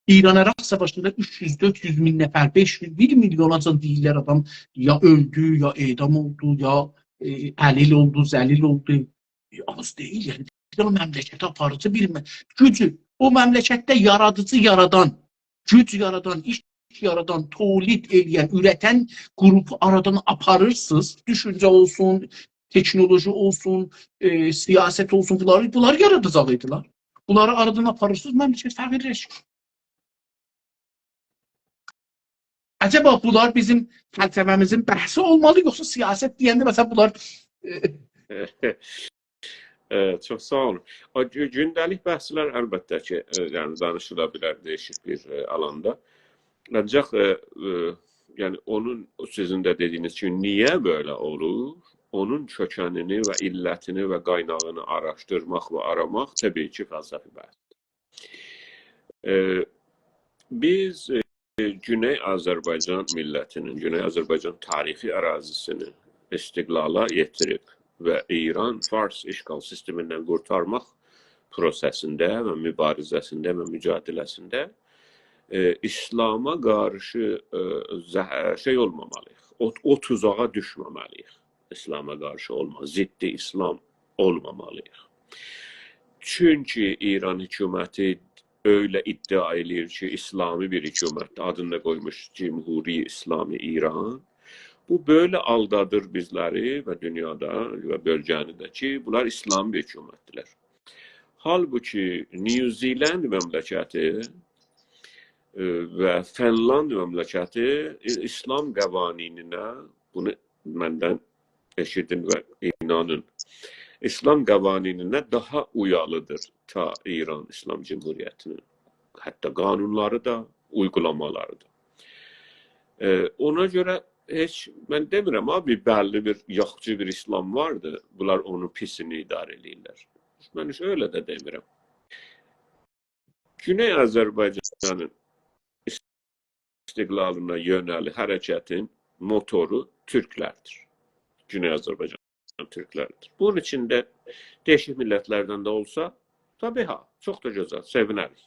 ایران-عراق ساواشیندا اوچ یوز، دؤرد یوز مین نفر، بئش یوز، بیر میلیوناجان دئییرلر آدام یا اؤلدو، یا اعدام اولدو، یا، ائ، علیل اولدو، ذلیل اولدو. ائ، آز دئییل، یعنی، بیر دنه مملکتی آپاریجی بیر مه-، گوجو، او مملکتده یارادیجی یارادان، گوج یارادان، ایش یارادان، تولید ائله‌ین، اوره‌تن گروپو آرادان آپاریرسینیز. دوشونجه اولسون، تکنولوژی اولسون، ائ، سیاست اولسون، بونلاری، بونلاری یاراداجاق ایدیلر. بونلاری آرادان آپاریرسینیز، مملکت فقیرلشیر. عجبا بونلار بیزیم فلسفه‌میزین بحثی اولمالی، یوخسا سیاست دئینده، مثلا، بونلار، ائ، ائ، چوخ ساغ اولون. او گو-، گونده‌لیک بحثلر البته کی، ائ، یعنی دانیشیلا بیلر دییشیک بیر، ائ، آلاندا. آنجاق، ائ، ائ، یعنی اونون، سیزین ده دئدیگینیز کیمی، نییه بئله اولور؟ اونون کؤکنینی و علتینی و قایناغینی آراشدیرماق و آراماق طبیعی کی، فلسفی بحثدیر. ائ، بیز، ائ، گونئی آذربایجان میللتینین، گونئی آذربایجان تاریخی اراضی‌سینی استقلالا یئتیریب و ایران فارس اشغال سیستمیندن قورتارماق پروسه‌سینده و مبارزه‌سینده و مجادله‌سینده، ائ، ایسلاما قارشی، ائ، زه-، شئی اولمامالی‌ییق. او، او توزاغا دوشمه‌مه‌لی‌ییک. ایسلاما قارشی اولما، ضد ایسلام اولمامالی‌ییق. چونکی ایران حکومتی ائله ادعا ائله‌ییر کی، ایسلامی بیر حکومتدیر. آدینی دا قویموش جمهوری اسلامی ایران. بو بئله آلدادیر بیزلری و دونیادا و بؤلگه‌نی ده کی، بونلار ایسلامی بیر حکومتدیرلر. حالبوکی نیوزیلند مملکتی، ائ، و فنلاند مملکتی ای-، ایسلام قوانینینه، بونو مندن ائشیدین و اینانین، ایسلام قوانینینه داها اویالیدیر تا ایران ایسلام جمهوریتینین. حتی قانونلاری دا، اویغولامالاری دا. ائ، اونا گؤره هئچ، من دئمیرم، آبی، بللی بیر، یاخچی بیر ایسلام واردی، بونلار اونون پیسینی اداره ائله‌ییرلر. من هئچ ائله ده دئمیرم. گونئی آذربایجانین استقلالینا یؤنه‌لی حرکتین موتورو تورکلردیر. گونئی آذربایجان تورکلردیر. بونون ایچینده دییشیک میللتلردن ده اولسا، طبیعی ها، چوخ دا گؤزل، سئوینریک.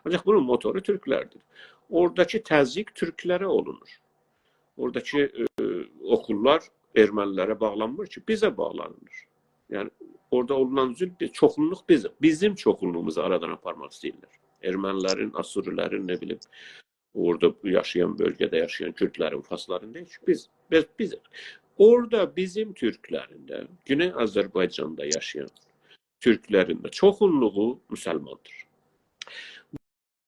آنجاق بونون موتورو تورکلردیر. اوراداکی تضییق تورکلره اولونور. اوراداکی، ائ، اوکوللار ارمنی‌لره باغلانمیر کی، بیزه باغلانیر. یعنی، اورادا اولونان ظلم، چوخونلوق بیزیم. بیزیم چوخونلوغوموزو آرادان آپارماق ایسته‌ییرلر. ارمنی‌لرین، آسوری‌لرین، نه بیلیم، اورادا یاشایان، بؤلگه‌ده یاشایان کوردلرین، فارسلارین دئییل کی، بیز، بیز، بیز. اورادا بیزیم تورکلرین ده، گونئی آذربایجاندا یاشایان تورکلرین ده چوخونلوغو مسلماندیر.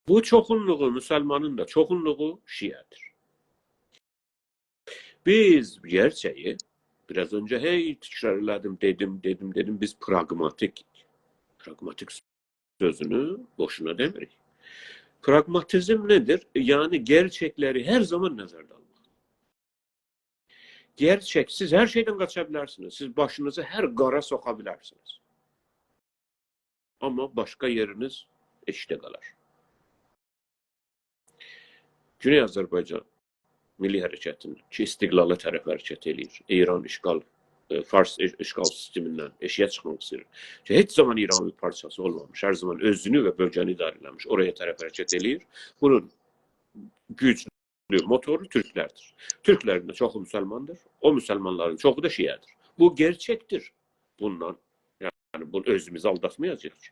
بو چوخونلوغو، مسلمانین دا چوخونلوغو شیعه‌دیر. بیز گئرچه‌یی، بیر آز اؤنجه هئی تکرار ائله‌دیم، دئدیم، دئدیم، دئدیم، بیز پراگماتیک، پراگماتیک سؤزونو بوشونا دئمیریک. پراگماتیزم نه‌دیر؟ یعنی، گئرچکلری هر زامان نظرده آلماق. گئرچک، سیز هر شئیدن قاچا بیلرسینیز. سیز باشینیزی هر قارا سوخا بیلرسینیز. آمما باشقا یئرینیز ائشیکده قالار. گونئی آذربایجان میللی حرکتینین کی، استقلالا طرف حرکت ائله‌ییر. ایران اشغال، ائ، فارس اش-، اشغال سیستمیندن ائشیگه چیخماق ایسته‌ییر. کی، هئچ زامان ایرانین بیر پارچاسی اولمامیش. هر زامان اؤزونو و بؤلگه‌نی اداره ائله‌میش. اورایا طرف حرکت ائله‌ییر. بونون گوجلو موتورو تورکلردیر. تورکلرین ده چوخو مسلماندیر. او مسلمانلارین چوخو دا شیعه‌دیر. بو گئرچکدیر. بوندان، یعنی، بونو اؤزوموزو آلداتمایاجاغیق کی.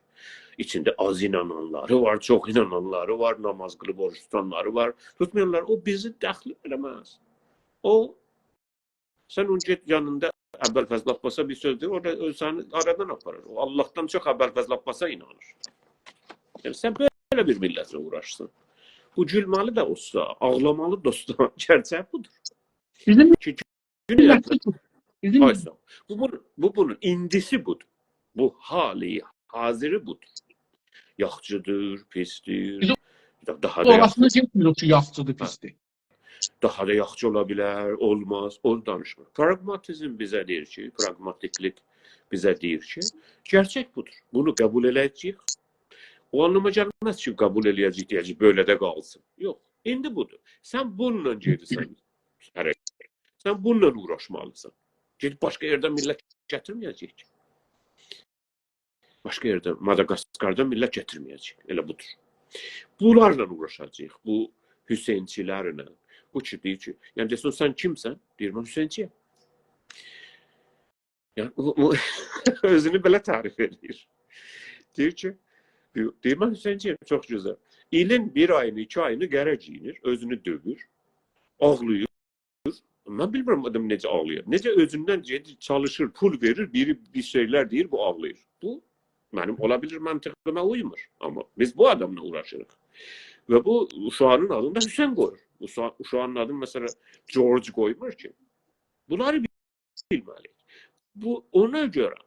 ایچینده آز اینانانلاری وار، چوخ اینانانلاری وار، ناماز قیلیب اوروج توتانلاری وار، توتمایانلار. او بیزی دخیل ائله‌مز. او، سن اونون گئت یانیندا ابوالفضل عباسا بیر سؤز دئ، او دا اؤز سنی آرادان آپاریر. او آللاهدان چوخ ابوالفضل عباسا اینانیر. یعنی، سن بئله بیر میللتله اوغراشیرسان. بو گولمه‌لی ده اولسا، آغلامالی دا اولسا، گئرچک بودور. بیزیم کی، گونئی میللتیمیز بو. بیزیم آی، ساغ اول. بو، بو، بو بونون ایندیسی بودور. بو حالی حاضری بودور. یاخشیدیر، پیسدیر. بیز دا-، داها دا اوراسینا یاخشی. گئتمیریک کی، یاخشیدیر، هه. پیسدیر. داها دا یاخشی اولا بیلر، اولماز، اونو دانیشمیر. پراگماتیزم بیزه دئییر کی، پراگماتیکلیک بیزه دئییر کی، گئرچک بودور. بونو قبول ائله‌یه‌جه‌ییک. او آنلاما گلمز کی، قبول ائله‌یه‌جه‌ییک، دئیه‌جه‌ییک، بئله ده قالسین. یوخ، ایندی بودور. سن بونونلا گئدیرسن حرکته. سن بونونلا اوغراشمالیسان. گئدیب باشقا یئردن میللت گتیرمه‌یه‌جه‌ییک. باشقا یئردن، ماداگاسکاردان میللت گتیرمه‌یه‌جه‌ییک. ائله بودور. بونلارلا اوغراشاجاغیق. بو حسینچیلرله. بو کی، دئییر کی، یعنی دئسن، «سن کیمسن؟» دئییر، «من حسینچی‌یم.» یعنی، بو، بو اؤزونو بئله تعریف ائدیر. دئییر کی، دئییر، «من حسینچی‌یم»، چوخ گؤزل. ایلین بیر آیینی، ایکی آیینی قره گئیینیر، اؤزونو دؤیور، آغلاییر. من بیلمیرم آدام نئجه آغلاییر. نئجه اؤزوندن گئدیر، چالیشیر، پول وئریر، بیری بیر شئیلر دئییر، بو آغلاییر. بو منیم، اولا بیلیر، منطقیمه اویمور. آمما بیز بو آداملا اوغراشیریق. و بو اوشاغینین آدینی دا حسین قویور. اوشا-، اوشاغینین آدینی، مثلا، جورج قویمور کی. بونلاری بیلمه‌لی‌ییک. بو، اونا گؤره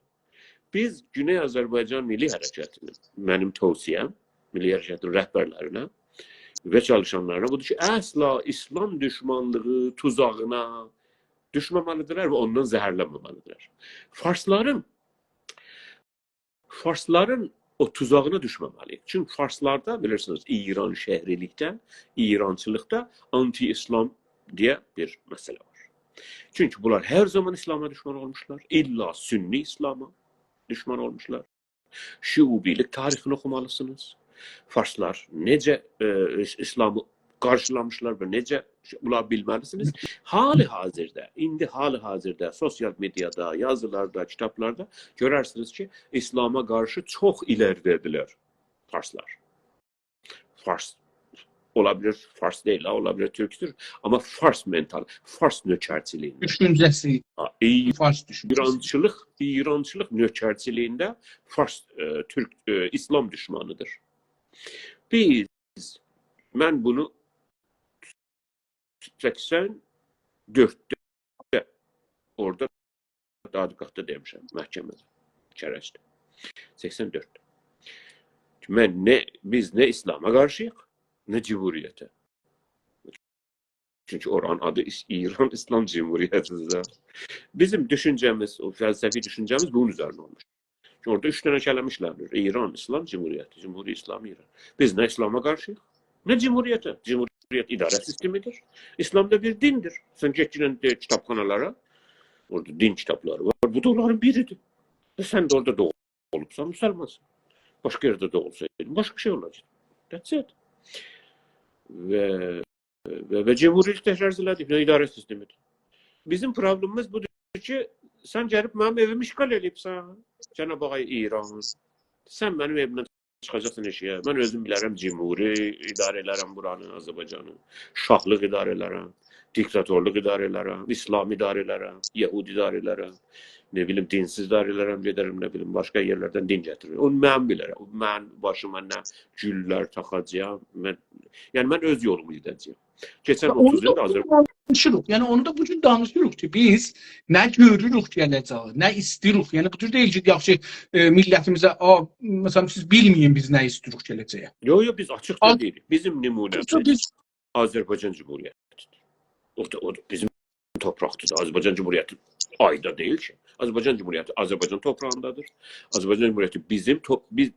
بیز گونئی آذربایجان میللی حرکتینین، منیم توصیه‌م، میللی حرکتین رهبرلرینه و چالیشانلارینا بودور کی، اصلا ایسلام دوشمانلیغی توزاغینا دوشمه‌مه‌لی‌دیرلر و اوندان زهرلنمه‌مه‌لی‌دیرلر. فارسلارین، فارسلارین او توزاغینا دوشمه‌مه‌لی‌ییک. چونکی فارسلاردا، بیلیرسینیز، ایرانشهری‌لیکده، ایرانچیلیقدا آنتی-ایسلام دئیه بیر مسئله وار. چونکی بونلار هر زامان ایسلاما دوشمن اولموشلار. الا سنی ایسلاما دوشمن اولموشلار. شعوبی‌لیک تاریخینی اوخومالیسینیز. فارسلار نئجه، ائ، ایس-، ایسلامی قارشیلامیشلار و نئجه، بونلاری بیلمه‌لیسینیز. حال حاضردا، ایندی حال حاضردا سوسیال مئدیادا، یازیلاردا، کیتابلاردا گؤررسینیز کی، ایسلاما قارشی چوخ ایلریده‌دیرلر فارسلار. فارس. اولا بیلیر، فارس دئییل، اولا بیلیر، تورکدور. آمما فارس منتال، فارس نؤکرچیلیگینده. دوشونجه‌سی، ها، ای-، فارس دوشونجه‌سی. ایرانچیلیق، ایرانچیلیق نؤکرچیلیگینده فارس، ائ، تورک، ائ، ایسلام دوشمانیدیر. بیز، من بونو سکسن دؤردده اورادا دادگاهدا دئمیشم، محکمه‌ده، کرجده. سکسن دؤرد. من نه، بیز نه ایسلاما قارشی‌ییق، نه جمهوریته. چونکی اورانین آدی ایس-، ایران ایسلام جمهوریتی‌دیر ده. بیزیم دوشونجه‌میز، او فلسفی دوشونجه‌میز بونون اوزرینه اولموش. چونکی اورادا اوچ دنه کلمه ایشله‌نیر. ایران ایسلام جمهوریتی، جمهوری اسلامی ایران. بیز نه ایسلاما قارشی‌ییق، نه جمهوریته. جمهوریت اداره سیستمی‌دیر. ایسلام دا بیر دیندیر. سن گئتگینن دئ، کیتابخانالارا، اورادا دین کیتابلاری وار. بو دا اونلارین بیری‌دیر. ائ، سن ده اورادا دوغولوبسان، مسلمانسان. باشقا یئرده دوغولسایدین، باشقا شئی اولاجاقدی. That's it. و، و، و جمهوریت تکرار ائله‌دیک، نه اداره سیستمی‌دیر. بیزیم پروبلئمیمیز بودور کی، سن گلیب منیم ائویمی اشغال ائله‌ییبسن، جناب آقای ایران. سن منیم ائویمدن چیخاجاقسان ائشیگه. من اؤزوم بیلرم، جمهوری اداره ائلرم بورانی، آذربایجانی. شاهلیق اداره ائلرم، دیکتاتورلوق اداره ائلرم، ایسلام اداره ائلرم، یهودی اداره ائلرم. نه بیلیم، دینسیز اداره ائلرم، گئدرم، نه بیلیم، باشقا یئرلردن دین گتیررم. اونو من بیلرم. من باشیما نه گوللر تاخاجاغام، من، یعنی، من اؤز یولومو گئده‌جه‌یم. کئچن اوتوز ایلده آذر- دانیشیریق. یعنی، اونو دا بو گون دانیشیریق کی، بیز نه گؤروروک گله‌جه‌یی، نه ایسته‌ییریک. یعنی، بو جور دئییل کی، یاخشی، ائ، میللتیمیزه، «آ، مثلا، سیز بیلمه‌یین بیز نه ایسته‌ییریک گله‌جه‌یه.» یوخ، یوخ، بیز آچیق دا آ-، دئییریک. بیزیم نمونه‌میز آچیق بیز آذربایجان جمهوریتی‌دیر. او دا، او دا بیزیم توپراقدیر دا. آذربایجان جمهوریتی آیدا دئییل کی. آذربایجان جمهوریتی آذربایجان توپراغیندادیر. آذربایجان جمهوریتی بیزیم تو-، بیز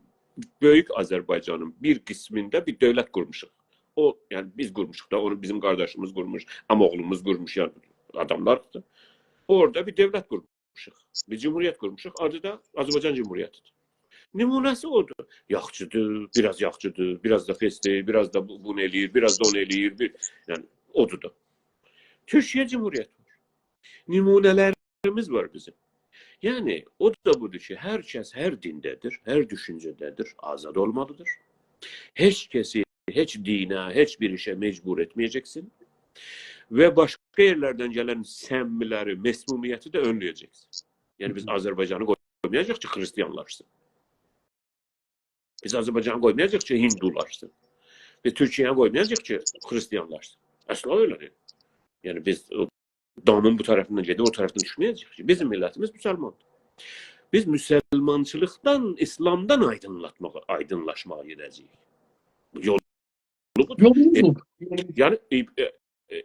بؤیوک آذربایجانین بیر قسمینده بیر دؤولت قورموشوق. او، یعنی بیز قورموشوق دا، اونو بیزیم قارداشیمیز قورموش، عم‌اوغلوموز قورموش، یعنی آداملاردیر. اورادا بیر دؤولت قورموشوق، بیر جمهوریت قورموشوق. آدی دا آذربایجان جمهوریتی‌دیر. نمونه‌سی اودور. یاخشی‌دیر، بیر آز یاخشی‌دیر، بیر آز دا پس‌دیر، بیر آز دا بو-، بونو ائله‌ییر، بیر آز دا اونو ائله‌ییر، بیر، یعنی اودور دا. تورکیه جمهوریتی وار. نمونه‌لریمیز وار بیزیم. یعنی، او دا بودور کی، هر کس هر دینده‌دیر، هر دوشونجه‌ده‌دیر، آزاد اولمالی‌دیر. هئچ کسی هئچ دینه، هئچ بیر ایشه مجبور ائتمه‌یه‌جکسن. و باشقا یئرلردن گلن سم‌لری، مسمومیتی ده اؤنله‌یه‌جکسن. یعنی، بیز آذربایجانی قویمایاجاغیق کی، خریستیانلاشسین. بیز آذربایجانی قویمایاجاغیق کی، هیندولاشسین. و تورکیه‌نی قویمایاجاغیق کی، خریستیانلاشسین. اصلا ائله دئییل. یعنی، بیز او دامین بو طرفیندن گئدیب او طرفدن دوشمه‌یه‌جه‌ییک کی، بیزیم میللتیمیز مسلماندیر. بیز مسلمانچیلیقدان، ایسلامدان آیدینلاتماغا، آیدینلاشماغا گئده‌جه‌ییک. یولو بودور. یولو بودور. یعنی، ائ، ائ،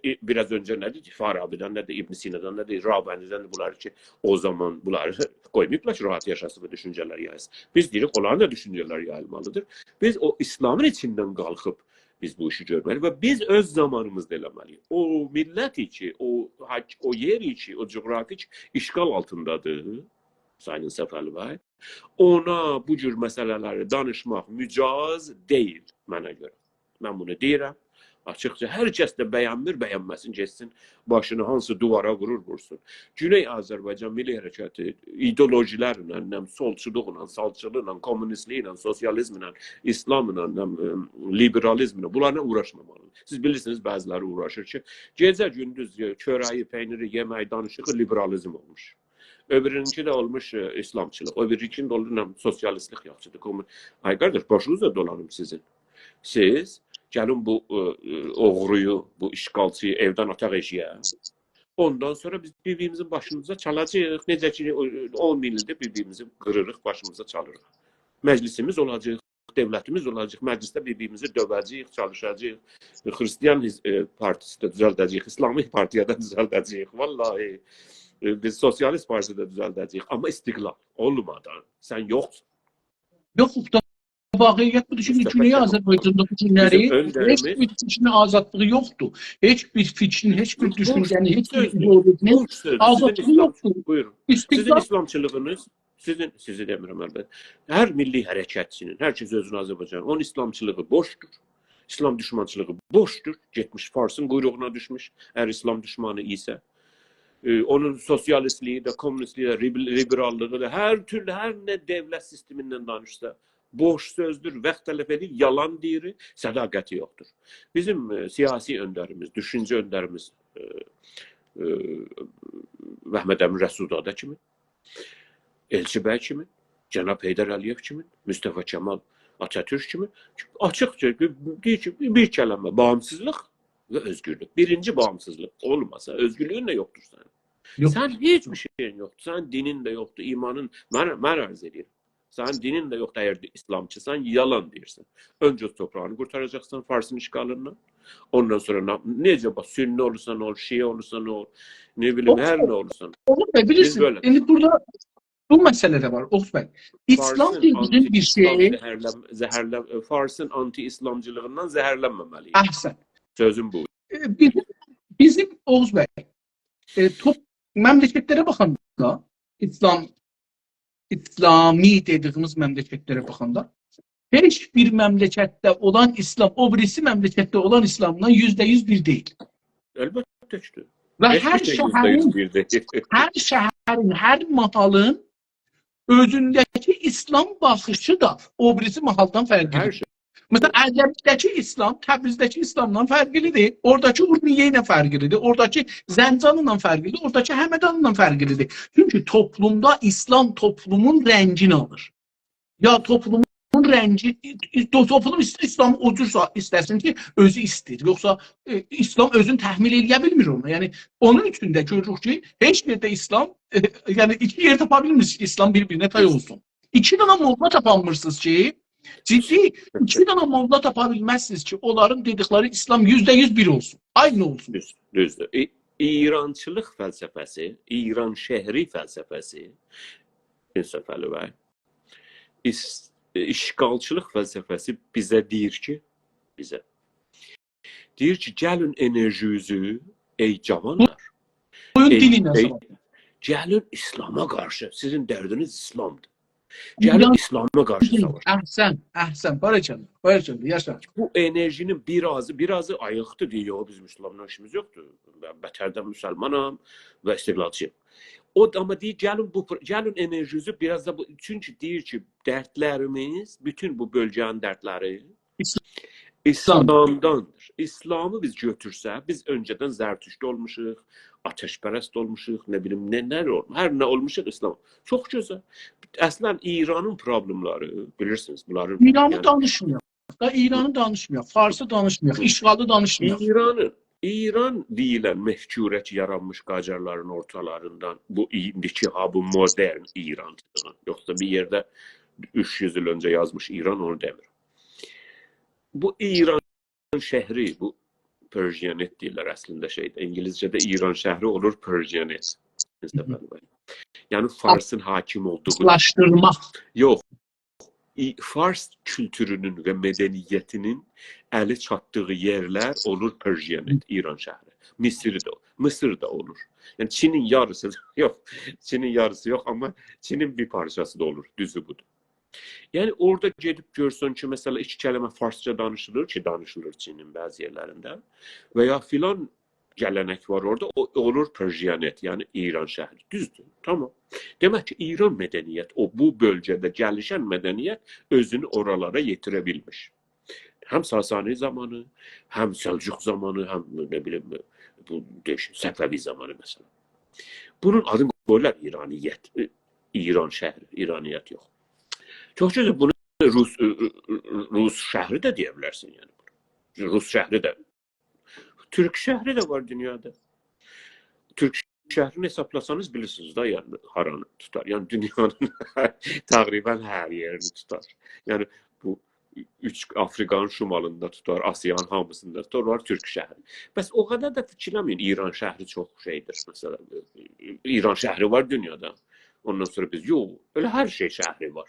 ائ، بیر آز اؤنجه نه دئدی؟ فارابی‌دن نه دئدی؟ ابن سینادان نه دئدی؟ رابعه‌دن نه دئدی؟ بونلار کی، او زامان بونلاری قویماییبلار کی، راحت یاشاسین و دوشونجه‌لر یایسین. بیز دئییریک، اونلارین دا دوشونجه‌لری یاییلمالی‌دیر. بیز او ایسلامین ایچیندن قالخیب بیز بو ایشی گؤرمه‌لی‌ییک و بیز اؤز زامانیمیزدا ائله‌مه‌لی‌ییک. او میللت کی، او حاک-، او یئر کی، او جغرافیک اشغال آلتیندادیر، سایین صفعلی بی، اونا بو جور مسئله‌لری دانیشماق مجاز دئییل منه گؤره. من بونو دئییرم آچیقجا. هر کس ده بَیَنمیر، بَیَنمه‌سین، گئتسین باشینی هانسی دیوارا وورور، وورسون. گونئی آذربایجان میللی حرکتی ایدئولوژی‌لرله، نه بیلیم، سولچولوقلا، ساغچیلیقلا، کمونیستلیکله، سوسیالیزمله، ایسلاملا، نه بیلیم، لیبرالیزمله، بونلارلا اوغراشمامالی. سیز بیلیرسینیز، بعضی‌لری اوغراشیر کی، گئجه گوندوز، ائ، چؤره‌یی، پئینیری یئمه‌یی، دانیشیغی لیبرالیزم اولموش. او بیرینینکی ده اولموش، ائ، ایسلامچیلیق. او بیرینینکی ده اولموش، نه بیلیم، سوسیالیستلیک یاخشی‌دیر. کمون-، آی قارداش، باشینیزا دولانیم سیزین. سیز گلین بو، ائ، ائ، اوغرویو، بو اشغالچی‌یی ائودن آتاق ائشییه. اوندان سونرا بیز بیر-بیریمیزین باشیمیزا چالاجاغیق. نئجه کی، او، اون ایلدیر بیر-بیریمیزی قیریریق، باشیمیزا چالیریق. مجلسیمیز اولاجاق، دؤولتیمیز اولاجاق، مجلسده بیر-بیریمیزی دؤوه‌جه‌ییک، چالیشاجاغیق. خریستیان حیز-، ائ، پارتی‌سی ده دوزلده‌جه‌ییک، ایسلامی پارتی‌یا دا دوزلده‌جه‌ییک. واللهی، ائ، بیز سوسیالیست پارتی ده دوزلده‌جه‌ییک. آمما استقلال اولمادان سن یوخسون. یوخ، واقعیت بودور کی، مصطفی گونئی کمال. آذربایجاندا بو گونلری بیزیم اؤندریمیز هئچ بیر فیکرین آزادلیغی یوخدور. هئچ بیر فیکرین، هئچ بیر بوش دوشونجه‌نین، هئچ بیر سؤزدور، ایدئولوژی‌نین بوش سؤزدور. سیزین آزادلیغی ایسلام-، یوخدور. بویورون. سیزین استقلال. ایسلامچیلیغینیز، سیزین، سیزی دئمیرم البته. هر میللی حرکتچی‌نین، هر کس اؤزونو آذربایجان، اونون ایسلامچیلیغی بوشدور. ایسلام دوشمانچیلیغی بوشدور. گئتمیش فارسین قویروغونا دوشموش، اگر ایسلام دوشمانی ایسه. ائ، اونون سوسیالیستلیگی ده، کمونیستلیگی ده، لیب-، لیبراللیغی دا، هر تورلو، هر نه دؤولت سیستمیندن دانیشسا، بوش سؤزدور، واخت تلف ائدیر، یالان دئییر، صداقتی یوخدور. بیزیم، ائ، سیاسی اؤندریمیز، دوشونجه اؤندریمیز، ائ، ائ، محمد امین رسول‌زاده کیمی، ائلچی‌بی کیمی، جناب حیدر علی‌یئو کیمی، مصطفی کمال آتاتورک کیمی آچیقجا دئییر کی، بیر کلمه، باغیمسیزلیق و اؤزگورلوک. بیرینجی باغیمسیزلیق اولماسا، اؤزگورلویون ده یوخدور سنین. یوخ. سن هئچ بیر شئیین یوخدور. سنین دینین ده یوخدور، ایمانین، من، من عرض ائدیرم. سنین دینین ده یوخدور، اگر ایسلامچیسان، یالان دئییرسن. اؤنجه اؤز توپراغینی قورتاراجاقسان فارسین اشغالیندان. اوندان سونرا نا-، نئجه باخ، سنی اولورسان اول، شیعه اولورسان اول، نه بیلیم، هر نه اولورسان. اونو دا بیز بیلیرسین، بئله. ایندی بورادا بو مسئله ده وار، اوغوز بی. ایسلام فارسین دئدیگین بیر آنتی-ایسلام شئی. زهرلن-، زهرلن-، فارسین آنتی-ایسلامچیلیغیندان زهرلنمه‌مه‌لی‌ییک. احسن. سؤزوم بو. ائ، بیزیم، بیزیم اوغوز بی، ائ، توپ-، مملکتلره باخاندا، ایسلام، ایسلامی دئدیگیمیز مملکتلره باخاندا، هئچ بیر مملکتده اولان ایسلام او بیریسی مملکتده اولان ایسلامدان یوزده یوز بیر دئییل. البته کی. و هئچ هر بیر شئی یوزده یوز شهرین، بیر دئییل. هر شهرین، هر ماحالین اؤزونده‌کی ایسلام باخیشی دا او بیریسی ماحالدان فرقلی‌دیر. هر شئی. مثلا، اردبیلده‌کی ایسلام تبریزده‌کی ایسلامدان فرقلی‌دیر. اوراداکی اورمیه ایله فرقلی‌دیر. اوراداکی زنجان ایله فرقلی‌دیر. اوراداکی همدان ایله فرقلی‌دیر. چونکی توپلومدا ایسلام توپلومون رنگینی آلیر. یا توپلومون رنگی، تو-، توپلوم ایست-، ایسلامی او جور سا-، ایسته‌سین کی، اؤزو ایسته‌ییر. یوخسا، ائ، ایسلام اؤزونو تحمیل ائله‌یه بیلمیر اونو. یعنی، اونون اوچون ده گؤروروک کی، هئچ یئرده ایسلام، ائ، یعنی، ایکی یئر تاپا بیلمیر کی، ایسلام بیر-بیرینه تای اولسون. ایکی دنه موللا تاپانمیرسینیز کی، جدی، ایکی دنه موللا تاپا بیلمزسینیز کی، اونلارین دئدیکلری ایسلام یوزده یوز بیر اولسون. عینی اولسون. دوز، دوزدور. ای-، ایرانچیلیق فلسفه‌سی، ایرانشهری فلسفه‌سی، مصطفی علی بی، ایس-، اشغالچیلیق فلسفه‌سی بیزه دئییر کی، بیزه، دئییر کی، گلین انرژینیزی، ای جاوانلار، بویورون، ای، دیلینن ای، ساواش. گلین ایسلاما قارشی. سیزین دردینیز ایسلامدیر. گلین ایران- ایسلاما قارشی ساواش. احسن، احسن. بارک‌الله، بارک‌الله، یاشا. بو انرژی‌نین بیر آزی، بیر آزی آییقدیر، دئییر، یوخ، بیزیم ایسلاملا ایشیمیز یوخدور. بتردن مسلمانام و استقلالچی‌یام. او دا آمما دئییر، گلین بو پرو-، گلین انرژینیزی بیر آز دا بو، چونکی دئییر کی، دردلریمیز، بوتون بو بؤلگه‌نین دردلری ایسلام. ایسلامداندیر. ایسلامی بیز گؤتورسک، بیز اؤنجه‌دن زرتشت اولموشوق، آتش‌پرست اولموشوق، نه بیلیم، نه، نه اول-، هر نه اولموشوق ایسلام. چوخ گؤزل. اصلاً ایرانین پروبلئملری، بیلیرسینیز، بونلارین، ایرانی یعنی، دانیشمایاق. دا ایرانی دانیشمایاق، فارسی دانیشمایاق، اشغالی دانیشمایاق. ایرانی، ایران دئییلن مفکوره کی، یارانمیش قاجارلارین اورتالاریندان، بو ایندیکی ها، بو مدرن ایران، یوخسا بیر یئرده اوچ یوز ایل اؤنجه یازمیش ایران، اونو دئمیرم. بو ایران شهری، بو Persianate دئییرلر اصلینده شئیده. اینگیلیسجه‌ده ایران شهری اولور Persianate. یعنی فارسین حاکم اولدوغو. فارسلاشدیرماق. یوخ. ای-، فارس کولتورونون و مدنیتینین الی چاتدیغی یئرلر اولور Persianate، ایران شهری. مصری ده، مصر ده اولور. یعنی چینین یاریسی، یوخ، چینین یاریسی یوخ، آمما چینین بیر پارچاسی دا اولور. دوزو بودور. یعنی اورادا گئدیب گؤرسن کی، مثلا، ایکی کلمه فارسجا دانیشیلیر کی، دانیشیلیر چینین بعضی یئرلرینده و یا فلان گله‌نک وار اورادا، او اولور Persianate، یعنی ایران شهری. دوزدور، تامام. دئمک کی، ایران مدنیت، او بو بؤلگه‌ده گلیشن مدنیت اؤزونو اورالارا یئتیره بیلمیش. هم ساسانی زامانی، هم سلجوق زامانی، هم، نه بیلیم، بو دئییشن صفوی زامانی، مثلا. بونون آدینی قویورلار ایرانیت، ائ، ایران شهری، ایرانیت یوخ. چوخ گؤزل، بونو روس، ائ، ائ، ائ، روس شهری ده دئیه بیلرسن، یعنی. روس شهری ده. تورک شهری ده وار دونیادا. تورک شهرینی حسابلاسانیز، بیلیرسینیز ده، یعنی، هارانی توتار. یعنی، دونیانین تقریبا هر یئرینی توتار. یعنی، بو اوچ، آفریقانین شمالیندا توتار، آسیانین هامیسیندا توتار، وار تورک شهری. بس او قدر ده فیکیرله‌مه‌یین، ایران شهری چوخ شئیدیر، مثلا، ایران شهری وار دونیادا. اوندان سونرا بیز، یوخ، ائله هر شئی شهری وار.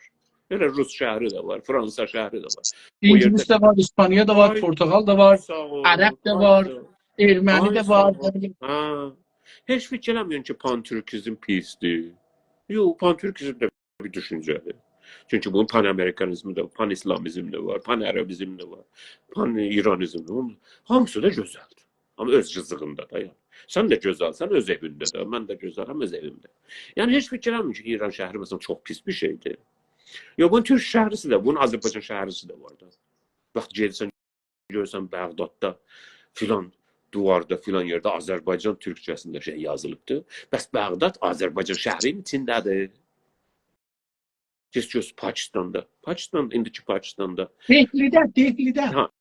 ائله روس شهری ده وار، فرانسا شهری ده وار. او یئرده اینگیلیس ده وار، ایسپانیا دا وار، آی، پورتوغال دا وار، ساغ اول، عرب ده آی، وار، ساغ اول. ارمنی آی، ده وار. ساغ اول. هه. هئچ فیکیرله‌مه‌یین کی، پان‌تورکیزم پیسدیر. یوخ، پان‌تورکیزم ده بیر دوشونجه‌دیر. چونکی بونون پان‌آمریکانیزمی ده، پان‌ایسلامیزم ده وار، پان‌عربیزم ده وار، پان‌ایرانیزم ده وار. هامیسی دا گؤزلدیر. آمما اؤز جیزیغیندا دا، یعنی. سن ده گؤزلسن اؤز ائوینده ده، من ده گؤزلم اؤز ائویمده. یعنی، هئچ فیکیرله‌مه‌یین کی، ایران شهری، مثلا، چوخ پیس بیر شئیدیر. یوخ، بونون تورک شهریسی ده، بونون آذربایجان شهریسی ده وار دا. باخ، گئدیرسن، گؤرورسن بغداددا فلان دیواردا، فلان یئرده آذربایجان تورکجه‌سینده شئی یازیلیبدیر. بس بغداد آذربایجان شهرینین ایچینده‌دیر. گئت گؤر پاکستاندا. پاکستان، ایندیکی پاکستاندا. دهلیده، دهلیده. ها.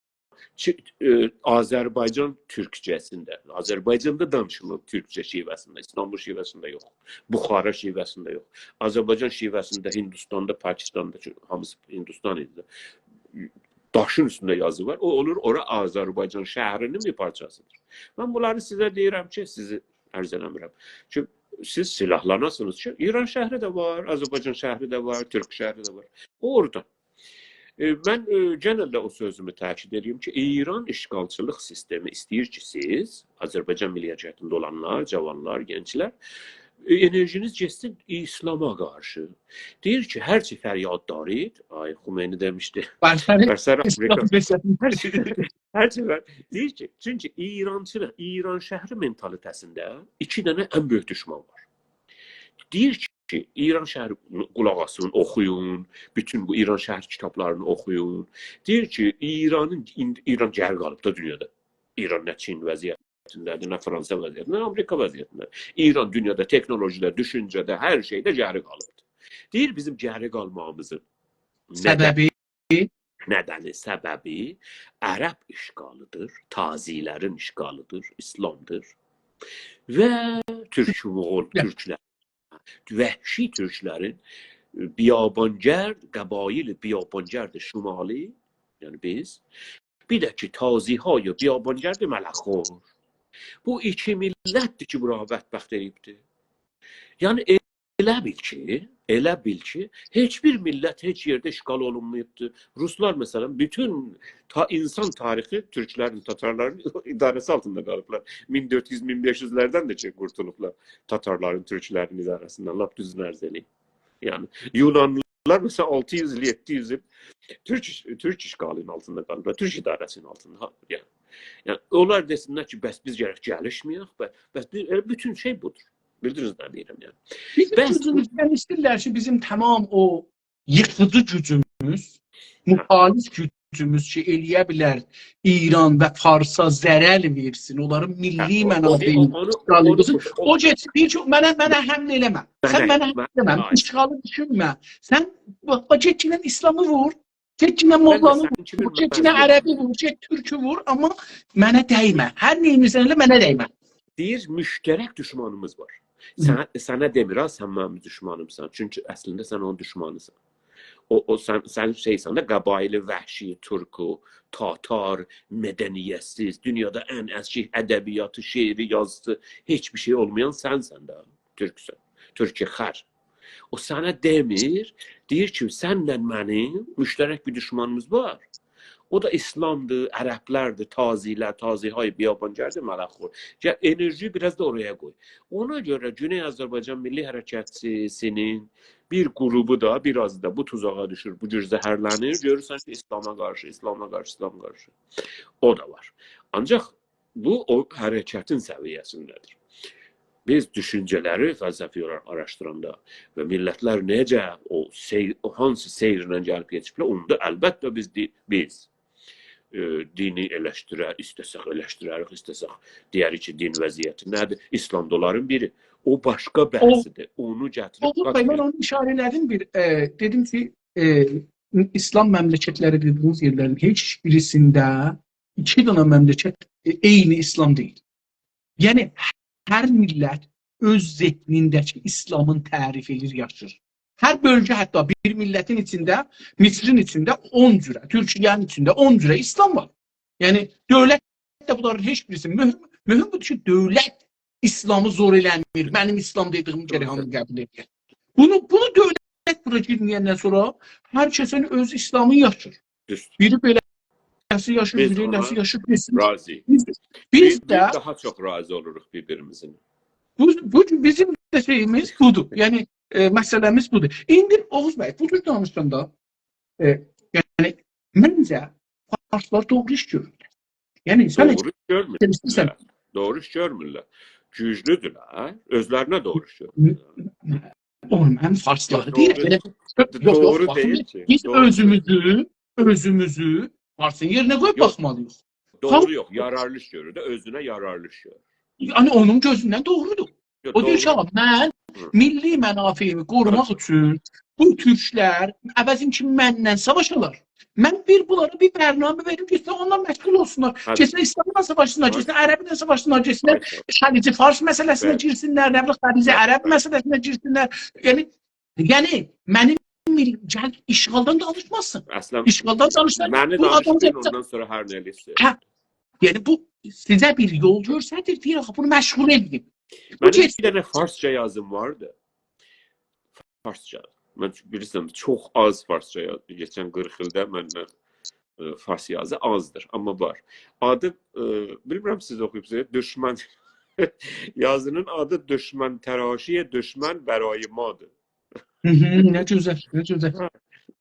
کی، ائ، آذربایجان تورکجه‌سینده. آذربایجاندا دانیشیلیر تورکجه شیوه‌سینده، ایستانبول شیوه‌سینده یوخ. بخارا شیوه‌سینده یوخ. آذربایجان شیوه‌سینده هندوستاندا، پاکستاندا، چونکی هامیسی هندوستان ایدی. داشین اوستونده یازی وار. او اولور، اورا آذربایجان شهرینین بیر پارچاسیدیر. من بونلاری سیزه دئییرم کی، سیزی عرض ائله‌میرم کی، سیز سیلاحلاناسینیز کی، ایران شهری ده وار، آذربایجان شهری ده وار، تورک شهری ده وار. او اورادا. ائ، من، ائ، گئنه ده او سؤزومو تأکید ائدیرم کی، ایران اشغالچیلیق سیستمی ایسته‌ییر کی، سیز، آذربایجان میللی حرکتینده اولانلار، جاوانلار، گنجلر، ائ، انرژینیز گئتسین ایسلاما قارشی. دئییر کی، هر چی فریاد دارید، آی، خمینی دئمیشدی. بر سر بر سر آمریکا. ایسلام دئسن. هر چی، هر چی وار. دئییر کی، چونکی ایرانچیلیق، ایران شهری مئنتالیته‌سینده ایکی دنه ان بؤیوک دوشمن وار. دئییر کی، ایران شهری، قولاق آسین، اوخویون، بوتون بو ایران شهری کیتابلارینی اوخویون. دئییر کی، ایرانین، ایند-، ایران گری قالیب دا دونیادا. ایران نه چین وضعیتینده‌دیر، نه فرانسا وضعیتینده، نه آمریکا وضعیتینده. ایران دونیادا تکنولوژی‌ده، دوشونجه‌ده، هر شئیده گری قالیبدیر. دئییر، بیزیم گری قالماغیمیزین ندن-، سببی؟ ندنی، سببی عرب اشغالیدیر، تازی‌لرین اشغالیدیر، ایسلامدیر. و تورک مغول، یا. تورکلر، وحشی تورکلرین، ائ، بیابانگرد، قبایل بیابانگرد شمالی، یعنی بیز، بیر ده کی، تازی‌های بیابانگرد ملخور. بو ایکی میللتدیر کی، بورا بدبخت ائله‌ییبدیر. یعنی، ائله بیل کی، ائله بیل کی، هئچ بیر میللت هئچ یئرده اشغال اولونماییبدی. روسلار، مثلا، بوتون تا-، اینسان تاریخی تورکلرین، تاتارلارین اداره‌سی آلتیندا قالیبلار. مین دؤرد یوز، مین بئش یوزلردن ده کی، قورتولوبلار تاتارلارین، تورکلرین اداره‌سیندن. لاپ دوزونو عرض ائله‌ییم. یعنی، یونانلیلار، مثلا، آلتی یوز ایل، یئددی یوز ایل تورک ایش-، تورک اشغالینین آلتیندا قالیبلار، تورک اداره‌سینین آلتیندا. ها، یعنی، یعنی، اونلار دئسینلر کی، بس بیز گرک گلیشمه‌یک، به-، بس بیز، ائله بوتون شئی بودور. بیلدینیز نه دئییرم، یعنی؟ بیزیم بس گوجوموزدن ایسته‌ییرلر کی، بیزیم تمام او ییخیجی گوجوموز، هه. مخالف گوجوموز کی، ائلیه بیلر ایران و فارسا ضرر وئرسین، اونلارین هه، میللی او، او، منافعینی او، اونو، اشغال اونو ائده‌سین. بوش-، او او گئتسین، دئییر کی، منه، منه حمله ائله‌مه. سن منه، منه حمله ائله‌مه، منه، ایشغالی دوشونمه. سن، باخ، باخ، گئت گینن ایسلامی وور. گئت گینن بلی، موللانی سنین وور، کیمی گئت گینن منفی عربی وور، گئت تورکو وور، آمما منه دیمه. هر نه ائدیرسن ائله، منه دیمه. دئییر، مشترک دوشمانیمیز وار. هی. سنه، سنه دئمیر ها، سن منیم دوشمانیمسان. چونکی اصلینده سن اونون دوشمانیسان. او، او سن، سن شئیسن ده، قبایل وحشی، تورکو، تاتار، مدنیت‌سیز، دونیادا ان اسکی ادبیاتی، شعری، یازیسی، هئچ بیر شئی اولمایان سنسن ده. تورکسن. تورک خر. او سنه دئمیر، دئییر کی، سنله منیم مشترک بیر دوشمانیمیز وار. او دا ایسلامدیر، عربلردیر، تازی‌لر، تازی‌های بیابان‌گرد ملخ‌خور. گل، انرژی بیر آز دا اورایا قوی. اونا گؤره گونئی آذربایجان میللی حرکتی‌سینین بیر گروپو دا بیر آز دا بو توزاغا دوشور، بو جور زهرلنیر. گؤرورسن کی، ایسلاما قارشی، ایسلاما قارشی، ایسلاما قارشی. او دا وار. آنجاق بو، او حرکتین سویه‌سینده‌دیر. بیز دوشونجه‌لری فلسفی اولاراق آراشدیراندا و میللتلر نئجه او سیر، او هانسی سیرله گلیب کئچیبلر، اوندا البته بیز دی-، بیز، ائ، دینی ائلشدیره، ایسته‌سک ائلشدیرریک، ایسته‌سک دئیه‌ریک کی، دین وضعیتی نه‌دیر؟ ایسلام دا اونلارین بیری. او باشقا او، بحثدیر. اونو گتیریب اولور، بی، من قاچمایاق. اونو ایشاره ائله‌دیم بیر، ائ، دئدیم کی، ائ، ایسلام مملکتلری دئدیگینیز یئرلرین هئچ بیریسینده ایکی دنه مملکت، ائ، عینی ایسلام دئییل. یعنی، هر میللت اؤز ذهنینده‌کی ایسلامین تعریف ائدیر، یاشیر. هر بؤلگه، حتی بیر میللتین ایچینده، مصرین ایچینده اون جوره، تورکیه‌نین ایچینده اون جوره ایسلام وار. یعنی، دؤولت ده بونلارین هئچ بیریسی. مهم، مهم بودور کی، دؤولت ایسلامی زور ائله‌میر. منیم ایسلام دئدیگیم گرک هامی قبول ائدیر. بونو، بونو دؤولت بورا گیرمه‌یندن سونرا هر کسین اؤز ایسلامی یاشیر. دوز. بیری بئله‌سی یاشیر، بیز بیری اونا ائله‌سی یاشیر، بیز، راضی. بیز، بیز بیز، بیز ده داها چوخ راضی اولوروق بیر-بیریمیزین. بو، بو گون بیزیم ده شئییمیز بودور. یعنی، ائ، مسئله‌میز بودور. ایندی اوغوز بی، بو جور دانیشاندا، ائ، یعنی، منجه، فارسلار دوغرو ایش گؤرورلر. یعنی، سن دوغرو ایش گؤرمورلر. ایسته‌ییرسن. دوغرو ایش گؤرمورلر. گوجلودورلر. اؤزلرینه دوغرو ایش گؤرورلر. اونو من فارسلاری یوخ، دئییرم. دوغرو، یعنی، یوخ، یوخ، دوغرو باخین، دئییل کی. بیز دوغرو اؤزوموزو، دئییل. اؤزوموزو فارسین یئرینه قویوب، یوخ، باخمالی‌ییق. دوغرو یوخ، یارارلی ایش گؤرور ده، اؤزونه یارارلی ایش گؤرور. یعنی، اونون گؤزوندن دوغرودور. یوخ، او دئییر کی، دوغرو. «آغا، من، هی، میللی منافعیمی قوروماق، هی، اوچون بو تورکلر عوضین کی، منله ساواشالار، من بیر بونلارا بیر برنامه وئریم، گئتسین اوننان مشغول اولسونلار. هی. گئتسین ایسلاملا ساواشسینلار، هی، گئتسین عربله ساواشسینلار، گئتسینلر، هی، خلیج فارس مسئله‌سینه، بلی، گیرسینلر، نه بیلیم، خلیج، بلی، عرب، بلی، مسئله‌سینه گیرسینلر.» یعنی، یعنی، منیم میل-، گل، اشغالدان دانیشماسین. اصلا، اشغالدان دانیشسان، منی بو آدام دانیشدیرین، گئتسین. اوندان سونرا هر نه ائله‌ییرسه. هه. یعنی، بو سیزه بیر یول گؤستریر، دئییر، «آخی، بونو مشغول ائدین.» بو منیم گئتسین. بیر دنه فارسجا یازیم واردی. فارسجا. من، بیلیرسن، چوخ آز فارسجا یاز-، کئچن قیرخ ایلده مندن، ائ، فارس یازی آزدیر، آمما وار. آدی، ائ، بیلمیرم سیز اوخویوبسونوز، دشمن، یازینین آدی «دشمن‌تراشی دشمن برای ما»دیر. هی هی، نه گؤزل، نه گؤزل. هه،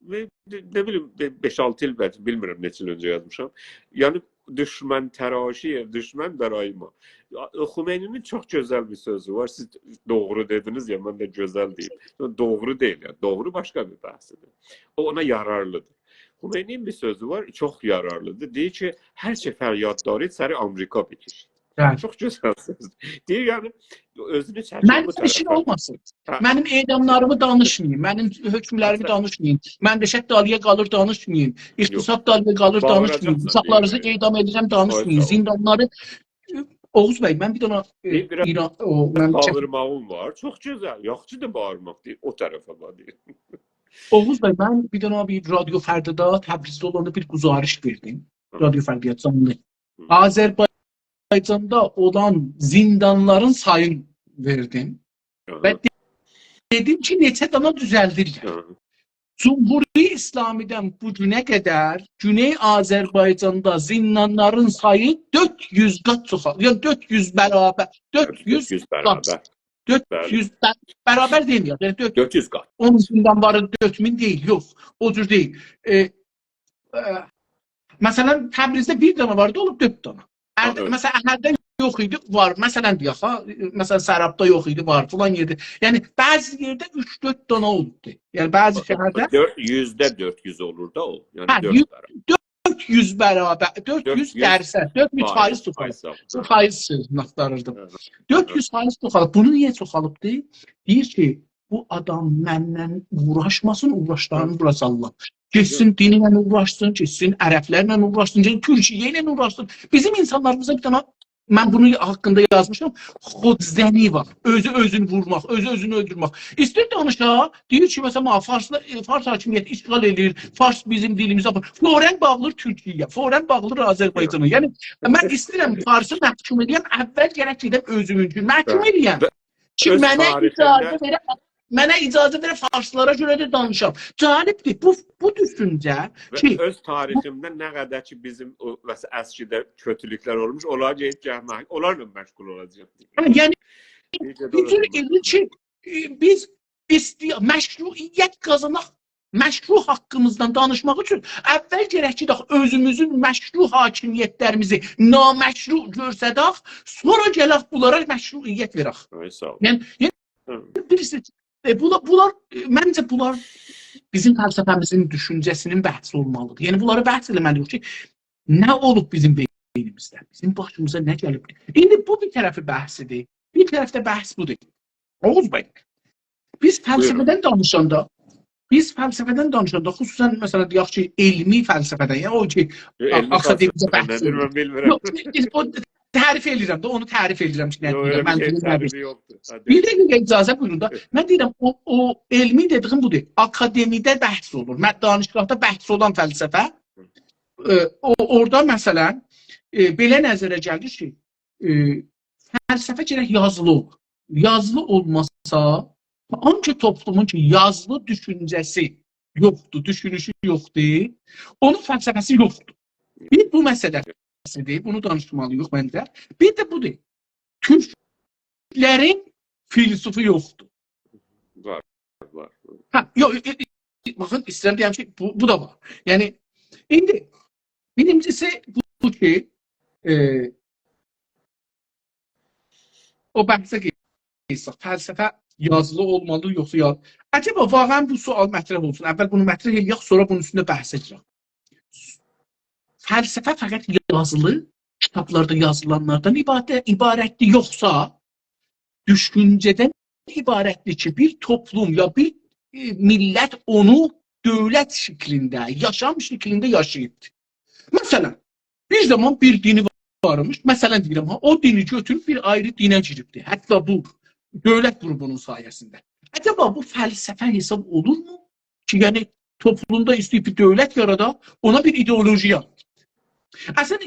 و نه، نه بیلیم، بئ-، بئش-آلتی ایل بلکه، بیلمیرم نئچه ایل اؤنجه یازمیشام. یعنی، «دشمن‌تراشی دشمن برای ما». یا، خمینی‌نین چوخ گؤزل بیر سؤزو وار. سیز دوغرو دئدینیز یا، من ده گؤزل دئییم. دوغرو دئییل، یعنی، دوغرو باشقا بیر بحثدیر. او اونا یارارلیدیر. خمینی‌نین بیر سؤزو وار، چوخ یارارلیدیر. دئییر کی، «هر چه فریاد دارید، سر آمریکا بکشید.» بلی. چوخ گؤزل سؤزدور. دئییر، یعنی، اؤزونو چکیر بو طرفه. منیم ایشیم اولماسین. هه. منیم اعداملاریمی دانیشمایین، منیم حکملریمی، مثلا، دانیشمایین. مملکت دالییا قالیر، دانیشمایین. یوخ. اقتصاد دالییا قالیر، دانیشمایین. باغیره‌جاقسان، اوشاقلارینیزی، دئییر، اعدام ائدیرم، دانیشمایین. آی، ساغ اول. زیندانلاری، اوغوز بی، من بیر دنه، ائ، بیر، بیر ایران، او، مملکت باغیرماغیم وار. چوخ گؤزل، یاخشیدیر باغیرماق، دئییر، او طرفه باخ، دئییر. اوغوز بی، من بیر دنه بیر رادیو فردادا، تبریزده اولاندا بیر گزارش وئردیم. هی. رادیو فردایا جانلی. هی. آذربایجاندا اولان زیندانلارین سایین وئردیم. آها. و دئ-، دئدیم کی، نئچه دانا دوزلدیرلر. هی. جمهوری اسلامی‌دن بو گونه قدر گونئی آذربایجاندا زندانلارین سایی دؤرد یوز قات چوخالدی. یعنی، دؤرد یوز برابر، دؤرد یوز قات. دؤرد یوز برابر. دؤرد یوز بلی. بر-، برابر دئمه‌یک. یعنی، دؤرد، دؤرد یوز قات. اونون زندان واری دؤرد مین دئییل، یوخ. او جور دئییل. ائ، ائ، مثلا، تبریزده بیر دانا واردی، اولوب دؤرد دانا. ها، اردن، ائوت. مثلا، اهرده یوخ ایدی، وار. مثلا، دئیک ها، مثلا، سرابدا یوخ ایدی، وار، فلان یئرده. یعنی، بعضی یئرده اوچ-دؤرد دانا اولوبدو. یعنی، بعضی او، او، شهرده دؤرد، یوزده دؤرد یوز اولور دا او. یعنی، هه، دؤرد یوز، برابر. دؤرد یوز برابر، دؤرد یوز، دؤرد یوز درصد، دؤرد یوز فایز، فایز چوخالدی. فایز چوخالدی. بو فایز سؤزونو آختاریردیم. هی. دؤرد یوز فایز چوخالدی. بونو نییه چوخالیبدی؟ دئییر کی، بو آدام منن اوغراشماسین، اوغراشدیغینی هی. بوراجاللار. گئتسین، هی. دینینن اوغراشسین، گئتسین، عربلرله اوغراشسین، گئتسین، تورکیه ایله اوغراشسین. بیزیم اینسانلاریمیزدا بیر دنه، من بونون حاقیندا یازمیشام، خودزنی وار. اؤزو اؤزونو وورماق، اؤزو اؤزونو اؤلدورمک. ایسته‌ییر دانیشا، دئییر کی، مثلا، «ما، فارسلا-، ائ، فارس حاکمیتی اشغال ائله‌ییر، فارس بیزیم دیلیمیزی آپاریر.» فوراً باغلیر تورکیه‌یه، فوراً باغلیر آذربایجانا. یوخ. یعنی، من ایسته‌ییرم فارسی محکوم ائله‌یم، اول گرک گئدم اؤزومون اوچون محکوم بلی. ائله‌یم. و کی، اؤز منه تاریخینده اجازه وئره، منه اجازه وئره فارسلارا گؤره ده دانیشام. جالبدیر. بو، بو دوشونجه و کی، اؤز تاریخیمده نه قدر کی، بیزیم او، مثلا، اسکیده کؤتولوکلر اولموش، اونلارا گئدیب گلمک، اونلارلا مشغول اولاجاغام. هه، یعنی، نئجه ده بیر جور اولماق. ائله‌ییر کی، ائ، بیز ایسته‌یک مشروعیت قازاناق، مشروع حاقیمیزدان دانیشماق اوچون اول گرک کی، داخ، اؤزوموزون مشروع حاکمیتلریمیزی نامشروع گؤرسدک، سونرا گلک بونلارا مشروعیت وئرک. آی، ساغ اول. یعنی، یعنی، هی. بیلیرسینیز، ائ، بولا-، بونلار، ائ، منجه بونلار بیزیم فلسفه‌میزین، دوشونجه‌سینین بحثی اولمالیدیر. یعنی، بونلاری بحث ائله‌مه‌لی‌ییک کی، نه اولوب بیزیم بئینیمیزده، بیزیم باشیمیزا نه گلیبدیر؟ ایندی بو بیر طرفی بحثیدیر، بیر طرف ده بحث بودور. اوغوز بی، بیز بویورون. فلسفه‌دن دانیشاندا، بیز فلسفه‌دن دانیشاندا، خصوصاً، مثلا، دئیک کی، علمی فلسفه‌دن، یعنی او کی، یوخ، آ-، علمی آکادمیکده فلسفه بحث نه‌دیر، ائدیر. من بیلمیرم. یوخ، بیز او تعریف ائدیرم ده، اونو تعریف ائدیرم کی، نه یوخ، دئییرم، ائله بیر من شئی بیلمیرم. تعریفی یوخدور. هادی. بیر دقیقه اجازه بویورون دا. هه. من دئییرم، او، او علمی دئدیگیم بودور. آکادمیده بحث اولور. من دانشگاهدا بحث اولان فلسفه، هی. ائ، او، اورادا، مثلا، ائ، بئله نظره گلیر کی، ائ، فلسفه گرک یازیلی اولا. یازیلی اولماسا، هانسی توپلومون کی، یازیلی دوشونجه‌سی یوخدور، دوشونوشو یوخدور، اونون فلسفه‌سی یوخدور. بیر بو مسئله‌سیدیر، بونو دانیشمالی‌ییق منجه. بیر ده بودور. تورکلرین فیلسوفو یوخدور. وار، وار. هه، یوخ، ائ، ائ، باخین، ایسته‌ییرم دئیم کی، بو، بو دا وار. یعنی، ایندی بیرینجیسی بو کی، ائ، او بحثه قئییلسک، فلسفه یازیلی اولمالی، یوخسا یا-، عجبا، واقعاً بو سؤال مطرح اولسون. اول بونو مطرح ائله‌یک، سونرا بونون اوستونده بحثه گیرک. فلسفه فقط یازیلی، کیتابلاردا یازیلانلاردان عبارت، عبارتدیر، یوخسا دوشونجه‌دن عبارتدیر کی، بیر توپلوم یا بیر، ائ، میللت اونو دؤولت شکلینده، یاشام شکلینده یاشاییبدیر. مثلا، بیر زامان بیر دینی وارمیش، مثلا دئییرم ها، او دینی گؤتوروب بیر آیری دینه گیریبدیر. حتی بو دؤولت قروپونون سایه‌سینده. عجبا بو فلسفه حساب اولورمو؟ کی، یعنی، توپلومدا ایسته‌ییب بیر دؤولت یارادا، اونا بیر ایدئولوژی یارادا. اصلا،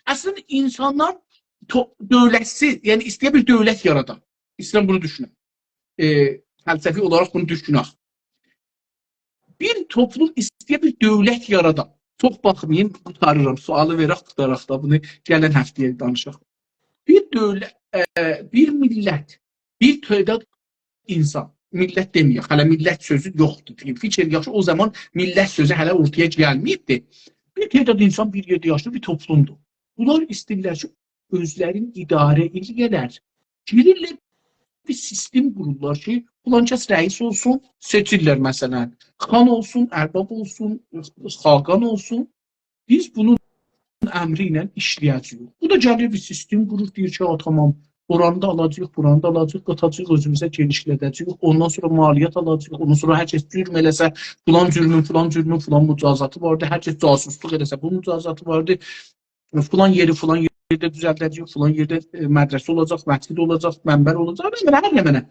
اصلا اینسانلار تو-، دؤولتسیز، یعنی ایسته‌ییر بیر دؤولت یارادا. ایسته‌ییرم بونو دوشونم. ائ، فلسفی اولاراق بونو دوشونک. بیر توپلوم ایسته‌ییر بیر دؤولت یارادا. چوخ باخمایین، قوتاریرام. سؤالی وئرک، قوتاراق دا، بونو گلن هفته‌یه دانیشاق. بیر دؤولت، ائ، بیر میللت، بیر تعداد اینسان، میللت دئمه‌یک، هله میللت سؤزو یوخدور. فیکیر ائله‌یک کی، او زامان میللت سؤزو هله اورتایا گلمه‌ییبدیر. بیر تعداد اینسان بیر یئرده یاشاییر، بیر توپلومدور. بونلار ایسته‌ییرلر کی، اؤزلرینی اداره ائله‌یه‌لر. گیریرلر، بیر سیستم قورورلار کی، فلان کس رئیس اولسون، سئچیرلر مثلا. خان اولسون، ارباب اولسون، خاقان اولسون. بیز بونون امری ایله ایشله‌یه‌جه‌ییک. بو دا گلیر بیر سیستم قورور، دئییر کی، «آ، تامام، اورانی دا آلاجاغیق، بورانی دا آلاجاغیق، قاتاجاغیق اؤزوموزه، گئنیشلده‌جه‌ییک، اوندان سونرا مالیات آلاجاغیق، اوندان سونرا هر کس جرم ائله‌سه، فلان جرمون، فلان جرمون، فلان مجازاتی واردی، هر کس جاسوسلوق ائله‌سه، بو مجازاتی واردی، فلان یئری فلان یئرده دوزلده‌جه‌ییک، فلان یئرده، ائ، مدرسه اولاجاق، مسجد اولاجاق، منبر اولاجاق، نه، نه، هر نمنه.»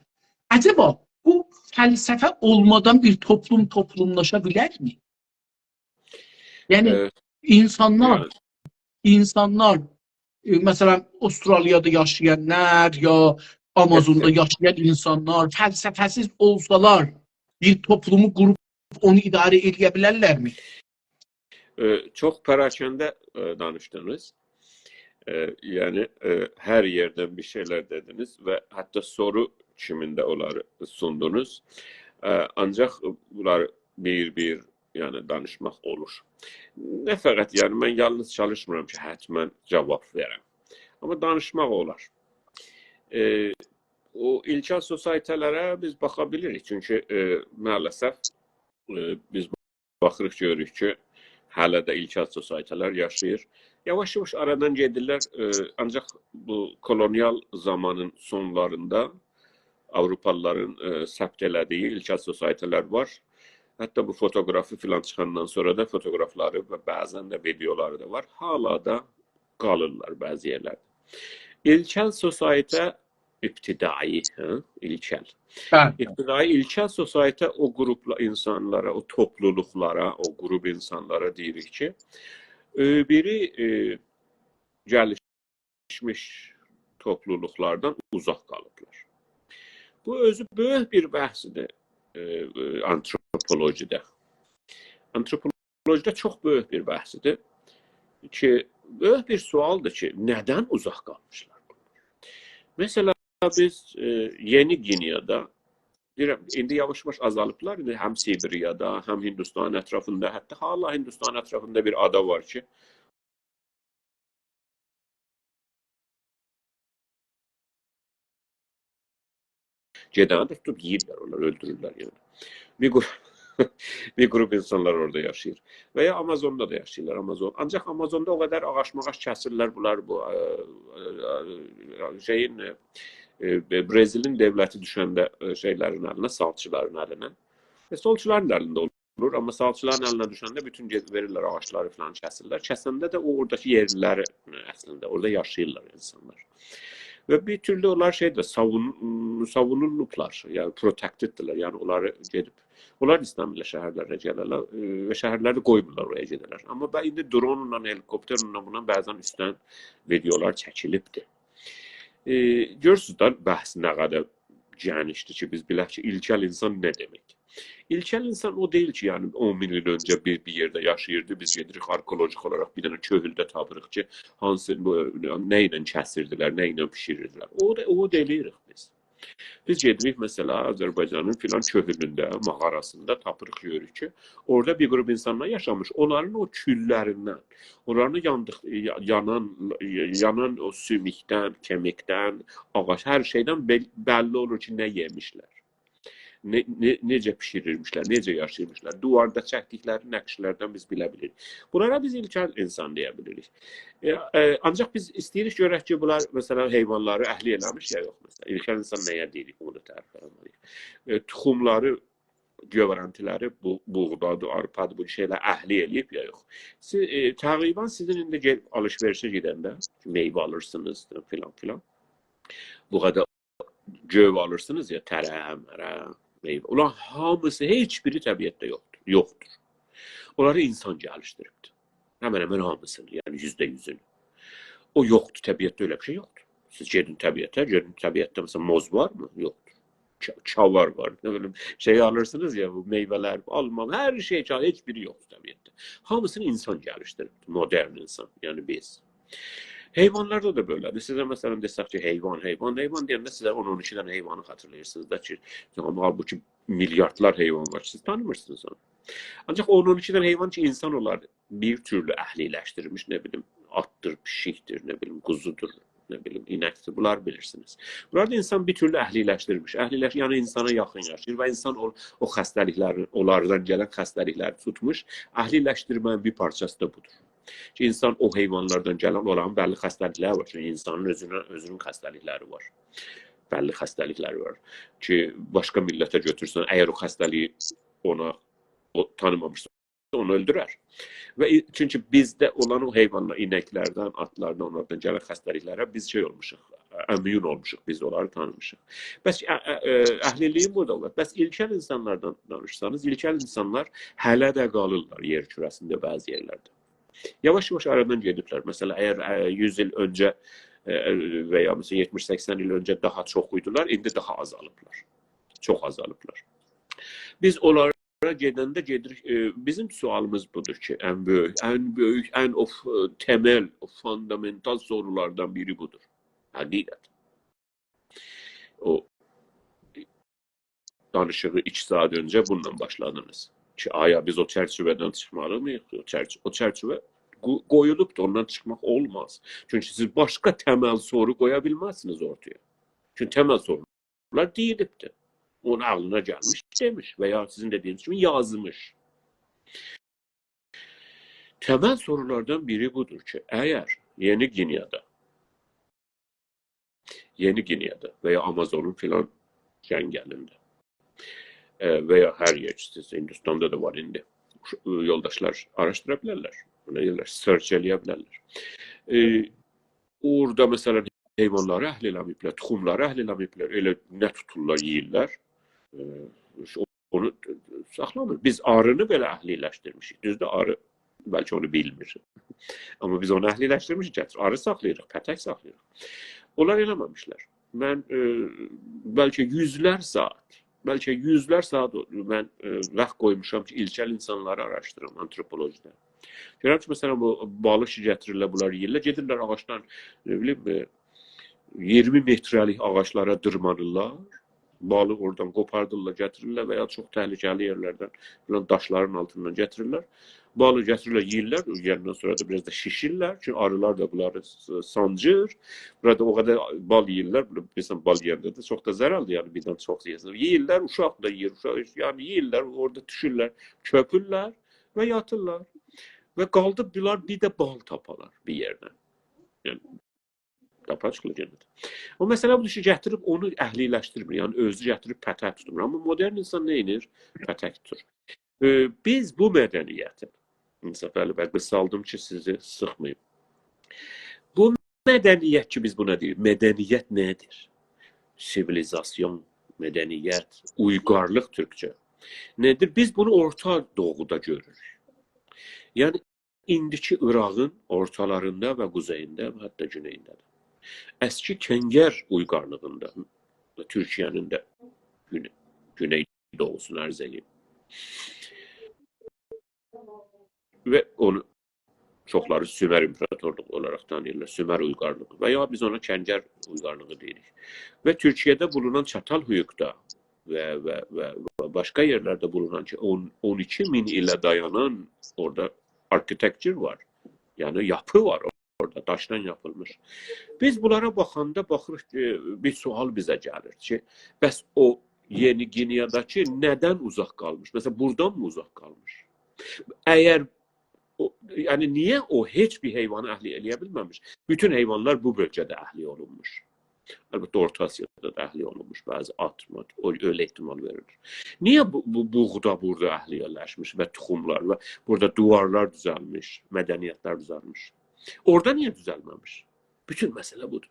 عجبا، بو فلسفه اولمادان بیر توپلوم توپلوملاشا بیلرمی؟ یعنی، ائ، اینسانلار، یعنی. اینسانلار، ائ، مثلا، استرالیادا یاشایانلار یا آمازوندا یاشایان اینسانلار فلسفه‌سیز اولسالار، بیر توپلومو قوروب اونو اداره ائله‌یه بیلرلرمی؟ ائ، چوخ پراکنده، ائ، دانیشدینیز. ائ، یعنی، ائ، هر یئردن بیر شئیلر دئدینیز و حتی سورو کیمینده اونلاری سوندونوز. ائ، آنجاق بونلاری بیر-بیر، یعنی، دانیشماق اولور. نه فقط، یعنی، من یالنیز چالیشمیرام کی، حتماً جواب وئرم. آمما دانیشماق اولار. ائ، او ایلکل سوسایته‌لره بیز باخا بیلیریک. چونکی، ائ، مع‌الاسف، ائ، بیز باخیریق، گؤروروک کی، هله ده ایلکل سوسایته‌لر یاشاییر. یاواش-یاواش آرادان گئدیرلر، ائ، آنجاق بو کولونیال زامانین سونلاریندا آوروپالیلارین، ائ، ثبت ائله‌دیگی ایلکل سوسایته‌لر وار. حتی بو فوتوگرافی فلان چیخاندان سونرا دا فوتوگرافلاری و بعضاً ده ویدئولاری دا وار. هالا دا قالیرلار بعضی یئرلرده. ایلکل سوسایته ابتدایی، هه؟ ایلکل. بلی. ابتدایی ایلکل سوسایته او قروپلا اینسانلارا، او توپلولوقلارا، او قروپ اینسانلارا دئییریک کی، ائ، بیری، ائ، گلیشمیش توپلولوقلاردان اوزاق قالیبلار. بو اؤزو بؤیوک بیر بحثدیر، ائ، ائ، آنتروپولوژیده. آنتروپولوژیده چوخ بؤیوک بیر بحثدیر کی، بؤیوک بیر سؤالدیر کی، ندن اوزاق قالمیشلار بونلار؟ مثلا، بیز، ائ، یئنی گینئادا، دئییرم، ایندی یاواش-یاواش آزالیبلار، ایندی هم سیبیریادا، هم هیندوستان اطرافیندا، حتی هالا هیندوستان اطرافیندا بیر آدا وار کی، گئدنی ده توتوب یئییرلر، اونلار اؤلدورورلر، یعنی. بیر قروپ، بیر قروپ اینسانلار اورادا یاشاییر. و یا آمازوندا دا یاشاییرلار، آمازون. آنجاق آمازوندا او قدر آغاج-ماغاج کسیرلر بونلار، بو، ائ، ائ، ائ، شئیین، ائ، ائ، برزیلین دؤولتی دوشنده، ائ، شئیلرین الینه، ساغچیلارین الینه. ائ، سولچولارین دا الینده اولور، آمما ساغچیلارین الینه دوشنده بوتون گئد-، وئریرلر آغاجلاری فلان کسیرلر. کسنده ده او اوراداکی یئرلیلری، ائ، اصلینده اورادا یاشاییرلار اینسانلار. و بیر تورلو اونلار شئیدیر، ساوون-، ساوونولوبلار، یعنی پروتکتددیرلر، یعنی اونلاری گئدیب، اونلار ایسته‌میرلر شهرلره گله‌لر، ائ، و شهرلری قویمورلار اورایا گئده‌لر. آمما به-، ایندی درونلا، هلیکوپترله بونلار بعضاً اوستدن ویدئولار چکیلیبدیر. ائ، گؤرورسونوز ده، بحث نه قدر گئنیشدیر کی، بیز بیلک کی، ایلکل اینسان نه دئمک؟ ایلکل اینسان او دئییل کی، یعنی اون مین ایل اؤنجه بیر، بیر یئرده یاشاییردی، بیز گئدیریک آرکئولوژیک اولاراق بیر دنه کؤهولده تاپیریق کی، هانسی، بو، نه ایله کسیردیلر، نه ایله بیشیریردیلر. او دا، او دا ائله‌ییریک بیز. بیز گئدیریک، مثلا، آذربایجانین فلان کؤهولونده، ماغاراسیندا تاپیریق، گؤروروک کی، اورادا بیر قروپ اینسانلار یاشامیش. اونلارین او کوللریندن، اونلارین او یاندیق-، یا-، یانان، یانان او سوموکدن، کمیکدن، آغاج، هر شئیدن بل-، بللی اولور کی، نه یئمیشلر. نه، نه، نئجه بیشیریرمیشلر، نئجه یاشاییرمیشلار. دیواردا چکدیکلری نقشلردن بیز بیله بیلیریک. بونلارا بیز ایلکل اینسان دئیه بیلیریک. ائ، ائ، آنجاق بیز ایسته‌ییریک گؤرک کی، بونلار، مثلا، حیوانلاری اهلی ائله‌میش یا یوخ، مثلا. ایلکل اینسان نه‌یه دئییریک، اونو دا تعریف ائله‌مه‌لی‌ییک. ائ، توخوملاری، گؤورنتیلری، بو-، بوغدادیر، آرپادیر، بو شئیلر اهلی ائله‌ییب یا یوخ؟ سیز، ائ، تقریبا سیزین ایندی گئ-، آلیش-وئریشه گئدنده میوه آلیرسینیز، فلان فلان. بو قدر گؤو آلیرسینیز یا، تره، مره، میوه. اونلار هامیسی، هئچ بیری طبیعتده یوخدور. یوخدور. اونلاری اینسان گلیشدیریبدیر. همن همن هامیسینی، یعنی یوزده یوزونو. او یوخدور، طبیعتده ائله بیر شئی یوخدور. سیز گئدین طبیعته، گؤرون طبیعتده، مثلا، موز وارمی؟ یوخدور. کا-، کاوار وار، نه بیلیم، شئی آلیرسینیز یا، بو میوه‌لر، آلما، هر شئی، هئچ بیری یوخدور طبیعتده. هامیسینی اینسان گلیشدیریبدیر، مدرن اینسان، یعنی بیز. حیوانلاردا دا بئله‌دیر. سیزه، مثلا، دئسک کی، حیوان، حیوان، حیوان دئینده سیزه اون، اون ایکی دنه حیوانی خاطیرلاییرسینیز دا کی، آمما حالبوکی میلیاردلار حیوان وار کی، سیز تانیمیرسینیز اونو. آنجاق اون، اون ایکی دنه حیوان کی، اینسان اولار بیر تورلو اهلی‌لشدیرمیش، نه بیلیم، آتدیر، پیشیکدیر، نه بیلیم، قوزودور، نه بیلیم، اینکدیر. بونلاری بیلیرسینیز. بونلاری دا اینسان بیر تورلو اهلی‌لشدیرمیش. اهلی‌لش-، یعنی اینسانا یاخین یاشاییر و اینسان او، او خسته‌لیکلرین، اونلاردان گلن خسته‌لیکلری توتموش. اهلی‌لشدیرمه‌نین بیر پارچاسی دا بودور. کی، اینسان او حیوانلاردان گلن، اونلارین بللی خسته‌لیکلری وار. چونکی اینسانین اؤزونون، اؤزونون خسته‌لیکلری وار. بللی خسته‌لیکلری وار. کی، باشقا میللته گؤتورسن، اگر او خسته‌لیگی اونا، او تانیمامیشسا، اونو اؤلدورر. و ای-، چونکی بیزده اولان او حیوانلار، اینکلردن، آتلاردان، اونلاردان گلن خسته‌لیکلره بیز شئی اولموشوق، امون اولموشوق، بیز اونلاری تانیمیشیق. بس، ا-، ا-، ا-، اهلی‌لیگین بورادا اولار. بس ایلکل اینسانلاردان دانیشسانیز، ایلکل اینسانلار هله ده قالیرلار یئر کوره‌سینده بعضی یئرلرده. یاواش-یاواش آرادان گئدیبلر. مثلا، اگر، ا، یوز ایل اؤنجه، ائ، و یا مثلا یئتمیش سکسن ایل اؤنجه داها چوخ ایدیلر، ایندی داها آزالیبلار. چوخ آزالیبلار. بیز اونلارا گئدنده گئدیریک، ائ، بیزیم سؤالیمیز بودور کی، ان بؤیوک، ان بؤیوک، ان او ف-، تمل، او فوندامنتال سورولاردان بیری بودور. حقیقت. او دانیشیغی ایکی ساعات اؤنجه بونونلا باشلادینیز. کی، آیا بیز او چرچیوه‌دن چیخمالی‌ییق؟ او چرچ-، او چرچیوه قو-، قویولوبدور، اوندان چیخماق اولماز. چونکی سیز باشقا تمل سورو قویا بیلمزسینیز اورتایا. چونکی تمل سورولار دئییلیبدیر. اونون عاغلینا گلمیش، دئمیش و یا سیزین دئدیگینیز کیمی یازمیش. تمل سورولاردان بیری بودور کی، اگر یئنی گینئادا، یئنی گینئادا و یا آمازونون فلان جنگلینده، ائ، و یا هر یئر کی، سیز، هیندوستاندا دا وار ایندی. یولداشلار آراشدیرا بیلرلر. بونا دئییرلر، search ائله‌یه بیلرلر. ائ، اورادا، مثلا، حیوانلاری اهل ائله‌مه‌ییبلر، توخوملاری اهل ائله‌مه‌ییبلر. ائله نه توتورلار، یئییرلر. ائ، اونو ساخلامیر. بیز آرینی بئله اهلی‌لشدیرمیشیک. دوزدور، آری بلکه اونو بیلمیر. آمما بیز اونو اهلی‌لشدیرمیشیک، گتیریر. آری ساخلاییریق، پتک ساخلاییریق. اونلار ائله‌مه‌میشلر. من، ائ، بلکه یوزلر ساعات، بلکه یوزلر ساعات او-، من، ائ، واخت قویموشام کی، ایلکل اینسانلاری آراشدیریم آنتروپولوژی‌ده. گؤرورم کی، مثلا، بو بالی کی گتیریرلر، بونلار یئییرلر، گئدیرلر آغاجدان، نه بیلیم، ائ، اییرمی متره‌لیک آغاجلارا دیرمانیرلار. بالی اورادان قوپاردیرلار، گتیریرلر و یا چوخ تهلکه‌لی یئرلردن، فلان داشلارین آلتیندان گتیریرلر. بالی گتیریرلر، یئییرلر، یئیندن سونرا دا بیر آز دا شیشیرلر. چونکی آریلار دا بونلاری س-، سانجیر. بورادا او قدر بال یئییرلر، بیلیرسن، بال یئینده ده چوخ دا ضررلی‌دیر، یعنی بیردن چوخ یئیه‌سن. یئییرلر، اوشاق دا یئییر، اوشاق، یعنی یئییرلر، اورادا دوشورلر، کؤپورلر و یاتیرلار. و قالدی بونلار بیر ده بال تاپالار بیر یئردن. یعنی قاپی آچیق یئنه ده. او مسئله بودور کی، گتیریب اونو اهلی‌لشدیرمیر. یعنی اؤزو گتیریب پتک توتمور. آمما مدرن اینسان نه ائدیر؟ پتک توتور. ائ، بیز بو مدنیتین، انصافعلی بی، قیسالدیم کی، سیزی سیخماییم. بو مدنیت کی، بیز بونا دئییریک، مدنیت نه‌دیر؟ سیویلیزاسیون، مدنیت، اویغارلیق تورکجه. نه‌دیر؟ بیز بونو اورتا دوغودا گؤروروک. یعنی، ایندیکی عراقین اورتالاریندا و قوزئیینده و حتی گونئیینده ده. اسکی کنگر اویغارلیغیندا و تورکیه‌نین ده گونه-، گونئی دوغوسونو عرض ائدیم. و اونو چوخلاری سومر ایمپراتورلوغو اولاراق تانیییرلار، سومر اویغارلیغی و یا بیز اونا کنگر اویغارلیغی دئییریک. و تورکیه‌ده بولونان چاتالهویوکدا و، و، و، و باشقا یئرلرده بولونان کی، اون، اون ایکی مین ایله دایانان اورادا آرکیتکتور وار. یعنی یاپی وار اورادا، داشدان یاپیلمیش. بیز بونلارا باخاندا باخیریق کی، بیر سؤال بیزه گلیر کی، بس او یئنی گینئاداکی ندن اوزاق قالمیش؟ مثلا، بورادانمی اوزاق قالمیش؟ اگر او، یعنی، نییه او هئچ بیر حیوانی اهلی ائله‌یه بیلمه‌میش؟ بوتون حیوانلار بو بؤلگه‌ده اهلی اولونموش. البته، اورتا آسیادا دا اهلی اولونموش، بعضی آت، مات، او اؤیله احتمال وئریلیر. نییه بو، بو بوغدا بورادا اهلی‌لشمیش و توخوملار و بورادا دیوارلار دوزلمیش، مدنیتلر دوزلمیش؟ اورادا نییه دوزلمه‌میش؟ بوتون مسئله بودور.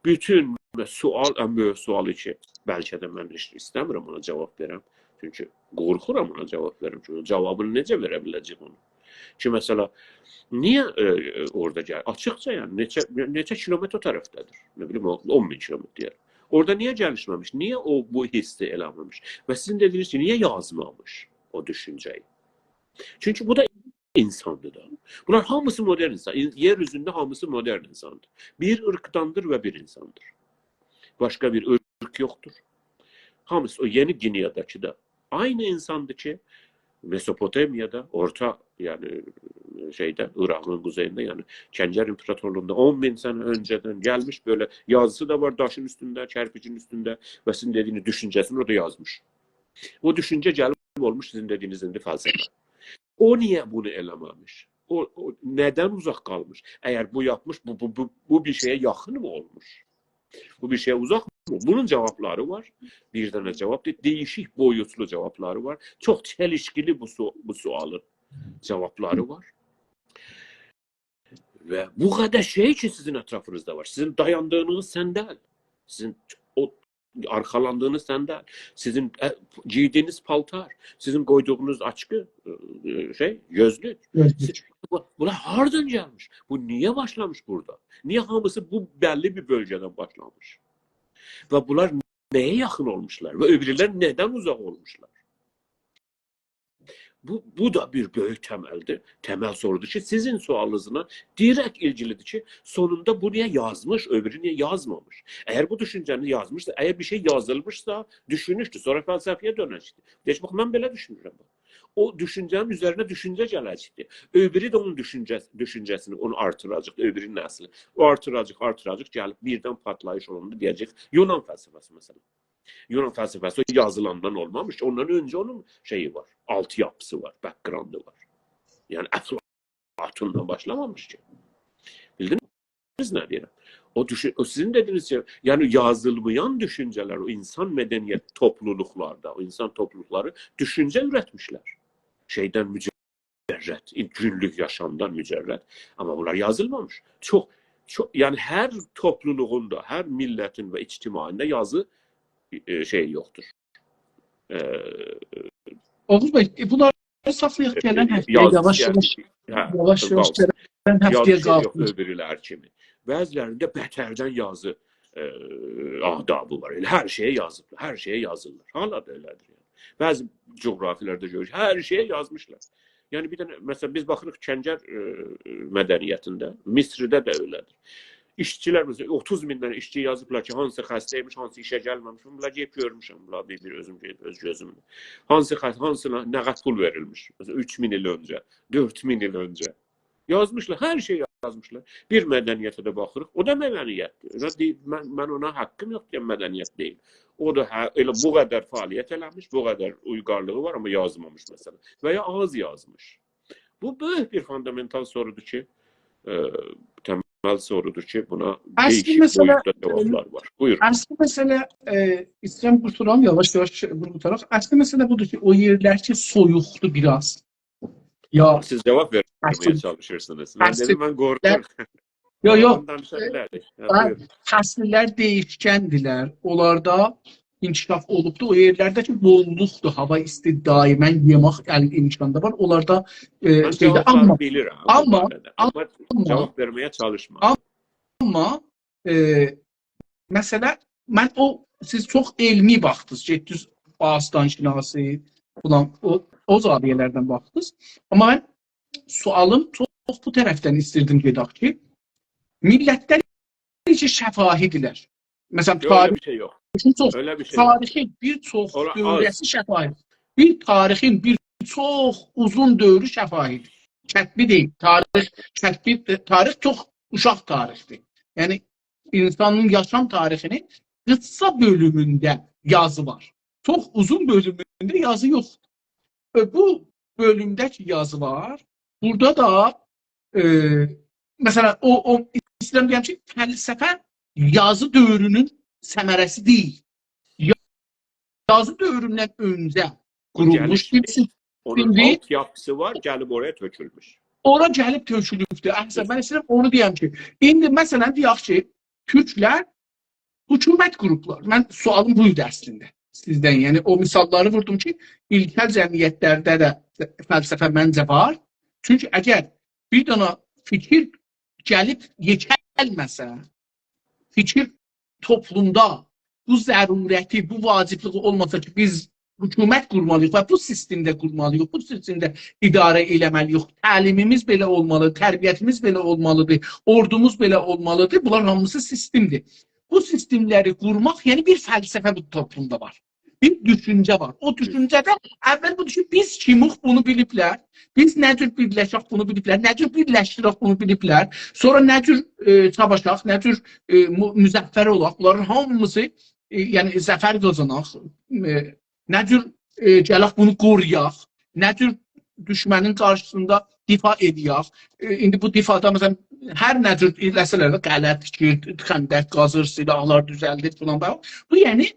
بوتون سؤال، ان بؤیوک سؤالی کی، بلکه ده من هئچ ایسته‌میرم اونا جاواب وئرم. چونکی قورخورام اونا جاواب وئرم. چونکی جاوابینی نئجه وئره بیله‌جک اونو؟ کی، مثلا، نییه، ائ، ائ، اورادا گل-، آچیقجا، یعنی، نئچه، نئچه کیلومتر او طرفده‌دیر؟ نه بیلیم، او اون مین کیلومتر دئیر. اورادا نییه گلیشمه‌میش؟ نییه او بو حیسی ائله‌مه‌میش؟ و سیزین دئدیگینیز کی، نییه یازمامیش او دوشونجه‌یی؟ چونکی بو دا اینساندیر دا. بونلار هامیسی مدرن اینسان. این-، یئر اوزونده هامیسی مدرن اینساندیر. بیر عیرقداندیر و بیر اینساندیر. باشقا بیر عیرق یوخدور. هامیسی او یئنی گینئاداکی دا عینی اینساندیر کی، مسوپوتامیادا، اورتا، یعنی، شئیده، عراقین قوزئیینده، یعنی کنگر ایمپراتورلوغوندا اون مین سنه اؤنجه‌دن گلمیش، بئله یازیسی دا وار داشین اوستونده، کرپیجین اوستونده و سیزین دئدیگینیز دوشونجه‌سینی اورادا یازمیش. او دوشونجه گلیب اولموش سیزین دئدیگینیز ایندی فلسفه. او نییه بونو ائله‌مه‌میش؟ او، او ندن اوزاق قالمیش؟ اگر بو یاپمیش، بو، بو، بو، بو بیر شئیه یاخین می اولموش؟ بو بیر شئیه اوزاق می؟ بونون جاوابلاری وار. بیر دنه جاواب دئییل، دییشیک بویوتلو جاوابلاری وار. چوخ چلیشکیلی بو سو-، بو سؤالین جاوابلاری وار. و بو قدر شئی کی، سیزین اطرافینیزدا وار. سیزین دایاندیغینیز صندل، سیزین او آرخالاندیغینیز صندل، سیزین، ائ، گئیدیگینیز پالتار، سیزین قویدوغونوز آچقی، ائ، شئی، گؤزلوک. گؤزلوک. سیز بونلار هاردان گلمیش؟ بو نییه باشلامیش بورادا؟ نییه هامیسی بو بللی بیر بؤلگه‌دن باشلامیش؟ و بونلار نه‌یه یاخین اولموشلار؟ و او بیریلر ندن اوزاق اولموشلار؟ بو، بو دا بیر بؤیوک تملدیر. تمل سورودور کی، سیزین سؤالینیزلا دیرکت ایلگیلیدیر کی، سونوندا بو نییه یازمیش، او بیری نییه یازمامیش؟ اگر بو دوشونجه‌نی یازمیشسا، اگر بیر شئی یازیلمیشسا، دوشونوشدور، سونرا فلسفه‌یه دؤنه‌جکدیر. دئیه‌جک، باخ، من بئله دوشونورم. او دوشونجه‌نین اوزرینه دوشونجه گله‌جکدیر. او بیری ده اونون دوشونجه-، دوشونجه‌سینی، اونو آرتیراجاق، او بیرینین نسلی. او آرتیراجاق، آرتیراجاق، گلیب بیردن پاتلاییش اولاندا دئیه‌جک، یونان فلسفه‌سی، مثلا. یونان فلسفه‌سی او یازیلاندان اولمامیش کی، اوندان اؤنجه اونون شئیی وار، آلتی‌یاپیسی وار، بک‌گراندی وار. یعنی، افلاتوندان باشلامامیش کی. بیلدینیز نه دئییرم؟ او دوشون-، او سیزین دئدیگینیز شئی، یعنی یازیلمایان دوشونجه‌لر، او اینسان مدنیت توپلولوقلاردا، او اینسان توپلولوقلاری دوشونجه اورتمیشلر. شئیدن مجرد، گونلوک یاشامدان مجرد. آمما بونلار یازیلمامیش. چوخ، چوخ، یعنی هر توپلولوغون دا، هر میللتین و اجتماعین ده یازی، ائ، شئی یوخدور. ائ، اوغوز بی، ائ، بونلاری ساخلایاق، ائ، گلن هفته‌یه، یازی، یاواش، یاواش، هه، یاواش، یاواش قالسین. گلن هفته‌یه قالسین. یازی شئی یوخدور، او بیریلر کیمی. بعضی‌لرینده بتردن یازی، ائ، آدابی وار. ائله هر شئیه یازیبلار، هر شئیه یازیرلار. حالا دا ائله‌دیر، یعنی. بعضی جغرافیالاردا گؤروروک، هر شئیه یازمیشلار. یعنی، بیر دنه، مثلا، بیز باخیریق کنگر، ائ، مدنیتینده، مصرده ده ائله‌دیر. ایشچیلر، مثلا، اوتوز مین دنه ایشچی یازیبلار کی، هانسی خسته‌یمیش، هانسی ایشه گلمه‌میش. بونلاری گئدیب گؤرموشم، بونلاری بیر، بیر اؤزوم گئدیب اؤز گؤزومله. هانسی خست-، هانسینا نه قدر پول وئریلمیش. مثلا، اوچ مین ایل اؤنجه، دؤرد مین ایل اؤنجه. یازمیشلار، هر شئی یازمیشلار. بیر مدنیته ده باخیریق، او دا مدنیتدیر. ائله دئییل، من، من اونا حاققیم یوخ دئیم مدنیت دئییل. او دا هه، ائله بو قدر فعالیت ائله‌میش، بو قدر اویغارلیغی وار، آمما یازمامیش، مثلا. و یا آز یازمیش. بو بؤیوک بیر فوندامنتال سورودور کی، ائ، تمل سورودور کی، بونا اصلی دئییشیک مسئله، بویوتدا جاوابلار وار. بویورون. اصلی مسئله، ائ، ایسته‌ییرم قورتولام، یاواش-یاواش بونو قوتاراق. اصلی مسئله بودور کی، او یئرلر کی، سویوقدور بیر آز. یا سیز جاواب وئرمه‌یه اصلی، چالیشیرسینیز. من اصلی دئدیم، من قورخورام. یوخ، یوخ. جاوابینی دانیشا بیلریک. هه، هه، بویورون. فصل‌لر دَییشکندیلر. اونلاردا انکشاف اولوبدو. او یئرلرده کی، بوللوقدور، هاوا ایستی، دائماً یئمک ال-، امکانی دا وار. اونلاردا، ائ، من شئیده، جاوابلاری آمما، بیلیرم، بو آمما، باره‌ده. آمما، آمما جاواب وئرمه‌یه چالیشما. آمما، ائ، مسئله، من او، سیز چوخ علمی باخدینیز، گئتدینیز باستان‌شناسی، فلان، او، او زاویه‌لردن باخدینیز. آمما من سؤالیم چوخ بو طرفدن ایستیردیم گئدک کی، میللتلر نئجه شفاهی‌دیرلر؟ مثلا، ائله بیر شئی یوخ. تاریخین چوخ، ائله بیر شئی یوخ. تاریخین بیر چوخ، اونلار آز، دوره‌سی شفاهی. بیر تاریخین بیر چوخ اوزون دؤورو شفاهی‌دیر. کتبی دئییل. تاریخ، کتبی، تاریخ چوخ اوشاق تاریخدیر. یعنی، اینسانین یاشام تاریخینین قیسا بؤلومونده یازی وار. چوخ اوزون بؤلومونده یازی یوخدور. ائ، بو بؤلومده کی یازی وار، بورادا دا، ائ، مثلا، او، او، ایسته‌ییرم دئیم کی، فلسفه یازی دؤورونون ثمره‌سی دئییل. یا-، یازی دؤوروندن اؤنجه او قورولموش بیر گلیشمیش، اونون سیستمدیر. آلت‌یاپیسی وار، گلیب اورایا تؤکولموش. اورا گلیب تؤکولوبدور. احسن، من ایسته‌ییرم اونو دئیم کی، ایندی، مثلا، دئیک کی، تورکلر حکومت قوروبلار. من سؤالیم بو ایدی اصلینده سیزدن. یعنی، او مثاللاری ووردوم کی، ایلکل جمعیتلرده ده فلسفه منجه وار. چونکی اگر بیر دنه فیکیر گلیب یئکلمه‌سه، فیکیر توپلومدا بو ضرورتی، بو واجبلیغی اولماسا کی، بیز حکومت قورمالی‌ییق و بو سیستمده قورمالی‌ییق، بو سیستمده اداره ائله‌مه‌لی‌ییک، تعلیمیمیز بئله اولمالی‌دیر، تربیتیمیز بئله اولمالی‌دیر، اوردوموز بئله اولمالی‌دیر. بونلار هامیسی سیستمدیر. بو سیستملری قورماق، یعنی بیر فلسفه بو توپلومدا وار. بیر دوشونجه وار. او دوشونجه‌ده اول بودور کی، بیز کیمیک بونو بیلیبلر، بیز نه جور بیرلشک بونو بیلیبلر، نه جور بیرلشدیرک بونو بیلیبلر، سونرا نه جور، ائ، ساواشاق، نه جور، ائ، مو-، مظفر اولاق. بونلارین هامیسی، ائ، یعنی ظفر قازاناق، ائ، نه جور، ائ، گلک بونو قورویاق، نه جور دوشمنین قارشیسیندا دفاع ائله‌یک. ائ، ایندی بو دفاعدا، مثلا، هر نه جور ائله‌سه‌لر ده، قلعه تیکیر، خندق قازیر، سلاحلار دوزلدیر، فلان. بو، یعنی،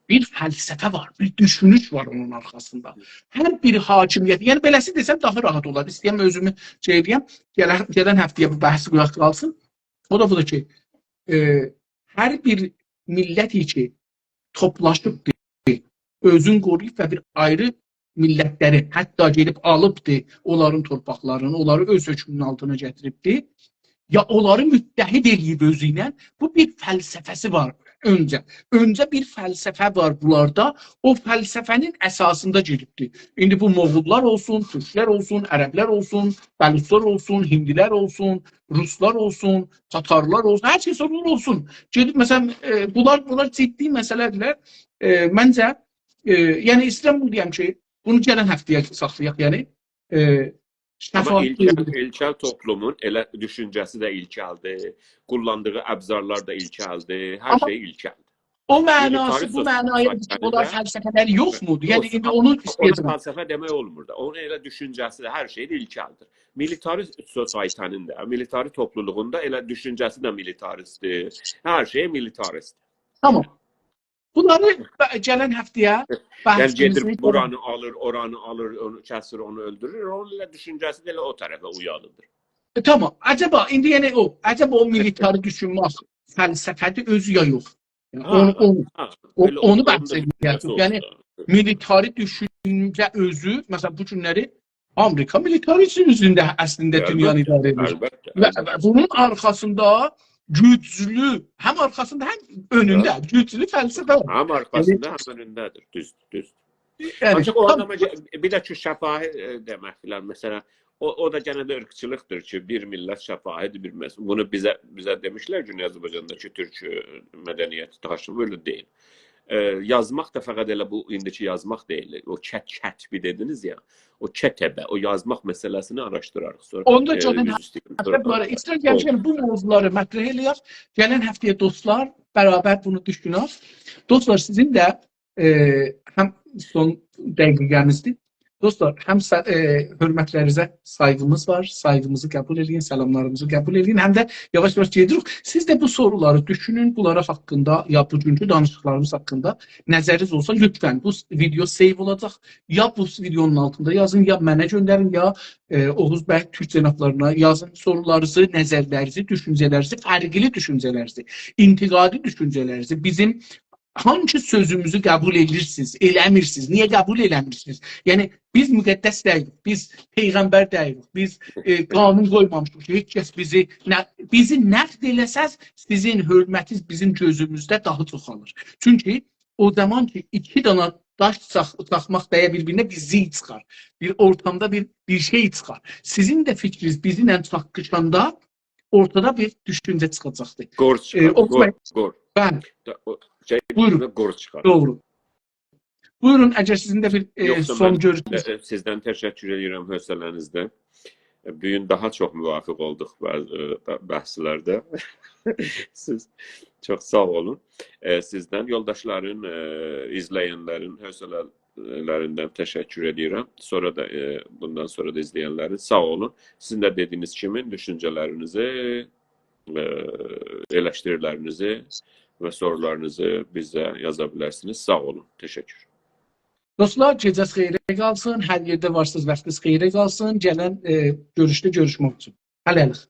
بیر فلسفه وار، بیر دوشونوش وار اونون آرخاسیندا. هر بیر حاکمیت، یعنی، بئله‌سی دئسم داها راحت اولار. ایسته‌ییرم اؤزومو شئی ائله‌یم، گلن، گلن هفته‌یه بو بحث قولاق قالسین. او دا بودور کی، ائ، هر بیر میللت کی، توپلاشیبدیر، اؤزون قورویوب و بیر آیری میللتلری حتی گئدیب آلیبدی اونلارین تورپاقلارینی، اونلاری اؤز حؤکمونون آلتینا گتیریبدی، یا اونلاری متحد ائله‌ییب اؤزو ایله. بو بیر فلسفه‌سی وار اؤنجه. اؤنجه بیر فلسفه وار بونلاردا. او فلسفه‌نین اساسیندا گئدیبدی. ایندی بو موغوللار اولسون، تورکلر اولسون، عربلر اولسون، بلوچلار اولسون، هیندیلر اولسون، روسلار اولسون، تاتارلار اولسون، هر کس اولور اولسون. گئدیب، مثلا، ائ، بونلار، بونلار جدی مسئله‌دیرلر. ائ، منجه، ائ، یعنی، ایسته‌ییرم بونو دئیم کی، بونو گلن هفته‌یه ساخلایاق، یعنی، ائ، آمما شفاف ایلکل، دئییل. ایلکل توپلومون ائله دوشونجه‌سی ده ایلکلدیر، قوللاندیغی ابزارلار دا ایلکلدیر، هر آمما شئی ایلکلدیر. او معناسی، میلیتاریست بو معنایا سوسایتی‌نین اولار ده فلسفه‌لری یوخمودور؟ یعنی، یوخدور. ایندی اونو اونا ایسته‌یه‌جم. فلسفه دئمک اولمور دا. اونون ائله دوشونجه‌سی ده، هر شئی ده ایلکلدیر. میلیتاریست سوسایتی‌نین ده، میلیتاری توپلولوغون دا ائله دوشونجه‌سی ده میلیتاریستدیر. هر شئی میلیتاریستدیر. تامام. بونلاری ب-، گلن هفته‌یه یعنی، گئدیر، بحثیمیزی بورانی آلیر، اورانی آلیر، اونو کسیر، اونو اؤلدورور. اونون ائله دوشونجه‌سی ده ائله او طرفه اویالیدیر. ائ، تامام. عجبا، ایندی یعنی او، عجبا او میلیتاری دوشونمک فلسفه‌دیر اؤزو یا یوخ؟ یعنی، ها، اونو، اونو، ها، او، ائله اونو اونون دا بحث دوشونجه‌سی ائده‌جک. یعنی، اولسا. میلیتاری دوشونجه اؤزو، مثلا، بو گونلری آمریکا میلیتاریزم اوزونده اصلینده دونیانی ائداره ائدیر. البته، البته، و، البته. و بونون آرخاسیندا گوجلو، هم آرخاسیندا، هم اؤنونده، البته، گوجلو فلسفه وار. هم آرخاسیندا، یعنی، هم اؤنونده‌دیر. دوز، دوز. یعنی، آنجاق او تام- آداما گه-، بیر ده کی، شفاهی، ائ، دئمک فیلان، مثلا، او، او دا گئنه ده عیرقچیلیقدیر کی، بیر میللت شفاهی‌دیر، بیر مس-، بونو بیزه، بیزه دئمیشلر گونئی آذربایجاندا کی، تورک، ائ، مدنیتی تاشیییر، بئله دئییل. ائ، یازماق دا فقط ائله بو ایندیکی یازماق دئییل. او کت-، کتبی دئدینیز یا، او کتبه، او یازماق مسئله‌سینی آراشدیراریق سونرا. اوندا، ائ، گلن، اوز ایسته‌ییرم، بونلاری، سونرا ایسته‌ییرم، گلن، بونلاری گلن هفته‌یه دوستلار برابر بونو دوشونک. دوستلار، سیزین ده، ائ، هم سون دقیقه‌میزدیر. دوستلار، هم سا-، ائ، حؤرمتلرینیزه سایغیمیز وار، سایغیمیزی قبول ائدین، سلاملاریمیزی قبول ائدین، هم ده یاواش-یاواش گئدیریک. سیز ده بو سورولاری دوشونون، بونلارا حاقیندا، یا بوگونکو دانیشیقلاریمیز حاقیندا نظرینیز اولسا، لطفا بو س-، ویدئو save اولاجاق. یا بو س-، ویدئونون آلتیندا یازین، یا منه گؤندرین، یا، ائ، اوغوز بی تورک جنابلارینا یازین سورولارینیزی، نظرلرینیزی، دوشونجه‌لرینیزی، فرقلی دوشونجه‌لرینیزی، انتقادی دوشونجه‌لرینیزی. بیزیم هانسی سؤزوموزو قبول ائدیرسینیز، ائله‌میرسینیز؟ نییه قبول ائله‌میرسینیز؟ یعنی، بیز مقدس دئییلیک، بیز پیغمبر دئییلیک، بیز، ائ، قانون قویمامیشیق کی، هئچ کس بیزی ن-، بیزی نقد ائله‌سز، سیزین حؤرمتینیز بیزیم گؤزوموزده داها چوخالیر. چونکی او زامان کی، ایکی دانا داش چاخ-، چاخماق دَیه بیر-بیرینه، بیر زیل چیخار. بیر اورتامدا بیر، بیر شئی چیخار. سیزین ده فیکرینیز بیزیمله چاخقیشاندا اورتادا بیر دوشونجه چیخاجاقدیر. قورچ، ائ، چیخار، اوخومای-، قورچ، قورچ. بلی. دا، او، شئی، بویورون. قورچ چیخار. دوغرو. بویورون، اگر سیزین ده بیر، ائ، یوخسا سون من گؤروشونوز. ده، ائ، سیزدن تشکر ائدیرم حوصله‌نیزدن. ائ، بو گون داها چوخ موافق اولدوق بعضی، ائ، ب-، بحثلرده. سیز چوخ ساغ اولون. ائ، سیزدن، یولداشلارین، ائ، ایزله‌ینلرین حوصله لریندن تشکر ائدیرم. سونرا دا، ائ، بوندان سونرا دا ایزله‌ینلرین ساغ اولون. سیزین ده دئدیگینیز کیمی دوشونجه‌لرینیزی، ائ، ائلشتیریلرینیزی و سورولارینیزی بیزه یازا بیلرسینیز. ساغ اولون. تشکر. دوستلار، گئجه‌ز خئیره قالسین. هر یئرده وارسینیز، واختینیز خئیره قالسین. گلن، ائ، گؤروشده گؤروشمک اوچون. هله‌لیک.